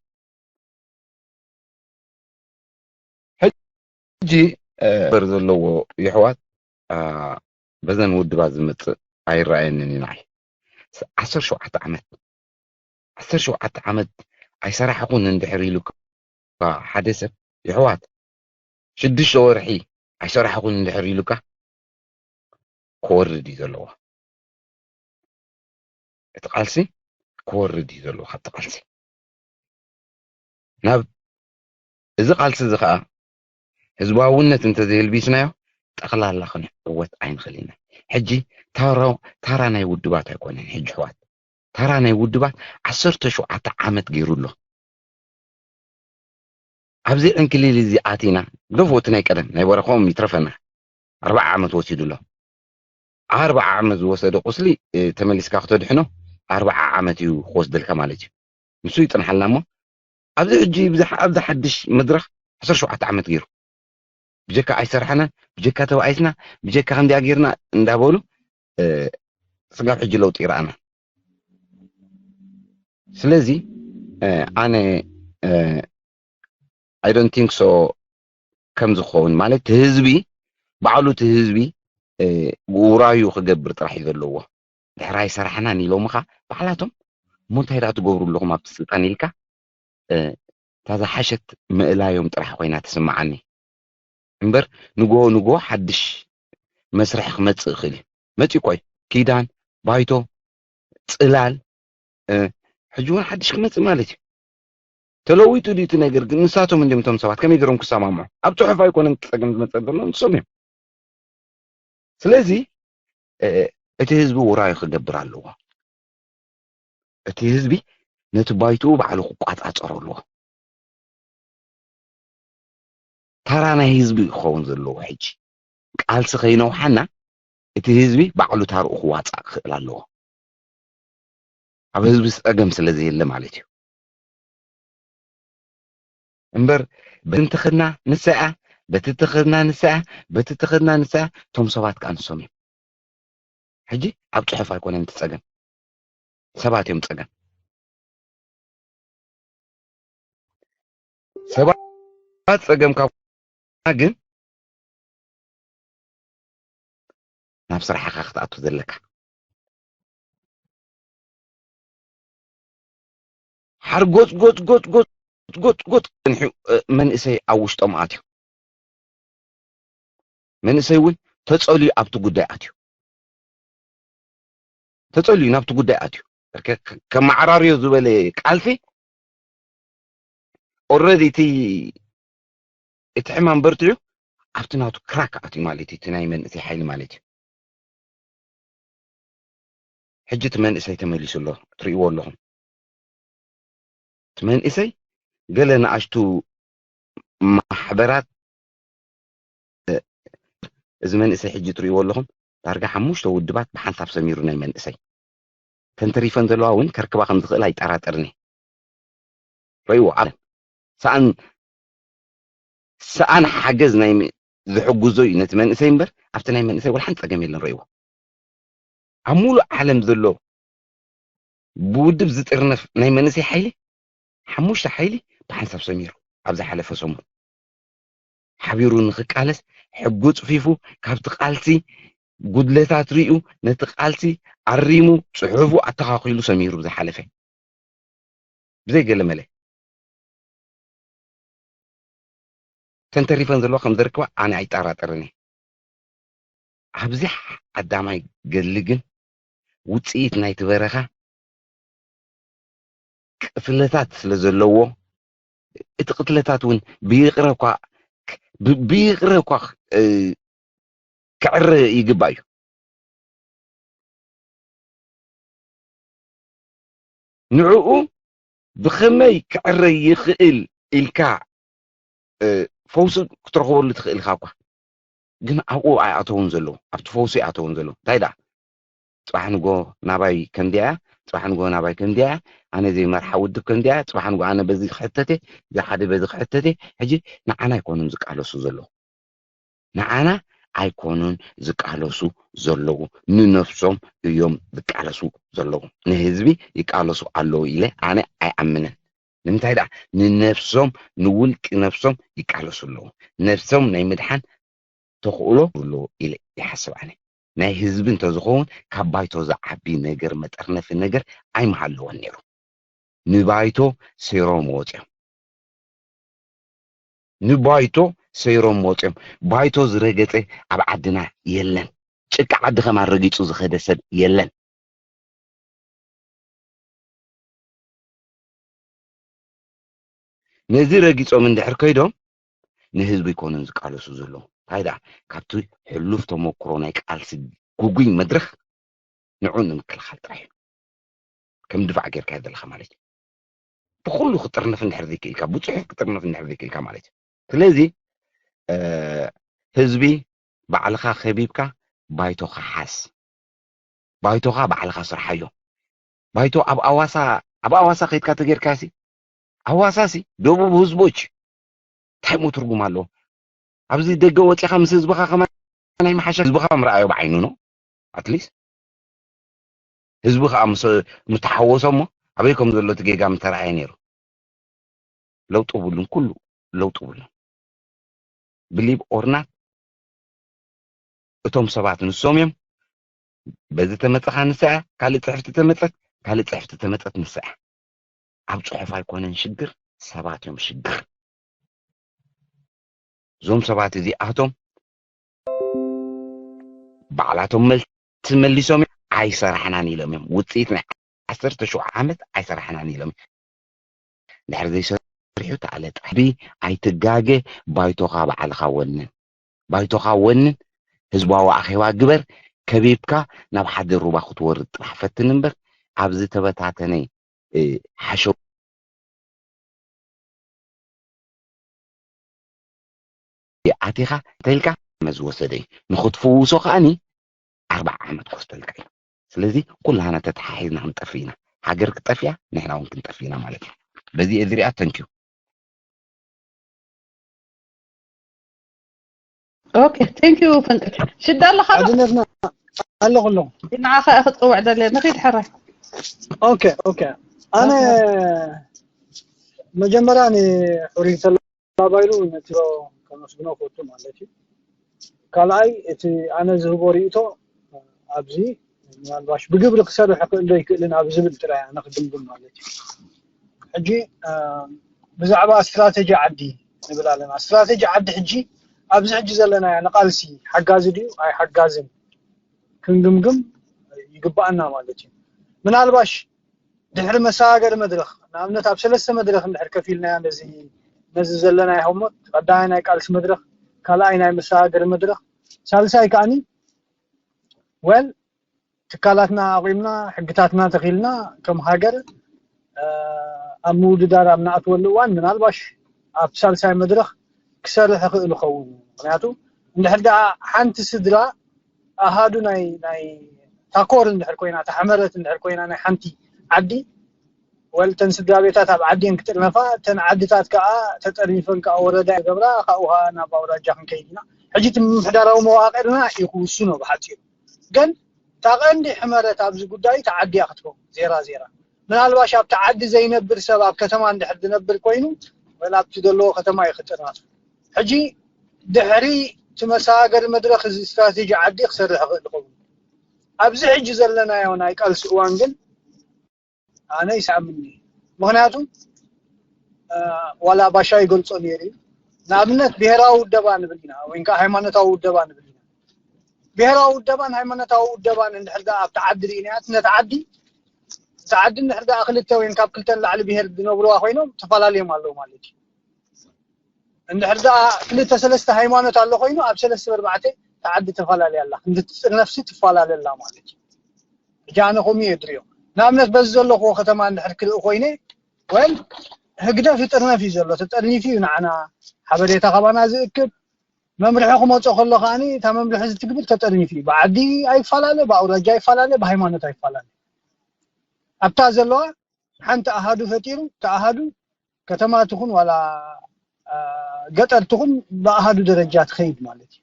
ሕጂ በር ዘለዎ የሕዋት በዘን ውድባት ዝመፅእ ኣይረኣየንን እዩ ንዓይ። ዓሰርተ ሸውዓተ ዓመት ዓሰርተ ሸውዓተ ዓመት ኣይሰራሕኹን እንድሕር ኢሉካ ሓደ ሰብ የሕዋት ሽዱሽተ ወርሒ ኣይሰራሕኹን እንድሕር ኢሉካ ክወርድ እዩ ዘለዎ። እቲ ቃልሲ ክወርድ እዩ ዘለዎ ካብቲ ቃልሲ ናብ እዚ ቃልሲ እዚ ከዓ ህዝባውነት እንተዘየልቢስናዮ ጠቕላላ ክንዕወት ኣይንኽእል ኢና። ሕጂ ታራ ናይ ውድባት ኣይኮነን። ሕጂ ኣሕዋት ታራ ናይ ውድባት ዓሰርተ ሸውዓተ ዓመት ገይሩ ኣሎ። ኣብዚ ዕንክሊል እዚ ኣቲና ግደፍዎ እቲ ናይ ቀደም ናይ በረኸኦም ይትረፈና ኣርባዓ ዓመት ወሲዱ ኣሎ። ኣርባዓ ዓመት ዝወሰደ ቁስሊ ተመሊስካ ክተድሕኖ ኣርባዓ ዓመት እዩ ክወስደልካ ማለት እዩ። ንሱ ይፅንሓልና እሞ ኣብዚ ሕጂ ኣብዚ ሓድሽ መድረኽ ዓሰርተ ሸውዓተ ዓመት ገይሩ ብጀካ ኣይሰራሕናን ብጀካ ተባኢስና ብጀካ ከምዚኣ ገይርና እንዳበሉ ስጋብ ሕጂ ለውጢ ይረኣና። ስለዚ ኣነ I don't think so ከም ዝኸውን ማለት እቲ ህዝቢ ባዕሉ እቲ ህዝቢ ውራዩ ክገብር ጥራሕ እዩ ዘለዎ። ድሕራይ ሰራሕናን ኢሎምኻ ባዕላቶም እሞ እንታይ ደኣ ትገብሩ ኣለኹም ኣብቲ ስልጣን ኢልካ እታ ዝሓሸት ምእላዮም ጥራሕ ኮይና ትስምዓኒ እምበር ንግሆ ንግሆ ሓድሽ መስርሕ ክመፅእ ይኽእል እዩ። መፂኡ እኮ እዩ ኪዳን ባይቶ ፅላል ሕጂ እውን ሓድሽ ክመፅእ ማለት እዩ። ተለዊጡ ድዩ እቲ ነገር? ግን ንሳቶም እንዲም እቶም ሰባት ከመይ ገይሮም ክሰማምዑ? ኣብ ፅሑፍ ኣይኮነን እቲ ፀገም ዝመፀ ዘሎ፣ ንሶም እዮም። ስለዚ እቲ ህዝቢ ውራዩ ክገብር ኣለዎ። እቲ ህዝቢ ነቲ ባይትኡ ባዕሉ ክቋፃፀሮ ኣለዎ። ታራ ናይ ህዝቢ ክኸውን ዘለዎ ሕጂ ቃልሲ ከይነውሓና እቲ ህዝቢ ባዕሉ ታርኡ ክዋፃእ ክኽእል ኣለዎ። ኣብ ህዝቢ ፀገም ስለ ዘየለ ማለት እዩ። እምበር በቲ ተኸድና ንሳ እያ፣ በቲ ተኸድና ንሳ እያ፣ በቲ ተኸድና ንሳ እያ፣ እቶም ሰባት ከዓ ንሶም እዮም። ሕጂ ኣብ ፅሑፍ ኣይኮነን እቲ ፀገም፣ ሰባት እዮም ፀገም። ሰባት ፀገም ካብ ግን ናብ ስራሕኻ ክትኣቱ ዘለካ። ሓርጎፅ ጎፅ ጎፅ ጎፅ ጎፅ ጎፅ ፀኒሑ መንእሰይ ኣብ ውሽጦም ኣትዩ። መንእሰይ እውን ተፀልዩ ኣብቲ ጉዳይ ኣትዩ። ተፀልዩ ናብቲ ጉዳይ ኣትዩ። ከመዓራርዮ ዝበለ ቃልሲ ኦረዲ እቲ እቲ ሕማም በርትዑ ኣብቲ ናቱ ክራክ ኣትዩ ማለት እዩ። እቲ ናይ መንእሰይ ሓይሊ ማለት እዩ። ሕጂ እቲ መንእሰይ ተመሊሱ ኣሎ፣ ትርእይዎ ኣለኹም። እቲ መንእሰይ ገለ ንኣሽቱ ማሕበራት፣ እዚ መንእሰይ ሕጂ ትርእይዎ ኣለኹም፣ ዳርጋ ሓሙሽተ ውድባት ብሓንሳብ ሰሚሩ ናይ መንእሰይ። ተንተሪፈን ዘለዋ እውን ከርክባ ከም ዝኽእል ኣይጠራጠርን እየ። ረእይዎ ኣለን። ሰኣን ሰኣን ሓገዝ ናይ ም- ዝሕግዞ እዩ ነቲ መንእሰይ እምበር ኣብቲ ናይ መንእሰይ ወላ ሓንቲ ፀገም የለን። ረእይዎ ኣብ ሙሉእ ዓለም ዘሎ ብውድብ ዝጥርነፍ ናይ መንእሰይ ሓይሊ ሓሙሽተ ሓይሊ ብሓንሳብ ሰሚሩ ኣብ ዝሓለፈ ሰሙን ሓቢሩ ንኽቃለስ ሕጉ ፅፊፉ ካብቲ ቃልሲ ጉድለታት ሪኡ ነቲ ቃልሲ ኣሪሙ ፅሑፉ ኣተኻኺሉ ሰሚሩ ብዝሓለፈ ብዘይ ገለ መለ ተንተሪፈን ዘለዋ ከም ዘርክባ ኣነ ኣይጠራጠርን እየ። ኣብዚ ዓዳማይ ገድሊ ግን ውፅኢት ናይቲ በረኻ ቅትለታት ስለ ዘለዎ እቲ ቅትለታት እውን ብይቕረ እኳ ብይቕረ እኳ ክዕረ ይግባእ እዩ። ንዕኡ ብኸመይ ክዕረ ይኽእል ኢልካ ፈውሲ ክትረኽበሉ ትኽእል ኢኻ እኳ፣ ግን ኣብኡ ኣይኣተውን ዘለዉ፣ ኣብቲ ፈውሲ ኣይኣተውን ዘለዉ። እንታይ ደኣ ፅባሕ ንጎ ናባይ ከምዚኣ እያ፣ ፅባሕ ንጎ ናባይ ከምዚኣ እያ፣ ኣነ ዘይመርሓ ውድብ ከምዚኣ እያ፣ ፅባሕ ንጎ ኣነ በዚ ክሕተት እየ፣ እዚ ሓደ በዚ ክሕተት እየ። ሕጂ ንዓና ኣይኮኑን ዝቃለሱ ዘለዉ። ንዓና ኣይኮኑን ዝቃለሱ ዘለዉ፣ ንነብሶም እዮም ዝቃለሱ ዘለዉ። ንህዝቢ ይቃለሱ ኣለዉ ኢለ ኣነ ኣይኣምንን። ንምንታይ ደኣ ንነብሶም ንውልቂ ነብሶም ይቃለሱ ኣለዉ። ነብሶም ናይ ምድሓን ተኽእሎ ኣለዎ ኢለ ይሓስብ ኣነ። ናይ ህዝቢ እንተዝኸውን ካብ ባይቶ ዝዓቢ ነገር መጠርነፊ ነገር ኣይምሃለወን ነይሩ። ንባይቶ ሰይሮም ወፅዮም። ንባይቶ ሰይሮም ወፅዮም። ባይቶ ዝረገፀ ኣብ ዓድና የለን። ጭቃ ዓዲ ከማን ረጊፁ ዝኸደ ሰብ የለን። ነዚ ረጊፆም እንድሕር ከይዶም ንህዝቢ ኣይኮኑን ዝቃለሱ ዘለዉ። እንታይ ደኣ ካብቲ ሕሉፍ ተመክሮ ናይ ቃልሲ ጉጉይ መድረኽ ንዑ ንምክልኻል ጥራሕ እዩ። ከም ድፋዕ ጌርካዮ ዘለኻ ማለት እዩ። ብኩሉ ክጥርነፍ እንድሕር ዘይክእልካ፣ ብፅሑፍ ክጥርነፍ እንድሕር ዘይክእልካ ማለት እዩ። ስለዚ ህዝቢ ባዕልኻ ከቢብካ ባይቶኻ ሓዝ። ባይቶኻ ባዕልኻ ስርሓዮ። ባይቶ ኣብ ኣዋሳ ኣብ ኣዋሳ ከይድካ ተጌርካ ሲ ኣዋሳ ሲ ደቡብ ህዝቦች እንታይ ሞ ትርጉም ኣለዎ? ኣብዚ ደገ ወፂኻ ምስ ህዝብኻ ከማን ናይ መሓሸ ህዝብኻ ምርኣዮ ብዓይኑ ነው ኣትሊስት ህዝቢ ከዓ ምስ ምተሓወሶ እሞ ኣበይ ከም ዘሎ እቲ ጌጋ ምተረኣየ ነይሩ። ለውጢ ብሉን ኩሉ ለውጢ ብሉን ብሊብ ኦርናት እቶም ሰባት ንሶም እዮም። በዚ ተመፀኻ ንሳ እያ፣ ካልእ ፅሕፍቲ ተመፀት፣ ካልእ ፅሕፍቲ ተመፀት ንሳ እያ። ኣብ ፅሑፍ ኣይኮነን ሽግር፣ ሰባት እዮም ሽግር። እዞም ሰባት እዚኣቶም ባዕላቶም መልሲ መሊሶም እዮም፣ ኣይሰራሕናን ኢሎም እዮም። ውፅኢት ናይ ዓሰርተ ሸውዓተ ዓመት ኣይሰራሕናን ኢሎም። ድሕሪ ዘይሰሪሑ ተኣለ ጥራሕ። ቢ ኣይትጋገ፣ ባይቶኻ ባዕልኻ ወንን። ባይቶኻ ወንን፣ ህዝባዊ ኣኼባ ግበር፣ ከቢብካ ናብ ሓደ ሩባ ክትወርድ ጥራሕ ፈትን እምበር፣ ኣብ ዝተበታተነ፣ እ፣ ሓሸው ኣቲኻ ተልካ መዝ ወሰደ እዩ። ንኽትፍውሶ ከኣኒ ኣርባዓ ዓመት ክወስደልካ እዩ። ስለዚ ኩላህና ተተሓሒዝና ክንጠፍእ ኢና። ሃገር ክጠፍያ፣ ንሕና እውን ክንጠፍእ ኢና ማለት እዩ። በዚ እየ ዝሪኣ። ተንኪዩ። ኦኬ፣ ቴንክ ዩ ፈንቅሽ። ሽዳ ኣለኻ? ሓድነትና ኣለኹ ኣለኹ። ንዓኻ እየ ክጽውዕ ደልየ። ንኺድ ሕራይ። ኦኬ ኦኬ። ኣነ መጀመርያ ንሕሩይ ተላባይሉ ነቲ ከመስግኖ ክወቱ ማለት እዩ። ካልኣይ እቲ ኣነ ዝህቦ ርእይቶ ኣብዚ ምናልባሽ ብግብሪ ክሰርሕ ክእል ዶ ይክእልን ኣብ ዝብል ጥራይ ኣነ ክግምግም ማለት እዩ። ሕጂ ብዛዕባ ስትራተጂ ዓዲ ንብል ኣለና። ስትራተጂ ዓዲ ሕጂ ኣብዚ ሕጂ ዘለናዮ ንቃልሲ ሓጋዚ ድዩ ኣይሓጋዝን ክንግምግም ይግባኣና ማለት እዩ። ምናልባሽ ድሕሪ መሰጋገሪ መድረኽ ንኣብነት ኣብ ሰለስተ መድረኽ እንድሕር ከፊልናዮ ነዚ ነዚ ዘለናዮ ህሞት ቀዳማይ ናይ ቃልሲ መድረኽ ካልኣይ ናይ መሰጋገሪ መድረኽ ሳልሳይ ከኣኒ ወል ትካላትና ኣቑምና ሕግታትና ተኺልና ከም ሃገር ኣብ ምውድዳር ኣብ ንኣትወሉ እዋን ምናልባሽ ኣብ ሳልሳይ መድረኽ ክሰርሕ ይኽእል ይኸውን። ምክንያቱ እንድሕር ደኣ ሓንቲ ስድራ ኣሃዱ ናይ ናይ ታኮር እንድሕር ኮይና ታሕመረት እንድሕር ኮይና ናይ ሓንቲ ዓዲ ወል ተን ስድራ ቤታት ኣብ ዓዲን ክጥርነፋ ተን ዓድታት ከዓ ተጠርኒፈን ከዓ ወረዳ ይገብራ ካብኡ ከዓ ናብ ኣውራጃ ክንከይድ ኢና። ሕጂ እቲ ምምሕዳራዊ መዋቅርና እዩ ክውስኖ ብሓፂሩ። ግን እታ ቀንዲ ሕመረት ኣብዚ ጉዳይ እታ ዓዲ እያ ክትከውን ዜራ ዜራ። ምናልባሽ ኣብቲ ዓዲ ዘይነብር ሰብ ኣብ ከተማ እንድሕር ዝነብር ኮይኑ ወላ ኣብቲ ዘለዎ ከተማ እዩ ክጥርነፍ። ሕጂ ድሕሪ እቲ መሰጋገሪ መድረኽ እዚ ስትራቴጂ ዓዲ ክሰርሕ ይኽእል ይኸውን። ኣብዚ ሕጂ ዘለናዮ ናይ ቃልሲ እዋን ግን ኣነ ይስኣምኒ። ምክንያቱ ዋላ ባሻ ይገልፆ ነይሩ እዩ። ንኣብነት ብሄራዊ ውደባ ንብል ኢና ወይ ከዓ ሃይማኖታዊ ውደባ ንብል ኢና። ብሄራዊ ውደባን ሃይማኖታዊ ውደባን እንድሕር ደኣ ኣብቲ ዓዲ ርኢናያ ነቲ ዓዲ እቲ ዓዲ እንድሕር ደኣ ክልተ ወይ ካብ ክልተ ንላዕሊ ብሄር ዝነብርዋ ኮይኖም ተፈላለዮም ኣለዉ ማለት እዩ። እንድሕር ደኣ ክልተ ሰለስተ ሃይማኖት ኣሎ ኮይኑ ኣብ ሰለስተ ኣርባዕተ እቲ ዓዲ ተፈላለያ ኣላ። ክንዲ ትጥርነፍሲ ትፈላለ ኣላ ማለት እዩ። ሕጂ ኣነ ከምኡ እየ ድሪዮ። ንኣብነት በዚ ዘለኹዎ ከተማ እንድሕር ክርኢ ኮይነ ወል ህግደፍ ይጥርነፍ እዩ ዘሎ ተጠርኒፉ እዩ ንዓና ሓበሬታ ካባና ዝእክብ መምርሒ ክመፆ ከሎ ከዓኒ እታ መምርሒ ዝትግብር ተጠርኒፉ እዩ። ብዓዲ ኣይፈላለ፣ ብኣውራጃ ኣይፈላለ፣ ብሃይማኖት ኣይፈላለ። ኣብታ ዘለዋ ሓንቲ ኣሃዱ ፈጢሩ ተኣሃዱ ከተማ ትኹን ዋላ ገጠር ትኹን ብኣሃዱ ደረጃ ትኸይድ ማለት እዩ።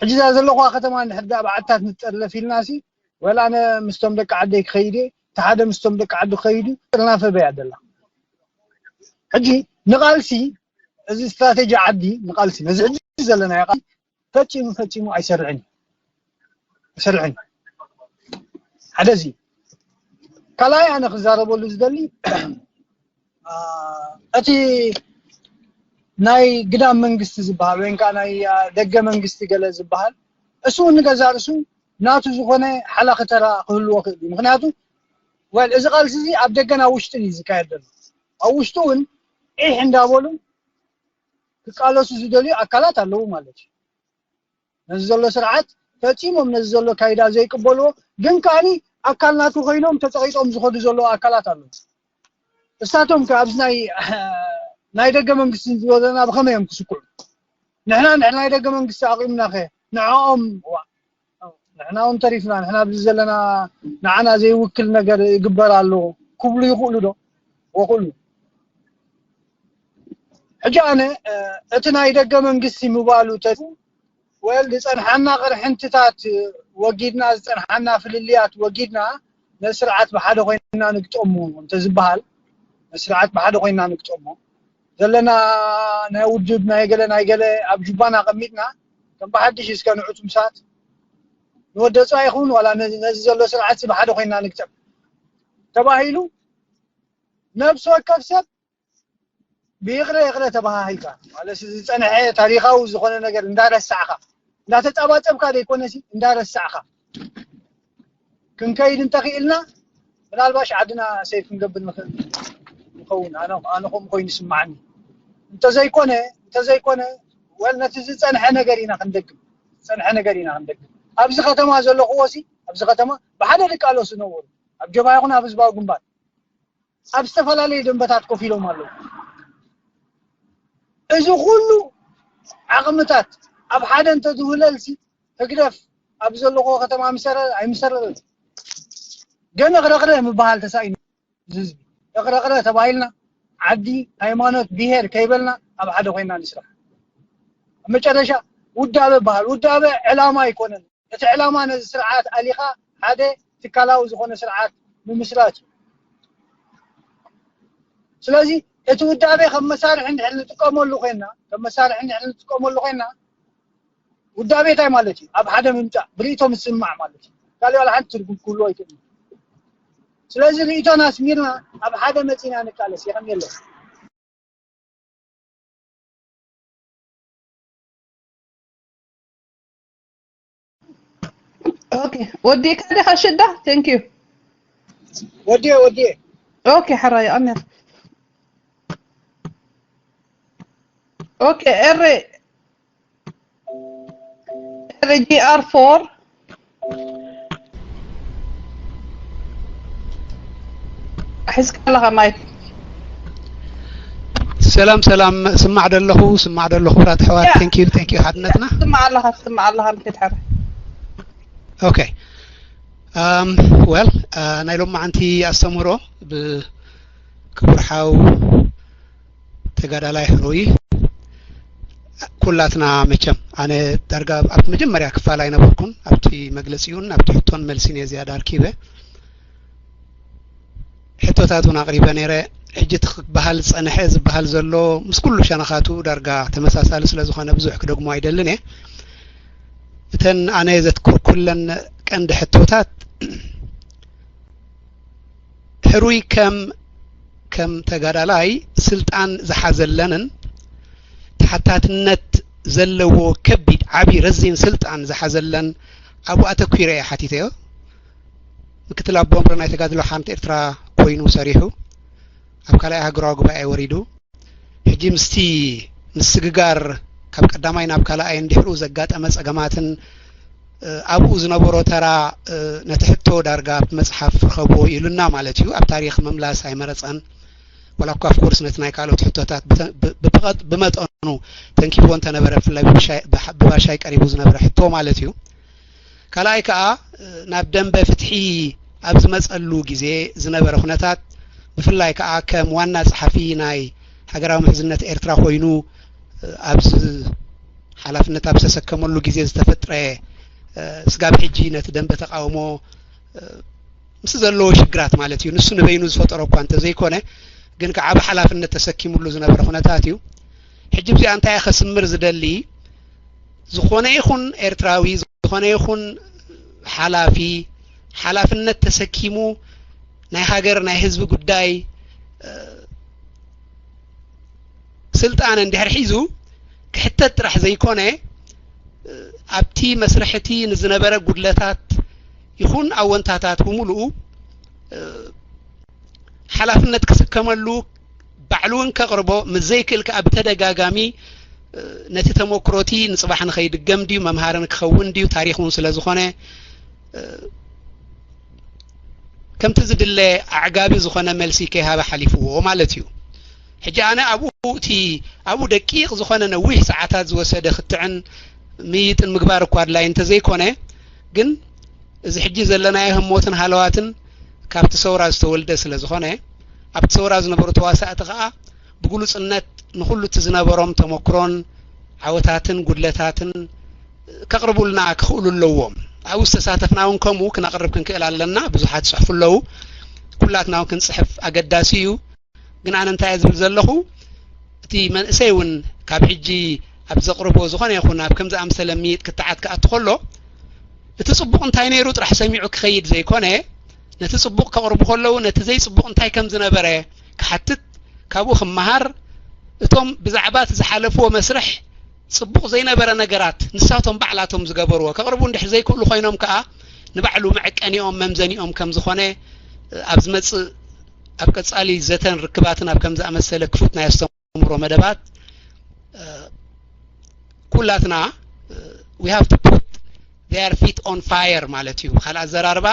ሕጂ እዛ ዘለኹዋ ከተማ እንድሕር ዳ ብዓድታት ንጠርነፍ ኢልና ሲ ወላ ኣነ ምስቶም ደቂ ዓደይ ክኸይድ እየ እቲ ሓደ ምስቶም ደቂ ዓዱ ክኸይድ እዩ ጥርናፈ በያ ደላ። ሕጂ ንቓልሲ እዚ ስትራቴጂ ዓዲ ንቓልሲ ነዚ ሕጂ ዘለናዮ ቃል ፈጺሙ ፈጺሙ ኣይሰርዕን እዩ። ኣይሰርዕን ሓደ እዚ ካልኣይ ኣነ ክዛረበሉ ዝደሊ እቲ ናይ ግዳም መንግስቲ ዝበሃል ወይ ከዓ ናይ ደገ መንግስቲ ገለ ዝበሃል እሱ ንገዛ ርእሱ ናቱ ዝኾነ ሓላኺ ተራ ክህልዎ ክእል እዩ። ምክንያቱ ወል እዚ ቃልሲ እዚ ኣብ ደገን ኣብ ውሽጥን እዩ ዝካየድ ዘሎ። ኣብ ውሽጡ እውን ዒሕ እንዳበሉ ክቃለሱ ዝደልዩ ኣካላት ኣለዉ ማለት እዩ። ነዚ ዘሎ ስርዓት ፈፂሞም ነዚ ዘሎ ካይዳ ዘይቅበልዎ ግን ከዓኒ ኣካል ናቱ ኮይኖም ተፀቂጦም ዝኸዱ ዘለዉ ኣካላት ኣለዉ። እሳቶም ከ ኣብዚ ናይ ናይ ደገ መንግስቲ ዝበለና ብኸመይ እዮም ክስኩዑ? ንሕና ንሕና ናይ ደገ መንግስቲ ኣቂምና ከ ንዕኦም ንሕና እውን ተሪፍና ንሕና ኣብዚ ዘለና ንዓና ዘይውክል ነገር ይግበር ኣሎ ክብሉ ይኽእሉ ዶ? ወክእሉ ሕጂ ኣነ እቲ ናይ ደገ መንግስቲ ምባሉ ተ ወል ዝፀንሓና ቅርሕንትታት ወጊድና ዝፀንሓና ፍልልያት ወጊድና ነስርዓት ብሓደ ኮይና ንግጠሞ እንተዝበሃል ነስርዓት ብሓደ ኮይና ንግጠሞ ዘለና ናይ ውድብ ናይ ገለ ናይ ገለ ኣብ ጁባና ኣቐሚጥና ከም ብሓድሽ እስከ ንዑት ምሳት ንወደፃ ይኹን ዋላ ነዚ ዘሎ ስርዓት ብሓደ ኮይና ንግጠም ተባሂሉ ነብሲ ወከፍ ሰብ ብይቕረ ይቕረ ተባሃሂልካ ማለት ዝፀንሐ ታሪካዊ ዝኾነ ነገር እንዳረሳዕካ እንዳተፃባፀብካ ዘይኮነሲ እንዳረሳዕካ ክንከይድ እንተኽኢልና ምናልባሽ ዓድና ሴፍ ክንገብር ንኽእል ንኸውን። ኣነ ኣነ ከምኡ ኮይኑ ይስምዓኒ። እንተዘይኮነ እንተዘይኮነ ወል ነቲ ዝጸንሐ ነገር ኢና ክንደግም ዝጸንሐ ነገር ኢና ክንደግም። ኣብዚ ከተማ ዘለኹዎ ሲ ኣብዚ ከተማ ብሓደ ድቃለሱ ነበሩ፣ ኣብ ጀብሃ ይኹን ኣብ ህዝባዊ ግንባር ኣብ ዝተፈላለዩ ደንበታት ኮፍ ኢሎም ኣለዉ። እዚ ኩሉ ዓቕምታት ኣብ ሓደ እንተዝውህለልሲ ህግደፍ ኣብ ዘለዎ ከተማ ምሰረ ኣይምሰረረን። ግን እቕረቕረ ምበሃል ተሳኢኑ። ህዝቢ እቕረቕረ ተባሂልና ዓዲ፣ ሃይማኖት፣ ብሄር ከይበልና ኣብ ሓደ ኮይና ንስራሕ። ኣብ መጨረሻ ውዳበ በሃል። ውዳበ ዕላማ ኣይኮነን። እቲ ዕላማ ነዚ ስርዓት ኣሊኻ ሓደ ትካላዊ ዝኾነ ስርዓት ምምስራት እዩ። ስለዚ እቲ ውዳቤ ከም መሳርሒ እንድሕር ንጥቀመሉ ኮይና ከም መሳርሒ እንድሕር ንጥቀመሉ ኮይና ውዳቤ እንታይ ማለት እዩ? ኣብ ሓደ ምምፃእ ብርእቶ ምስምማዕ ማለት እዩ። ካልእ ዋላ ሓንቲ ትርጉም ክህሉ ኣይክእልን። ስለዚ ርእቶና ኣስሚርና ኣብ ሓደ መፂና ንቃለስ የቐንየለን። ኦኬ ወዲእካ ዲኻ ሽዳ? Thank you። ወዲየ ወዲየ ኦኬ ሕራይ ኣሜን። ኦኬ ኤሪ ኤሪ ጂ ኣር ፎር ሒዝካ ኣለኻ ማይክ። ሰላም ሰላም፣ ስማዕ ደለኹ ስማዕ ደለኹ ክቡራት ኣሕዋት። Thank you thank you ሓድነትና። ትስማዕ ኣለኻ ትስማዕ ኣለኻ ምክት ሕራይ። Okay. Um, well, uh, ናይ ሎማዓንቲ ኣስተምህሮ ብክቡር ሓው ተጋዳላይ ሕሩይ ኩላትና መቸም ኣነ ዳርጋ ኣብቲ መጀመርያ ክፋል ኣይነበርኩን ኣብቲ መግለፂኡን ኣብቲ ሕቶን መልሲን እየ ዝያዳ ኣርኪበ። ሕቶታት እውን ኣቕሪበ ነይረ። ሕጂ እቲ ክበሃል ዝፀንሐ ዝበሃል ዘሎ ምስ ኩሉ ሸነኻቱ ዳርጋ ተመሳሳሊ ስለ ዝኾነ ብዙሕ ክደግሞ ኣይደልን እየ። እተን ኣነ ዘትኩርኩለን ቀንዲ ሕቶታት ሕሩይ ከም ከም ተጋዳላይ ስልጣን ዝሓዘለንን ተሓታትነት ዘለዎ ከቢድ ዓቢ ረዚን ስልጣን ዝሓዘለን ኣብኡ ኣተኲረ እየ ሓቲተዮ። ምክትል ኣቦ ወንበር ናይ ተጋድሎ ሓርነት ኤርትራ ኮይኑ ሰሪሑ ኣብ ካልኣይ ሃገራዊ ጉባኤ ወሪዱ ሕጂ ምስቲ ምስግጋር ካብ ቀዳማይ ናብ ካልኣይ እንድሕሩ ዘጋጠመ ጸገማትን ኣብኡ ዝነበሮ ተራ ነቲ ሕቶ ዳርጋ ኣብቲ መጽሓፍ ርኸብዎ ኢሉና ማለት እዩ። ኣብ ታሪኽ ምምላስ ኣይመረጸን። ወላ እኳ of course ነቲ ናይ ካልኦት ሕቶታት ብመጠኑ ተንኪፍዎ እንተነበረ ብፍላይ ብባሻይ ቀሪቡ ዝነበረ ሕቶ ማለት እዩ። ካልኣይ ከዓ ናብ ደንበ ፍትሒ ኣብ ዝመፀሉ ግዜ ዝነበረ ኩነታት ብፍላይ ከዓ ከም ዋና ፀሓፊ ናይ ሃገራዊ ምሕዝነት ኤርትራ ኮይኑ ኣብዚ ሓላፍነት ኣብ ዝተሰከመሉ ግዜ ዝተፈጥረ ስጋብ ሕጂ ነቲ ደንበ ተቃውሞ ምስ ዘለዎ ሽግራት ማለት እዩ። ንሱ ንበይኑ ዝፈጠሮ እኳ እንተዘይኮነ ግን ከዓ ብሓላፍነት ተሰኪሙሉ ዝነበረ ኩነታት እዩ። ሕጂ እዚኣ እንታይ ከስምር ዝደሊ ዝኾነ ይኹን ኤርትራዊ ዝኾነ ይኹን ሓላፊ ሓላፍነት ተሰኪሙ ናይ ሃገር ናይ ህዝቢ ጉዳይ ስልጣን እንድሕር ሒዙ ክሕተት ጥራሕ ዘይኮነ ኣብቲ መስርሕ እቲ ንዝነበረ ጉድለታት ይኹን ኣወንታታት ብምሉኡ ሓላፍነት ክስከመሉ ባዕሉ እውን ከቕርቦ ምስ ዘይክእል ከዓ ብተደጋጋሚ ነቲ ተመክሮቲ ንፅባሕ ንኸይድገም ድዩ መምሃሪ ንክኸውን ድዩ ታሪክ እውን ስለ ዝኾነ ከምቲ ዝድለ ኣዕጋቢ ዝኾነ መልሲ ከይሃበ ሓሊፍዎ ማለት እዩ። ሕጂ ኣነ ኣብኡ እቲ ኣብኡ ደቂቕ ዝኾነ ነዊሕ ሰዓታት ዝወሰደ ክትዕን ምይጥን ምግባር እኳ ኣድላይ እንተዘይኮነ ግን እዚ ሕጂ ዘለናዮ ህሞትን ሃለዋትን ካብቲ ሰውራ ዝተወልደ ስለ ዝኾነ ኣብቲ ሰውራ ዝነበሩ ተዋሳእቲ ከዓ ብግሉፅነት ንኹሉ እቲ ዝነበሮም ተመክሮን ዓወታትን ጉድለታትን ከቕርቡልና ክኽእሉ ኣለዎም። ኣብኡ ዝተሳተፍና እውን ከምኡ ክነቕርብ ክንክእል ኣለና። ብዙሓት ይፅሕፉ ኣለዉ። ኩላትና እውን ክንፅሕፍ ኣገዳሲ እዩ። ግን ኣነ እንታይ እየ ዝብል ዘለኹ እቲ መንእሰይ እውን ካብ ሕጂ ኣብ ዘቕርቦ ዝኾነ ይኹን ኣብ ከምዚ ኣምሰለ ምይጥ ክትዓት ክኣቱ ከሎ እቲ ፅቡቕ እንታይ ነይሩ ጥራሕ ሰሚዑ ክኸይድ ዘይኮነ ነቲ ፅቡቕ ከቕርቡ ከለዉ ነቲ ዘይፅቡቕ እንታይ ከም ዝነበረ ክሓትት ካብኡ ክመሃር እቶም ብዛዕባ እቲ ዝሓለፍዎ መስርሕ ፅቡቕ ዘይነበረ ነገራት ንሳቶም ባዕላቶም ዝገበርዎ ከቕርቡ እንድሕር ዘይክእሉ ኮይኖም ከዓ ንባዕሉ መዐቀኒኦም መምዘኒኦም ከም ዝኾነ ኣብ ዝመጽእ ኣብ ቀጻሊ ዘተን ርክባትን ኣብ ከም ዝኣመሰለ ክፉት ናይ ኣስተምህሮ መደባት ኩላትና we have to put their feet on fire ማለት እዩ። ብካልእ ኣዘራርባ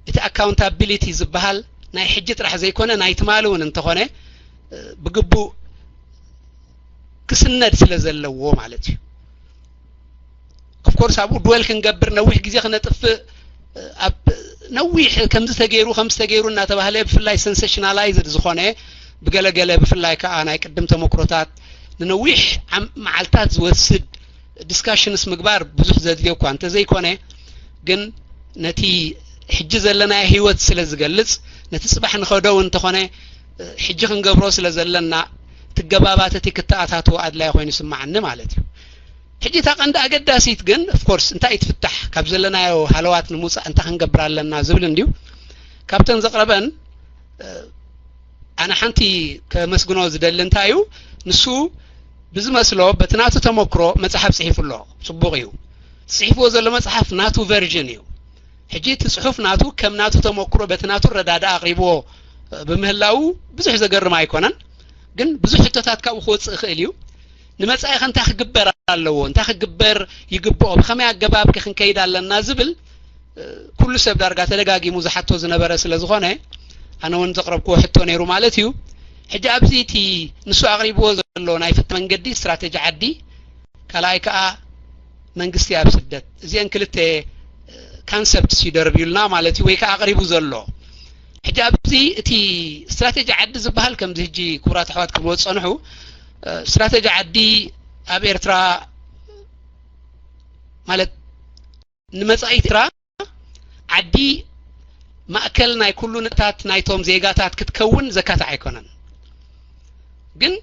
እቲ ኣካውንታቢሊቲ ዝበሃል ናይ ሕጂ ጥራሕ ዘይኮነ ናይ ትማሊ እውን እንተኾነ ብግቡእ ክስነድ ስለ ዘለዎ ማለት እዩ። ኦፍኮርስ ኣብኡ ድወል ክንገብር ነዊሕ ግዜ ክነጥፍእ ኣብ ነዊሕ ከምዚ ተገይሩ ከምዚ ተገይሩ እናተባህለ ብፍላይ ሰንሴሽናላይዝድ ዝኾነ ብገለገለ ብፍላይ ከዓ ናይ ቅድም ተመክሮታት ንነዊሕ መዓልታት ዝወስድ ዲስካሽንስ ምግባር ብዙሕ ዘድልዮ እኳ እንተዘይኮነ ግን ነቲ ሕጂ ዘለናዮ ህይወት ስለ ዝገልጽ ነቲ ጽባሕ ንኸደው እንተኾነ ሕጂ ክንገብሮ ስለ ዘለና ትገባባተቲ ክተኣታትዎ ኣድላይ ኮይኑ ይስማዓኒ ማለት እዩ። ሕጂ እታ ቀንዲ ኣገዳሲት ግን ኦፍኮርስ እንታይ ትፍታሕ ካብ ዘለናዮ ሃለዋት ንምውፃእ እንታይ ክንገብር ኣለና ዝብል እንድዩ። ካብተን ዘቕረበን ኣነ ሓንቲ ከመስግኖ ዝደሊ እንታይ እዩ ንሱ ብዝመስሎ በቲ ናቱ ተመክሮ መፅሓፍ ፅሒፉ ኣሎ። ፅቡቕ እዩ። ፅሒፍዎ ዘሎ መፅሓፍ ናቱ ቨርዥን እዩ። ሕጂ እቲ ፅሑፍ ናቱ ከም ናቱ ተመክሮ በቲ ናቱ ረዳዳ ኣቕሪብዎ ብምህላው ብዙሕ ዘገርም ኣይኮነን። ግን ብዙሕ ሕቶታት ካብኡ ክወፅእ ይኽእል እዩ። ንመጻኢ ከ እንታይ ክግበር ኣለዎ? እንታይ ክግበር ይግብኦ? ብኸመይ ኣገባብ ከ ክንከይድ ኣለና? ዝብል ኩሉ ሰብ ዳርጋ ተደጋጊሙ ዝሓቶ ዝነበረ ስለ ዝኾነ ኣነ እውን ዘቕረብክዎ ሕቶ ነይሩ ማለት እዩ። ሕጂ ኣብዚ እቲ ንሱ ኣቕሪብዎ ዘሎ ናይ ፍትሒ መንገዲ ስትራተጂ ዓዲ ካልኣይ ከዓ መንግስቲ ኣብ ስደት እዚአን ክልተ ካንሰፕትስ እዩ ደርብዩልና ማለት እዩ ወይ ከዓ ኣቕሪቡ ዘሎ። ሕጂ ኣብዚ እቲ ስትራተጂ ዓዲ ዝበሃል ከምዚ ሕጂ ክቡራት ኣሕዋት ክብልዎ ዝፀንሑ ስትራተጂ ዓዲ ኣብ ኤርትራ ማለት ንመጻኢ ኤርትራ ዓዲ ማእከል ናይ ኩሉ ንጥፈታት ናይቶም ዜጋታት ክትከውን ዘካትዕ ኣይኮነን። ግን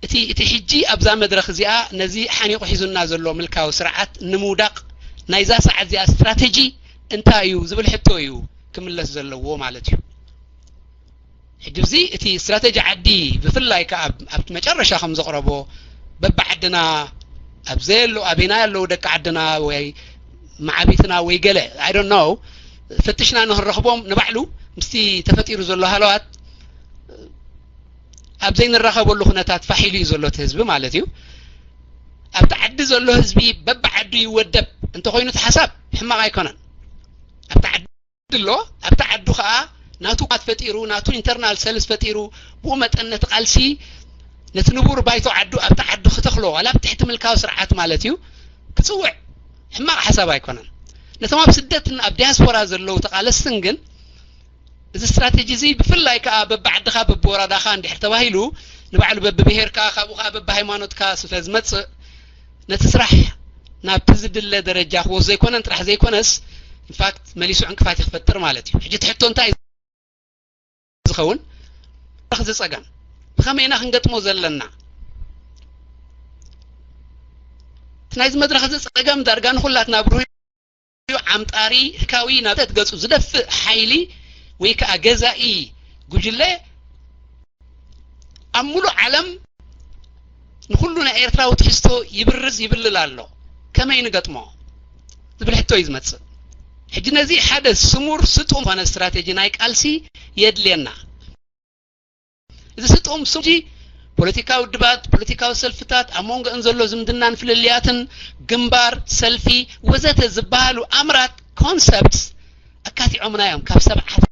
እቲ እቲ ሕጂ ኣብዛ መድረኽ እዚኣ ነዚ ሓኒቑ ሒዙና ዘሎ ምልካዊ ስርዓት ንምውዳቕ ናይዛ ሰዓት እዚኣ ስትራተጂ እንታይ እዩ ዝብል ሕቶ እዩ ክምለስ ዘለዎ ማለት እዩ። ሕጂ እዚ እቲ ስትራተጂ ዓዲ ብፍላይ ከዓ ኣብቲ መጨረሻ ከም ዘቕረቦ በብዓድና ኣብ ዘየሎ ኣበይና ኣለዉ ደቂ ዓድና ወይ መዓቢትና ወይ ገለ I don't know ፈትሽና ንክንረኽቦም ንባዕሉ ምስቲ ተፈጢሩ ዘሎ ሃለዋት ኣብ ዘይንራኸበሉ ኩነታት ፋሕ ኢሉ እዩ ዘሎ እቲ ህዝቢ ማለት እዩ። ኣብቲ ዓዲ ዘሎ ህዝቢ በብዓዱ ይወደብ እንተኮይኑ እቲ ሓሳብ ሕማቕ ኣይኮነን። ኣብቲ ዓዲ ኣሎ ኣብቲ ዓዱ ከዓ ናቱ ቋት ፈጢሩ ናቱ ኢንተርናል ሰልስ ፈጢሩ ብኡ መጠን ነቲ ቃልሲ ነቲ ንቡር ባይቶ ዓዱ ኣብቲ ዓዱ ክተኽሎ ዋላ ኣብ ትሕቲ ምልካዊ ስርዓት ማለት እዩ ክፅውዕ ሕማቕ ሓሳብ ኣይኮነን። ነቶም ኣብ ስደትን ኣብ ዲያስፖራ ዘለዉ ተቓለስትን ግን እዚ ስትራቴጂ እዚ ብፍላይ ከዓ በብዓድኻ በብወረዳኻ እንድሕር ተባሂሉ ንባዕሉ በብብሄርካ ካብኡ ከዓ በብሃይማኖትካ ስለ ዝመፅእ ነቲ ስራሕ ናብቲ ዝድለ ደረጃ ክወስዶ ኣይኮነን ጥራሕ ዘይኮነስ ኢንፋክት መሊሱ ዕንቅፋት እዩ ክፈጥር ማለት እዩ። ሕጂ እቲ ሕቶ እንታይ ዝኸውን እዚ ፀገም ብኸመይ ኢና ክንገጥሞ ዘለና? እቲ ናይዚ መድረኽ እዚ ፀገም ዳርጋ ንኹላትና ብሩህ ዓምጣሪ ህካዊ ናብ ገፁ ዝደፍእ ሓይሊ ወይ ከዓ ገዛኢ ጉጅለ ኣብ ሙሉእ ዓለም ንኩሉ ናይ ኤርትራዊ ትሕዝቶ ይብርዝ ይብልል ኣሎ። ከመይ ንገጥሞ ዝብል ሕቶ እዩ ዝመፅእ። ሕጂ ነዚ ሓደ ስሙር ስጡም ዝኾነ ስትራቴጂ ናይ ቃልሲ የድልየና። እዚ ስጡም ስጂ ፖለቲካዊ ውድባት፣ ፖለቲካዊ ሰልፍታት፣ ኣብ መንጎአን ዘሎ ዝምድናን ፍልልያትን፣ ግንባር፣ ሰልፊ ወዘተ ዝበሃሉ ኣምራት ኮንሰፕትስ ኣካቲዖምና እዮም ካብ ሰብዓታት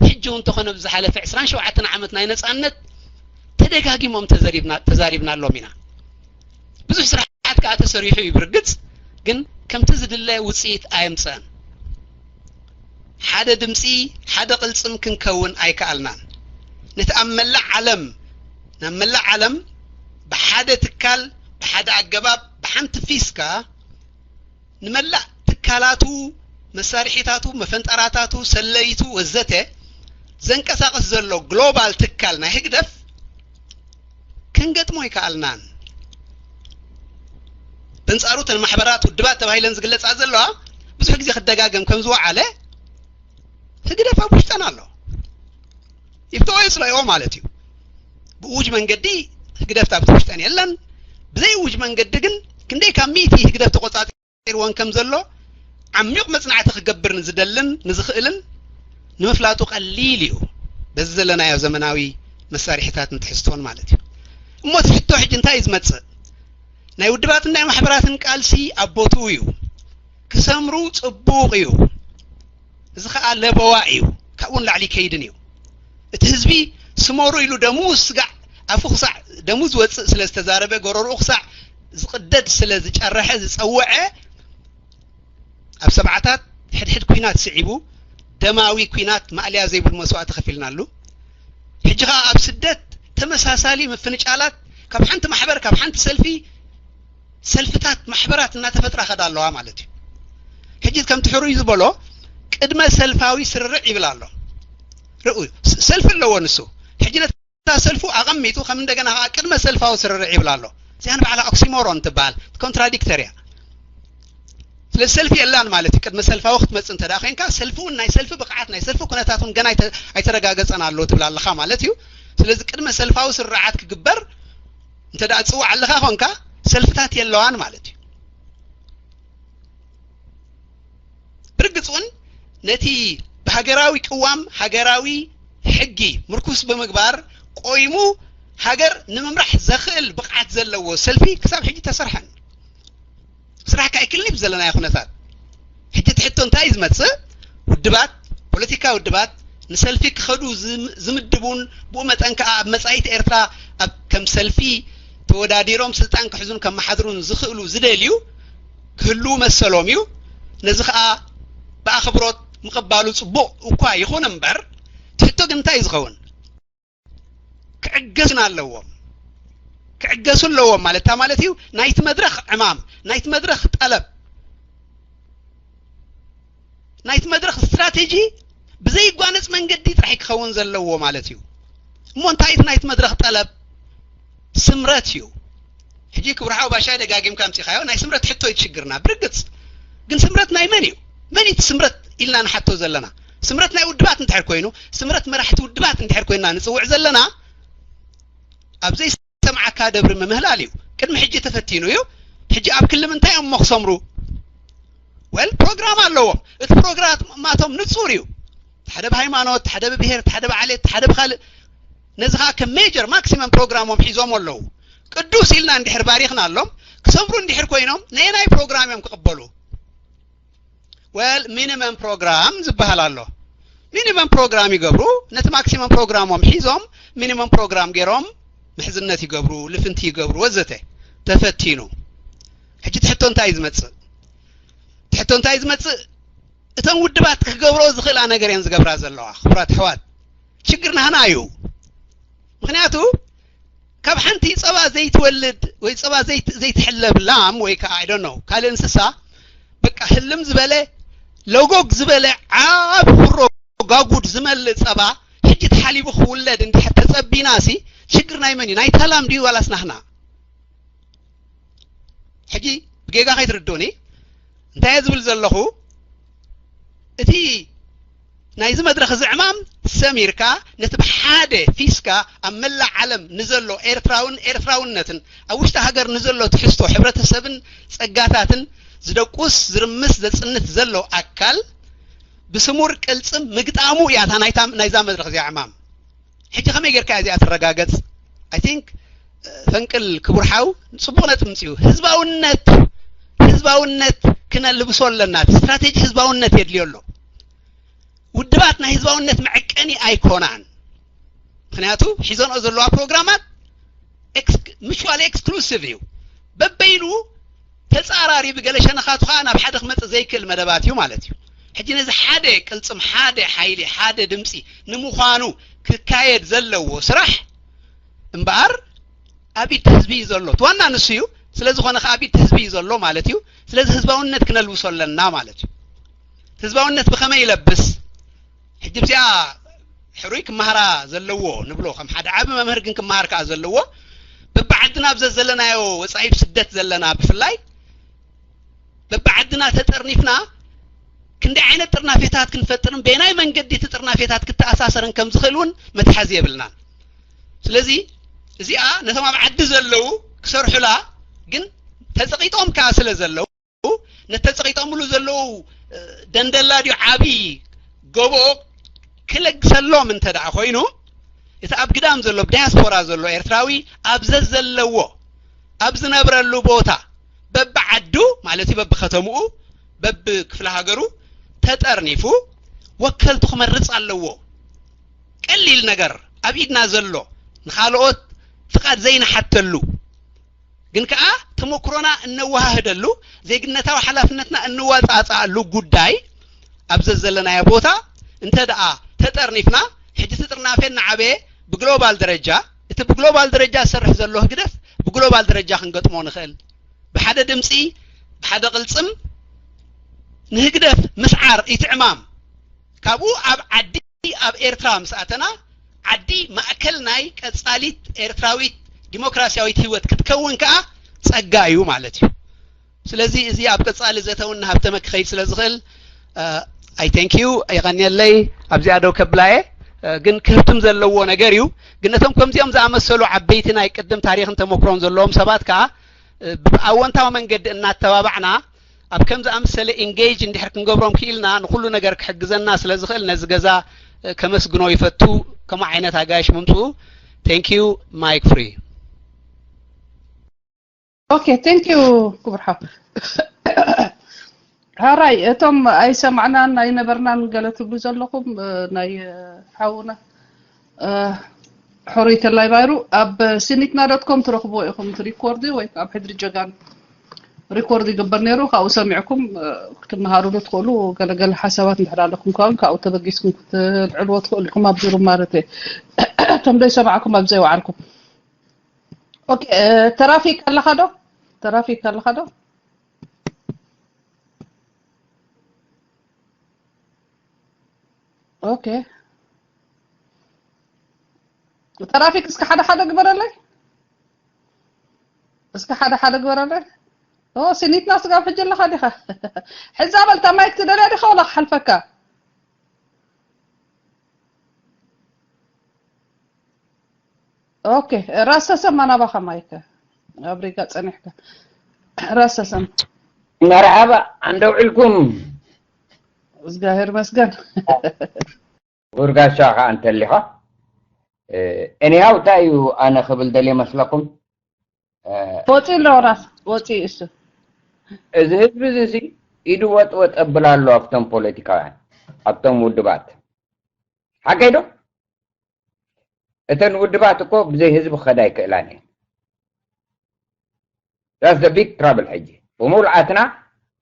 ሕጂ እውን እንተኾነ ብዝሓለፈ ዕስራን ሸውዓተን ዓመት ናይ ነፃነት ተደጋጊሞም ተዘሪብና ተዛሪብናሎም ኢና። ብዙሕ ስራሓት ከዓ ተሰሪሑ እዩ ብርግፅ ግን ከምቲ ዝድለ ውፅኢት ኣየምፀአን። ሓደ ድምፂ ሓደ ቅልፅም ክንከውን ኣይከኣልናን። ነቲ ኣብ መላእ ዓለም ናብ መላእ ዓለም ብሓደ ትካል ብሓደ ኣገባብ ብሓንቲ ፊስካ ንመላእ ትካላቱ መሳርሒታቱ መፈንጠራታቱ ሰለይቱ ወዘተ ዘንቀሳቕስ ዘሎ ግሎባል ትካል ናይ ህግደፍ ክንገጥሞ ኣይከኣልናን። በንጻሩ እተን ማሕበራት ውድባት ተባሂለን ዝግለጻ ዘለዋ ብዙሕ ግዜ ክደጋገም ከም ዝወዓለ ህግደፍ ኣብ ውሽጠን ኣሎ። ይፍተዎ የጽለይዎ ማለት እዩ። ብእውጅ መንገዲ ህግደፍ ኣብቲ ውሽጠን የለን። ብዘይ እውጅ መንገዲ ግን ክንደይ ካብ ሚእቲ ህግደፍ ተቆጻጺርወን ከም ዘሎ ዓሚቕ መጽናዕቲ ክገብር ንዝደልን ንዝኽእልን ንምፍላጡ ቀሊል እዩ፣ በዚ ዘለናዮ ዘመናዊ መሳርሒታት ንትሕዝቶን ማለት እዩ። እሞ እቲ ሕቶ ሕጂ እንታይ እዩ ዝመጽእ? ናይ ውድባትን ናይ ማሕበራትን ቃልሲ ኣብ ቦትኡ እዩ። ክሰምሩ ጽቡቕ እዩ። እዚ ኸኣ ለበዋ እዩ። ካብኡ ንላዕሊ ይከይድን እዩ። እቲ ህዝቢ ስመሩ ኢሉ ደሙ ስጋዕ ኣፉ ክሳዕ ደሙ ዝወጽእ ስለ ዝተዛረበ፣ ጎረርኡ ክሳዕ ዝቕደድ ስለ ዝጨረሐ ዝጸወዐ፣ ኣብ ሰብዓታት ሕድሕድ ኲናት ስዒቡ፣ ደማዊ ኲናት ማእለያ ዘይብሉ መስዋእቲ ከፊልናሉ። ሕጂ ኸኣ ኣብ ስደት ተመሳሳሊ ምፍንጫላት ካብ ሓንቲ ማሕበር፣ ካብ ሓንቲ ሰልፊ፣ ሰልፍታት ማሕበራት እናተፈጥራ ከዳ ኣለዋ ማለት እዩ። ሕጂ ከምቲ ሕሩይ ዝበሎ ቅድመ ሰልፋዊ ስርርዕ ይብል ኣሎ። ርኡ፣ ስ-፣ ሰልፊ ኣለዎ ንሱ። ሕጂ ነታ ሰልፉ ኣቐሚጡ ከም እንደገና ኸዓ ቅድመ ሰልፋዊ ስርርዕ ይብል ኣሎ። እዚኣ ንባዕላ ኦክሲሞሮን ትበሃል፣ ኮንትራዲክተር እያ። ስለዚ ሰልፊ የላን ማለት እዩ። ቅድመ ሰልፋዊ ክትመጽእ እንተ ደኣ ኮይንካ፣ ሰልፊ እውን ናይ ሰልፊ ብቕዓት፣ ናይ ሰልፊ ኩነታት እውን ገና ኣይተ-፣ ኣይተረጋገጸን ኣሎ ትብል ኣለኻ ማለት እዩ። ስለዚ ቅድመ ሰልፋዊ ስርዓት ክግበር እንተ ደኣ ትጽውዕ ኣለኻ ኮንካ፣ ሰልፍታት የለዋን ማለት እዩ። ብርግጽ እውን ነቲ ብሃገራዊ ቅዋም፣ ሃገራዊ ሕጊ ምርኩስ ብምግባር ቆይሙ ሃገር ንምምራሕ ዘኽእል ብቕዓት ዘለዎ ሰልፊ ክሳብ ሕጂ ተሰርሐን። ስራሕ ከይክልኒ ብዘለናዮ ኩነታት። ሕጂ እቲ ሕቶ እንታይ እዩ ዝመጽእ? ውድባት፣ ፖለቲካ ውድባት ንሰልፊ ክኸዱ ዝም-፣ ዝምድቡን ብኡ መጠን ከኣ ኣብ መጻኢት ኤርትራ ኣብ ከም ሰልፊ ተወዳዲሮም ስልጣን ክሕዙን ከመሓድሩን ዝኽእሉ ዝደልዩ ክህልዉ መሰሎም እዩ። ነዚ ከኣ ብኣኽብሮት ምቕባሉ ጽቡቕ እኳ ይኹን እምበር፣ እቲ ሕቶ ግን እንታይ እዩ ዝኸውን? ክዕገሱን ኣለዎም። ክዕገሱ ኣለዎም ማለት እንታይ ማለት እዩ? ናይቲ መድረኽ ዕማም፣ ናይቲ መድረኽ ጠለብ፣ ናይቲ መድረኽ ስትራቴጂ ብዘይጓነጽ መንገዲ ጥራሕ ክኸውን ዘለዎ ማለት እዩ። እሞ እንታይ እቲ ናይቲ መድረኽ ጠለብ? ስምረት እዩ። ሕጂ ክቡር ሓው ባሻይ ደጋጊምካ ኣምጺኻዮ፣ ናይ ስምረት ሕቶ እዩ ሽግርና። ብርግጽ ግን ስምረት ናይ መን እዩ? መን እዩ እቲ ስምረት ኢልና ንሓቶ ዘለና? ስምረት ናይ ውድባት እንድሕር ኮይኑ፣ ስምረት መራሕቲ ውድባት እንድሕር ኮይና ንጽውዕ ዘለና፣ ኣብ ዘይሰምዓካ ደብሪ ምምህላል እዩ። ቅድሚ ሕጂ ተፈቲኑ እዩ። ሕጂ ኣብ ክሊ ምንታይ እዮም እሞ ክሰምሩ? ወል ፕሮግራም ኣለዎም። እቲ ፕሮግራማቶም ንጹር እዩ። ሓደ ብሃይማኖት፣ ሓደ ብብሄር፣ ሓደ ብዓሌት፣ ሓደ ብኻልእ። ነዚ ኸኣ ከም ሜጀር ማክሲመም ፕሮግራሞም ሒዞም ኣለዉ። ቅዱስ ኢልና እንድሕር ባሪኽናሎም፣ ክሰምሩ እንድሕር ኮይኖም ነየናይ ፕሮግራም እዮም ክቕበሉ? ወል ሚኒመም ፕሮግራም ዝበሃል ኣሎ። ሚኒመም ፕሮግራም ይገብሩ፣ ነቲ ማክሲመም ፕሮግራሞም ሒዞም ሚኒመም ፕሮግራም ገይሮም ምሕዝነት ይገብሩ፣ ልፍንቲ ይገብሩ ወዘተ። ተፈቲኑ። ሕጂ እቲ ሕቶ እንታይ እዩ ዝመጽእ? እቲ ሕቶ እንታይ እዩ ዝመጽእ? እተን ውድባት ክገብሮ ዝኽእላ ነገር እየን ዝገብራ ዘለዋ። ክቡራት ኣሕዋት፣ ሽግር ናህና እዩ። ምኽንያቱ ካብ ሓንቲ ጸባ ዘይትወልድ ወይ ጸባ ዘይት-፣ ዘይትሕለብ ላም ወይ ከዓ፣ I don't know፣ ካልእ እንስሳ፣ በቃ ህልም ዝበለ፣ ለጎግ ዝበለ፣ ዓቢ ፍሮ ጋጉድ ዝመልእ ጸባ ሕጂ ተሓሊቡ ክውለድ እንድሕር ተጸቢና ሲ፣ ሽግር ናይ መን እዩ? ናይታ ላም ድዩ ዋላስ ናህና? ሕጂ ብጌጋ ከይትርድኡኒ፣ እንታይ እየ ዝብል ዘለኹ? እቲ ናይዚ መድረኽ እዚ ዕማም ሰሚርካ፣ ነቲ ብሓደ ፊስካ ኣብ መላእ ዓለም ንዘሎ ኤርትራውን ኤርትራውነትን፣ ኣብ ውሽጢ ሃገር ንዘሎ ትሕዝቶ ሕብረተሰብን ጸጋታትን ዝደቁስ፣ ዝርምስ፣ ዘጽንት ዘሎ ኣካል ብስሙር ቅልጽም ምግጣሙ እያ እታ ናይታ፣ ናይዛ መድረኽ እዚኣ ዕማም። ሕጂ ከመይ ጌርካ እዚኣ ትረጋገጽ? I think፣ እ፣ ፈንቅል ክቡር ሓው ጽቡቕ ነጥቢ ምጽኡ። ህዝባውነት፣ ህዝባውነት ክነልብሶ ኣለና። እቲ ስትራቴጂ ህዝባውነት የድልዮ ኣሎ። ውድባት ናይ ህዝባውነት መዐቀኒ ኣይኮናን። ምኽንያቱ ሒዘንኦ ዘለዋ ፕሮግራማት ኤክስ-፣ mutually exclusive እዩ። በበይኑ ተጻራሪ፣ ብገለ ሸነኻቱ ኸኣ ናብ ሓደ ክመጽእ ዘይክእል መደባት እዩ ማለት እዩ። ሕጂ ነዚ ሓደ ቅልጽም፣ ሓደ ሓይሊ፣ ሓደ ድምጺ ንምዃኑ ክካየድ ዘለዎ ስራሕ እምበኣር ኣብ ኢድ ህዝቢ እዩ ዘሎ። እቲ ዋና ንሱ እዩ። ስለ ዝኾነ ኸኣ ኣብ ኢድ ህዝቢ እዩ ዘሎ ማለት እዩ። ስለዚ ህዝባውነት ክነልብሶ ኣለና ማለት እዩ። ህዝባውነት ብኸመይ ይለብስ? ሕጂ ኣብዚኣ ሕሩይ ክመሃራ ዘለዎ ንብሎ፣ ከም ሓደ ዓቢ መምህር ግን ክመሃር ከኣ ዘለዎ፣ በብዓድና ኣብ ዘዘለናዮ ወጻኢ ብስደት ዘለና ብፍላይ፣ በብዓድና ተጠርኒፍና ክንደይ ዓይነት ጥርናፌታት ክንፈጥርን በየናይ መንገዲ እቲ ጥርናፌታት ክተኣሳሰርን ከም ዝኽእል እውን መትሓዚ የብልናን። ስለዚ እዚኣ ነቶም ኣብ ዓዲ ዘለዉ ክሰርሑላ፣ ግን ተጸቒጦም ከኣ ስለ ዘለዉ፣ ነተጸቒጦምሉ ዘለዉ ደንደላ ድዩ ዓብዪ ጎቦ ክለግሰሎም እንተ ደኣ ኮይኑ፣ እቲ ኣብ ግዳም ዘሎ፣ ኣብ ዳያስፖራ ዘሎ ኤርትራዊ ኣብ ዘዘለዎ፣ ኣብ ዝነብረሉ ቦታ፣ በብዓዱ ማለት እዩ፣ በብከተምኡ፣ በብክፍለ ሃገሩ ተጠርኒፉ ወከልቱ ክመርጽ ኣለዎ። ቀሊል ነገር፣ ኣብ ኢድና ዘሎ፣ ንኻልኦት ፍቓድ ዘይንሓተሉ፣ ግን ከኣ ተመክሮና እነወሃህደሉ፣ ዜግነታዊ ሓላፍነትና እንወጻጸኣሉ ጉዳይ ኣብ ዘዘለናዮ ቦታ እንተ ደኣ ተጠርኒፍና፣ ሕጂ እቲ ጥርናፌ እናዓበየ ብግሎባል ደረጃ፣ እቲ ብግሎባል ደረጃ ዝሰርሕ ዘሎ ህግደፍ ብግሎባል ደረጃ ክንገጥሞ ንኽእል። ብሓደ ድምጺ፣ ብሓደ ቅልጽም ንህግደፍ ምስዓር፣ ኢትዕማም። ካብኡ ኣብ ዓዲ፣ ኣብ ኤርትራ ምስ ኣተና፣ ዓዲ ማእከል ናይ ቀጻሊት ኤርትራዊት ዲሞክራሲያዊት ህይወት ክትከውን ከኣ ጸጋ እዩ ማለት እዩ። ስለዚ እዚ ኣብ ቀጻሊ ዘተ እውን ንሃብተመ ክኸይድ ስለ ዝኽእል፣ I thank you፣ የቐንየለይ። ኣብዚኣ ደው ከብላየ፣ ግን ክህብትም ዘለዎ ነገር እዩ። ግን ነቶም ከምዚኦም ዝኣመሰሉ ዓበይቲ ናይ ቅድም ታሪኽን ተመክሮን ዘለዎም ሰባት ከኣ፣ ብኣወንታዊ መንገዲ እናተባባዕና፣ ኣብ ከም ዝኣመሰለ ኢንጌጅ እንድሕር ክንገብሮም ክኢልና፣ ንኹሉ ነገር ክሕግዘና ስለ ዝኽእል፣ ነዚ ገዛ ከመስግኖ ይፈቱ። ከምኡ ዓይነት ኣጋይሽ ምምፅኡ። Thank you። Mic free። ኦኬ፣ thank you ክቡር ሓው። ሃራይ፣ እቶም ኣይሰማዕናን ኣይነበርናን ገለ ትብሉ ዘለኹም፣ እ፣ ናይ፣ እ፣ ሓውና፣ እ፣ ሕሩይ ተላይ ባይሩ፣ ኣብ ሲኒትና ዶት ኮም ትረኽብዎ ኢኹም እቲ ሪኮርድ፣ ወይ ከዓ ኣብ ሕድሪ ጀጋኑ ሪኮርድ ይግበር ነይሩ። ካብኡ ሰሚዕኩም፣ እ፣ ክትመሃሩሉ ትኽእሉ። ገለገለ ሓሳባት እንድሕር ኣለኩም፣ ካብኡ፣ ካብኡ ተበጊስኩም ክትልዕልዎ ትኽእሉ ኢኹም፣ ኣብዚ ሩም ማለት እየ። እቶም ዘይሰማዕኩም፣ ኣብ ዘይወዓልኩም። ኦኬ፣ እ፣ ተራፊክ ኣለኻ ዶ? ተራፊክ ኣለኻ ዶ? ኦኬ። ተራፊክ እስከ ሓደ ሓደ ግበረለይ። እስከ ሓደ ሓደ ግበረለይ። ኦ፣ ሲኒትና ስጋብ ሕጂ ኣለኻ ዲኻ? ሕዛ በል፣ እታ ማይክ ትደልያ ዲኻ ወላ ክሓልፈካ? ኦኬ፣ ራስ ተሰማ ናባኻ ማይክ። ኣብ ሪጋ ጸኒሕካ። ራስ ተሰማ። መርሓባ፣ ኣንደው ዒልኩም። እግዚኣብሔር መስገን። ጉርጋሻ ኸዓ እንተሊኻ። እ፣ እኒሃው እንታይ እዩ ኣነ ክብል ደልየ መስለኩም? እ፣ ወፂኡ ኣሎ ራስ፣ ወፂኡ እሱ። እዚ ህዝቢ እዚ ሲ ኢዱ ወጥ ወጥ እብል ኣሎ ኣብቶም ፖለቲካውያን፣ ኣብቶም ውድባት። ሓቀይ ዶ? እተን ውድባት እኮ ብዘይ ህዝቢ ክኸዳ ኣይክእላን እየን። That's the big trouble ሕጂ። ብምሉኣትና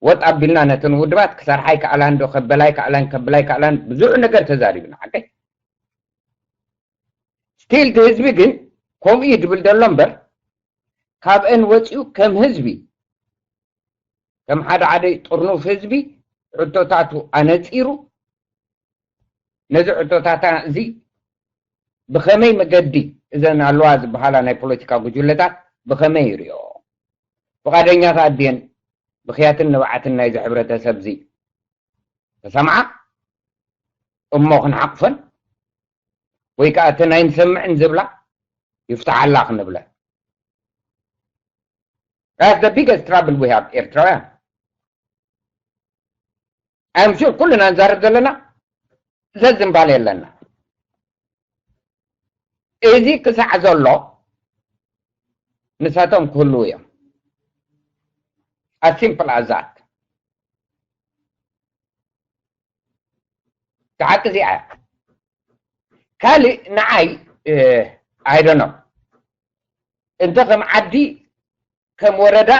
ወጥ ኣቢልና ነተን ውድባት ክሰርሓ ኣይከኣላን ዶ፣ ከበላ ኣይከኣላን፣ ከብላ ኣይከኣላን፣ ብዙሕ ነገር ተዛሪብና። ሓቀይ? ስቲል እቲ ህዝቢ ግን ከምኡ እዩ ድብል ዘሎ እምበር፣ ካብአን ወፂኡ ከም ህዝቢ፣ ከም ሓደ ሓደ ጥርኑፍ ህዝቢ ሕቶታቱ ኣነፂሩ፣ ነዚ ሕቶታታ እዚ ብኸመይ መገዲ እዘን ኣለዋ ዝበሃላ ናይ ፖለቲካ ጉጅለታት ብኸመይ ይሪኦ? ፍቓደኛታት ድየን ብኽያትን ንብዓትን ናይዚ ሕብረተሰብ እዚ ተሰምዓ እሞ ክንሓቕፈን ወይ ከዓ እተን ኣይንሰምዕን ዝብላ ይፍትሓላ ክንብለን። That's the biggest trouble we have ኤርትራውያን። I'm sure ኩልና ንዛረብ ዘለና ዘዝንባል የለና። እዚ ክሳዕ ዘሎ ንሳቶም ክህልዉ እዮም። As simple as that። እቲ ሓቂ እዚኣ እያ። ካልእ ንዓይ I don't know፣ እንተ ከም ዓዲ ከም ወረዳ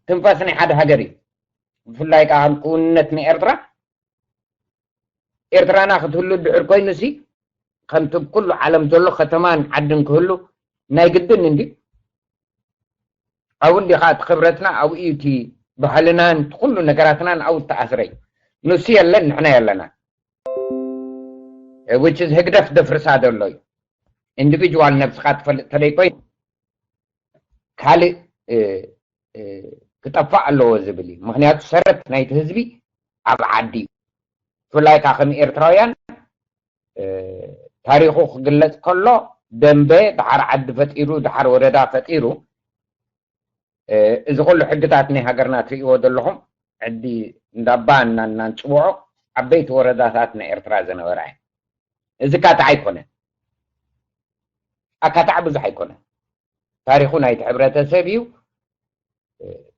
ትንፋስ ናይ ሓደ ሃገር እዩ። ብፍላይ ከዓ ከም ክውንነት ንኤርትራ፣ ኤርትራና ክትህሉ ድሕር ኮይኑ ሲ ከምቲ ኩሉ ዓለም ዘሎ ከተማን ዓድን ክህሉ ናይ ግድን እንዲ ኣብኡ እንዲኻ እቲ ክብረትና ኣብኡ እዩ፣ እቲ ባህልናን እቲ ኩሉ ነገራትናን ኣብኡ ዝተኣስረ እዩ። ንሱ የለን ንሕና የለና። Which is ህግደፍ ደፍርሳ ዘሎ እዩ። ኢንዲቪጁዋል ነብስኻ ትፈልጥ ተደይ ኮይኑ ካልእ ክጠፋእ ኣለዎ ዝብል እዩ። ምክንያቱ ሰረት ናይቲ ህዝቢ ኣብ ዓዲ እዩ። ብፍላይ ከዓ ከም ኤርትራውያን ታሪኹ ክግለፅ ከሎ ደንበ ድሓር ዓዲ ፈጢሩ ድሓር ወረዳ ፈጢሩ እዚ ኩሉ ሕግታት ናይ ሃገርና ትርእይዎ ዘለኹም ዓዲ እንዳባ እና እናንፅውዖ ዓበይቲ ወረዳታት ናይ ኤርትራ ዝነበራ እዩ። እዚ ካታዕ ኣይኮነን። ኣካታዕ ብዙሕ ኣይኮነን። ታሪኹ ናይቲ ሕብረተሰብ እዩ።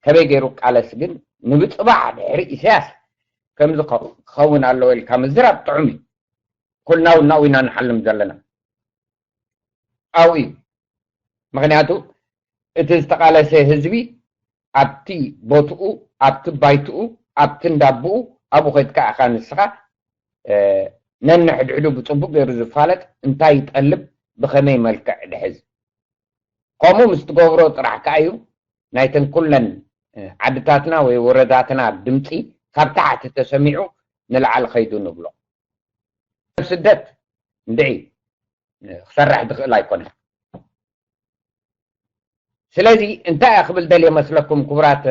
ከመይ ገይሩ ቃለስ ግን ንብፅባሕ ድሕሪ ኢሳያስ ከምዚ ክኸውን ኣለዎ ኢልካ ምዝራብ ጥዑም እዩ። ኩልና እውን ናብኡ ኢና ንሓልም ዘለና። ኣብኡ እዩ። ምኽንያቱ እቲ ዝተቓለሰ ህዝቢ ኣብቲ ቦትኡ፣ ኣብቲ ባይትኡ፣ ኣብቲ እንዳብኡ፣ ኣብኡ ከድካ ኢኻ ንስኻ ነንሕድሕዱ ብፅቡቅ ገይሩ ዝፋለጥ እንታይ ይጠልብ፣ ብኸመይ መልክዕ ድሕዝ። ከምኡ ምስ ትገብሮ ጥራሕ ከኣ እዩ ናይተን ኩለን ዓድታትና ወይ ወረዳትና ድምፂ ካብ ታሕቲ ተሰሚዑ ንላዕሊ ኸይዱ ንብሎ። ሰብ ስደት እንድዒ ክሰርሕ ዝኽእል ኣይኮነን። ስለዚ እንታይ እየ ክብል ደልየ መስለኩም ክቡራት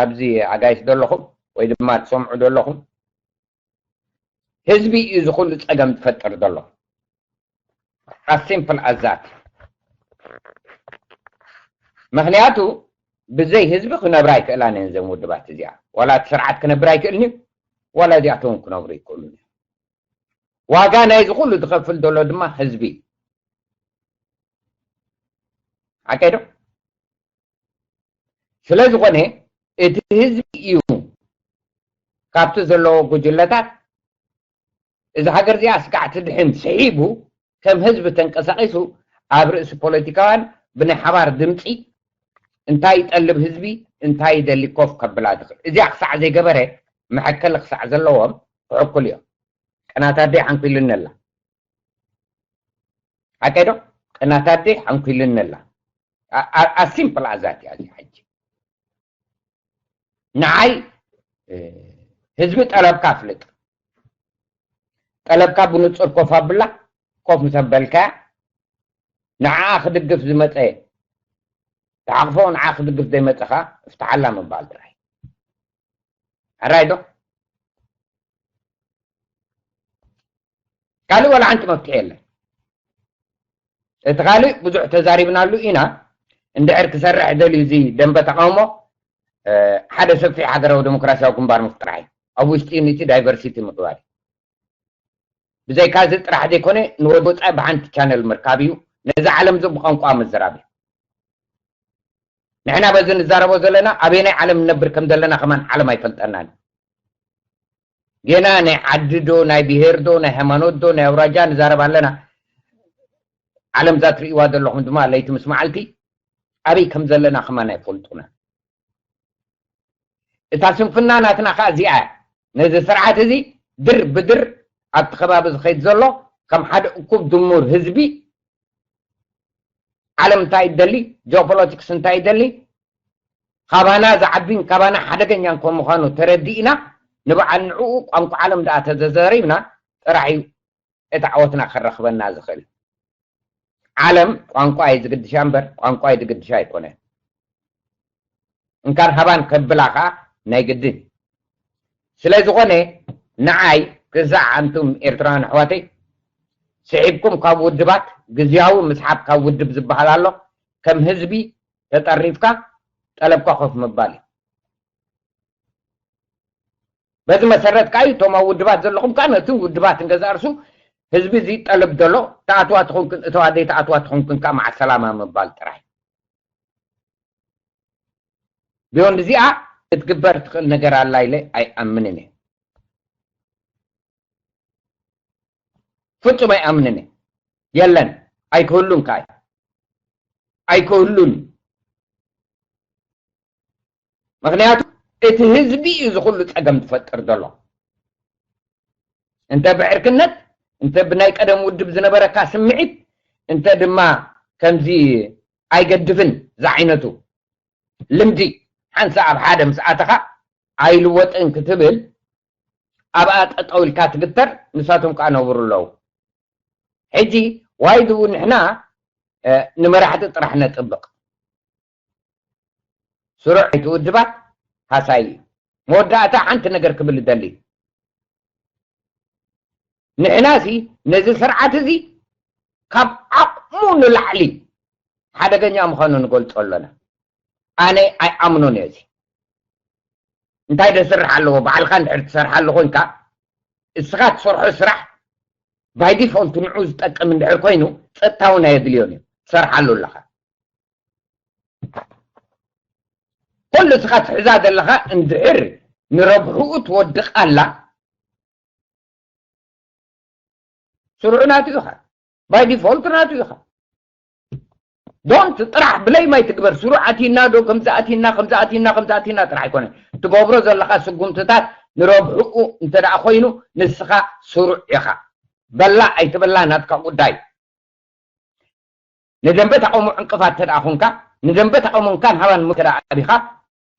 ኣብዚ ኣጋይሽ ዘለኹም ወይ ድማ ትሰምዑ ዘለኹም፣ ህዝቢ እዩ እዚ ኩሉ ፀገም ዝፈጥር ዘሎ። As simple as that። ምኽንያቱ ብዘይ ህዝቢ ክነብራ ኣይክእላን እየን እዘን ውድባት እዚኣ። ዋላ እቲ ስርዓት ክነብር ኣይክእልን እዩ፣ ዋላ እዚኣቶም ክነብሩ ይክእሉን እዮም። ዋጋ ናይዚ ኩሉ ዝኸፍል ዘሎ ድማ ህዝቢ እዩ። ሓቀይ ዶ? ስለ ዝኾነ እቲ ህዝቢ እዩ ካብቲ ዘለዎ ጉጅለታት እዚ ሃገር እዚኣ ስጋዕ ትድሕን ስሒቡ ከም ህዝቢ ተንቀሳቒሱ ኣብ ርእሲ ፖለቲካውያን ብናይ ሓባር ድምፂ እንታይ ይጠልብ ህዝቢ እንታይ ይደሊ ኮፍ ከብላ ዝኽእል። እዚኣ ክሳዕ ዘይገበረ መሐከሊ ክሳዕ ዘለዎም ክሕኩል እዮም። ቅናት ኣደይ ሓንኩልኒ ኣላ። ሓቀይ ዶ? ቅናት ኣደይ ሓንኩልኒ ኣላ። As simple as that እያ እዚ ሕጂ። ንዓይ ህዝቢ ጠለብካ ኣፍልጥ። ጠለብካ ብንፁር ኮፍ ኣብላ። ኮፍ ምስ ኣበልካያ ንዓኣ ክድግፍ ዝመፀ ተሓቕፎ፣ ንዓ ክድግፍ ዘይመፀ ከዓ እፍትሓላ ምባል ጥራይ። ኣራይ ዶ? ካልእ ዋላ ሓንቲ መፍትሒ የለን። እቲ ካልእ ብዙሕ ተዛሪብናሉ ኢና። እንድሕር ክሰርሕ ደልዩ እዚ ደንበ ተቃውሞ ሓደ ሰፊሕ ሃገራዊ ዲሞክራሲያዊ ግንባር ምፍጥራሕ እዩ። ኣብ ውሽጢ ዩኒቲ ዳይቨርሲቲ ምግባር እዩ። ብዘይካ እዚ ጥራሕ ዘይኮነ ንወዲ ወፃኢ ብሓንቲ ቻነል ምርካብ እዩ። ነዚ ዓለም እዚ ብቋንቋ ምዝራብ እዩ። ንሕና በዚ ንዛረቦ ዘለና ኣበየናይ ዓለም ንነብር ከም ዘለና ከማን ዓለም ኣይፈልጠናን። ጌና ናይ ዓዲ ዶ ናይ ብሄር ዶ ናይ ሃይማኖት ዶ ናይ ኣውራጃ ንዛረብ ኣለና። ዓለም እዛ ትርእይዋ ዘለኹም ድማ ለይቲ ምስ መዓልቲ ኣበይ ከም ዘለና ከማን ኣይፈልጡና። እታ ስንፍና ናትና ከዓ እዚኣ እያ። ነዚ ስርዓት እዚ ድር ብድር ኣብቲ ከባቢ ዝኸይድ ዘሎ ከም ሓደ እኩብ ድሙር ህዝቢ ዓለም እንታይ ይደሊ፣ ጂኦፖለቲክስ እንታይ ይደሊ፣ ካባና ዝዓቢን ካባና ሓደገኛን ከም ምዃኑ ተረዲእና ንበዓል ንዕኡ ቋንቋ ዓለም ደኣ ተዘዘሪብና ጥራሕ እዩ እቲ ዓወትና ከረኽበና ዝኽእል። ዓለም ቋንቋ እዩ ዝግድሻ እምበር ቋንቋ እዩ ዝግድሻ ኣይኮነን። እንካን ሃባን ከብላ ከዓ ናይ ግድን። ስለ ዝኾነ ንዓይ ክሳዕ ኣንቱም ኤርትራውያን ኣሕዋተይ ስሒብኩም ካብ ውድባት ግዝያዊ ምስሓብ ካብ ውድብ ዝበሃል ኣሎ ከም ህዝቢ ተጠሪፍካ ጠለብካ ኮፍ ምባል እዩ። በዚ መሰረት ከዓ እዩ እቶም ኣብ ውድባት ዘለኹም ከዓ ነቲ ውድባት እንገዛ እርሱ ህዝቢ እዚ ጠልብ ዘሎ ተኣትዋ ትኾንክን እተዋ ዘይተኣትዋ ትኾንክን ከዓ መዓ ሰላማ ምባል ጥራይ። ቢዮንድ እዚኣ ክትግበር ትኽእል ነገር ኣላ ኢለ ኣይኣምንን እየ። ፍጹም ኣይኣምንን እየ። የለን። ኣይክህሉን ከዓ እዩ። ኣይክህሉን እዩ። ምኽንያቱ እቲ ህዝቢ እዩ እዚ ኩሉ ፀገም ዝፈጥር ዘሎ። እንተ ብዕርክነት እንተ ብናይ ቀደም ውድብ ዝነበረካ ስምዒት እንተ ድማ ከምዚ ኣይገድፍን ዝዓይነቱ ልምዲ ሓንሳ ኣብ ሓደ ምስ ኣተኻ ኣይልወጥን ክትብል ኣብኣ ጠጠው ኢልካ ትግተር። ንሳቶም ከዓ ነብሩ ኣለዉ። ሕጂ ዋይድኡ ንሕና ንመራሕቲ ጥራሕ ነጥብቕ። ስሩዕ እቲ ውድባት ሃሳይ እዩ። መወዳእታ ሓንቲ ነገር ክብል እደሊ። ንሕናሲ ነዚ ስርዓት እዚ ካብ ዓቕሙ ንላዕሊ ሓደገኛ ምዃኑ ንገልጾ ኣለና። ኣነ ኣይኣምኖን እየ እዚ። እንታይ ደስርሕ ኣለዎ? ባዕልካ እንድሕር ትሰርሓሉ ኮንካ፣ እስኻ ትሰርሖ ስራሕ by default ንዑ ዝጠቅም እንድሕር ኮይኑ፣ ጸጥታ እውን ኣየድልዮን እዩ። ትሰርሓሉ ኣለኻ። ኩሉ እስኻ ትሕዛ ዘለኻ እንድሕር ንረብሕኡ ትወድቕ ኣላ፣ ስሩዕ ናቱ ኢኻ። By default ናቱ ኢኻ። Don't ጥራሕ ብለይ ማይ ትግበር። ስሩዕ ኣቲና ዶ ከምዚ ኣቲና፣ ከምዚ ኣቲና፣ ከምዚ ኣቲና ጥራሕ ኣይኮነ። ትገብሮ ዘለኻ ስጉምትታት ንረብሕኡ እንተ ደኣ ኮይኑ፣ ንስኻ ስሩዕ ኢኻ። በላ ኣይትበላ ናትካ ጉዳይ። ንደንበ ተቃውሞ ዕንቅፋት እንተ ደኣ ኮንካ፣ ንደንበ ተቃውሞ እንካን ሃባን እሞ እንተ ደኣ ኣቢኻ፣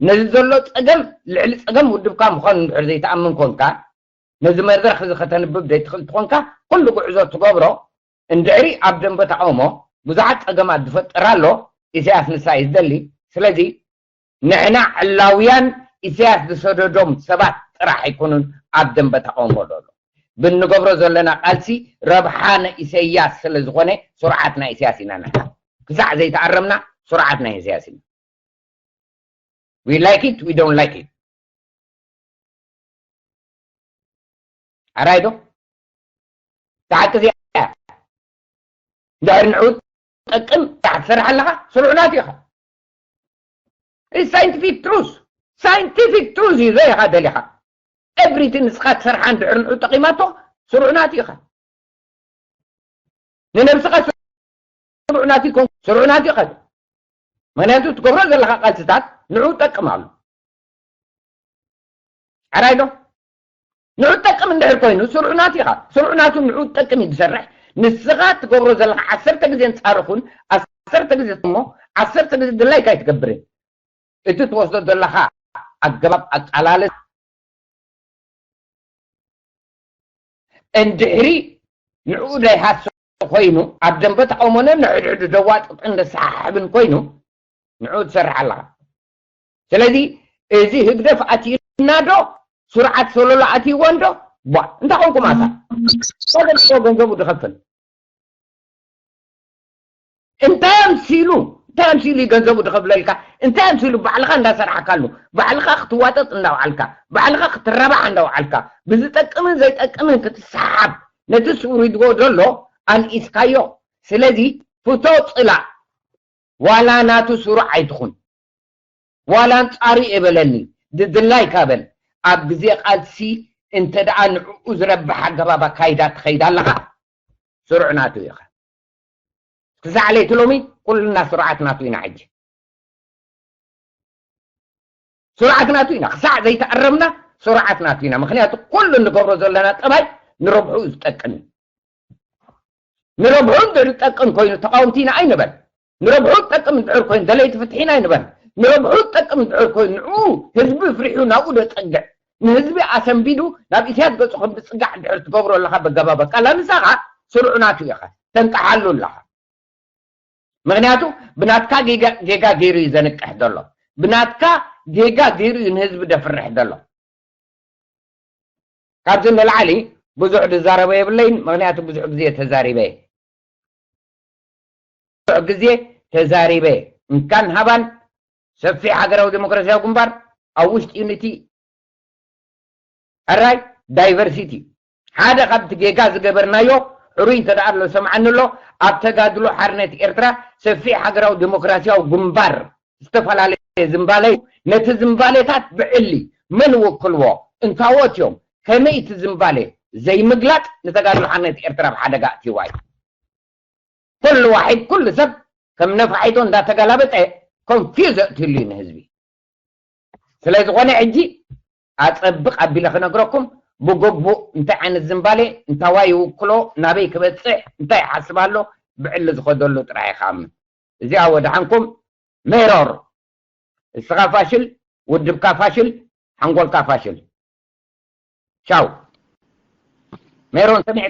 ነዚ ዘሎ ጸገም ልዕሊ ጸገም ውድብካ ምዃኑ እንድሕር ዘይትኣምን ኮንካ፣ ነዚ መድረኽ እዚ ከተንብብ ዘይትኽእል ትኾንካ፣ ኩሉ ጉዕዞ ትገብሮ እንድሕሪ ኣብ ደንበ ተቃውሞ ብዙሓት ጸገማት ዝፈጥር ኣሎ። ኢሳያስ ንሳ እዩ ዝደሊ። ስለዚ ንሕና ዕላውያን ኢሳያስ ዝሰደዶም ሰባት ጥራሕ ኣይኮኑን ኣብ ደንበ ተቃውሞ ዘሎ። ብንገብሮ ዘለና ቃልሲ ረብሓ ንኢሳያስ ስለ ዝኾነ ስርዓት ናይ ኢሳያስ ኢና ንሕና። ክሳዕ ዘይተኣረምና ስርዓት ናይ ኢሳያስ ኢና። We like it, we don't like it. ኣራይ ዶ? ተሓቂ እዚኣ እያ። እንድሕር ንዑ ጠቅም ትሰርሕ ኣለኻ፣ ስሩዕ ናቱ ኢኻ። It's scientific truth. Scientific truth እዩ ዘይ ኢኻ ደሊኻ። Everything ንስኻ ትሰርሓ እንድሕር ንዑ ጠቂማቶ፣ ስሩዕ ናቱ ኢኻ። ንነብስኻ ስሩዕ ናቱ ይኮን፣ ስሩዕ ናቱ ይኸድ። ምክንያቱ ትገብሮ ዘለኻ ቃልስታት ንዑ ጠቅም ኣሎ። ኣራይ ዶ? ንዑ ጠቅም እንድሕር ኮይኑ ስሩዕ ናቱ ኢኻ። ስሩዕ ናቱ ንዑ ጠቅም እዩ ዝሰርሕ። ንስኻ ትገብሮ ዘለኻ ዓሰርተ ግዜ ንጻርኹን ዓሰርተ ግዜ እሞ ዓሰርተ ግዜ ድላይካ ኣይትገብርን። እቲ ትወስዶ ዘለኻ ኣገባብ ኣቃላልስ እንድሕሪ ንዕኡ ዘይሃስብ ኮይኑ ኣብ ደንበ ተቃውሞነ ንሕድሕዱ ደዋጥጥን ደሰሓሕብን ኮይኑ ንዕኡ ትሰርሕ ኣለኻ። ስለዚ እዚ ህግደፍ ኣትዩና ዶ ስርዓት ሶሎሎ ኣትይዎ እንዶ ቧ እንታይ ኮንኩም ኣታ ገንዘቡ ድኸፍል እንታይ ኣምሲሉ እንታይ ኣምሲሉ እዩ ገንዘቡ ድኸፍለልካ እንታይ ኣምሲሉ ባዕልኻ እንዳሰራሕካሉ ባዕልኻ ክትዋጠጥ እንዳውዓልካ ባዕልኻ ክትረባሕ እንዳውዓልካ ብዝጠቅምን ዘይጠቅምን ክትሰሓብ ነቲ ስውሪድዎ ዘሎ ኣንኢስካዮ ስለዚ ፍቶ ፅላእ ዋላ ናቱ ስሩዕ ኣይትኹን ዋላ ኣንጻሩ እየ በለኒ ድድላይካ በል ኣብ ግዜ ቃልሲ እንተ ደኣ ንዕኡ ዝረብሕ ኣገባብ ኣካይዳ ትኸይድ ኣለኻ ስሩዕ ናቱ ኢኻ ክሳዕ ለይቲ ሎሚ ኩልና ስሩዓት ናቱ ኢና ሕጂ ስሩዓት ናቱ ኢና ክሳዕ ዘይተኣረምና ስሩዓት ናቱ ኢና ምክንያቱ ኩሉ እንገብሮ ዘለና ጠባይ ንረብሑ ዝጠቅም እዩ ንረብሑ እንድሕር ዝጠቅም ኮይኑ ተቃወምቲ ኢና ኣይንበል ንረብሑ ዝጠቅም እንድሕር ኮይኑ ደለይቲ ፍትሒ ኢና ኣይንበል ንረብሑ ዝጠቅም እንድሕር ኮይኑ ንኡ ህዝቢ ፍሪሑ ናብኡ ደፀግዕ ንህዝቢ ኣሰንቢዱ ናብ ኢሳያስ ገፁ ከም ዝፅጋዕ እንድሕር ትገብሮ ኣለካ በገባበ ቃላ ንሳኻ ስሩዕ ናቱ ኢኻ ተንቅሓሉ ኣለኻ ምክንያቱ ብናትካ ጌጋ ገይሩ እዩ ዘንቅሕ ዘሎ ብናትካ ጌጋ ገይሩ እዩ ንህዝቢ ደፍርሕ ዘሎ ካብዚ ንላዕሊ ብዙሕ ዝዛረቦ የብለይን ምክንያቱ ብዙሕ ግዜ ተዛሪበ ብዙሕ ግዜ ተዛሪበ እንካን ሃባን ሰፊሕ ሃገራዊ ዴሞክራሲያዊ ግንባር ኣብ ውሽጢ ዩኒቲ ሕራይ ዳይቨርሲቲ ሓደ ካብቲ ጌጋ ዝገበርናዮ ሕሩይ እንተ ደኣ ኣሎ ሰምዓኒ ኣሎ ኣብ ተጋድሎ ሓርነት ኤርትራ ሰፊሕ ሃገራዊ ዴሞክራሲያዊ ግንባር ዝተፈላለየ ዝንባለ እዩ ነቲ ዝንባሌታት ብዕሊ መን ወክልዎ እንታዎት እዮም ከመይ እቲ ዝንባሌ ዘይምግላፅ ንተጋድሎ ሓርነት ኤርትራ ኣብ ሓደጋ ኣትይዋ እዩ ኩሉ ዋሒድ ኩሉ ሰብ ከም ነፋሒቶ እንዳተገላበጠ ኮንፊዝ ኣእትሉ እዩ ንህዝቢ ስለ ዝኾነ ሕጂ ኣፀብቕ ኣቢለ ክነግረኩም ብግቡእ እንታይ ዓይነት ዝንባሌ እንታዋይ ይውክሎ ናበይ ክበፅሕ እንታይ ይሓስብ ኣሎ ብዕሊ ዝኸደሉ ጥራይ ይኸኣምን እዚኣ ወድሓንኩም ሜሮር እስኻ ፋሽል ውድብካ ፋሽል ሓንጎልካ ፋሽል ቻው ሜሮን ሰሚዕ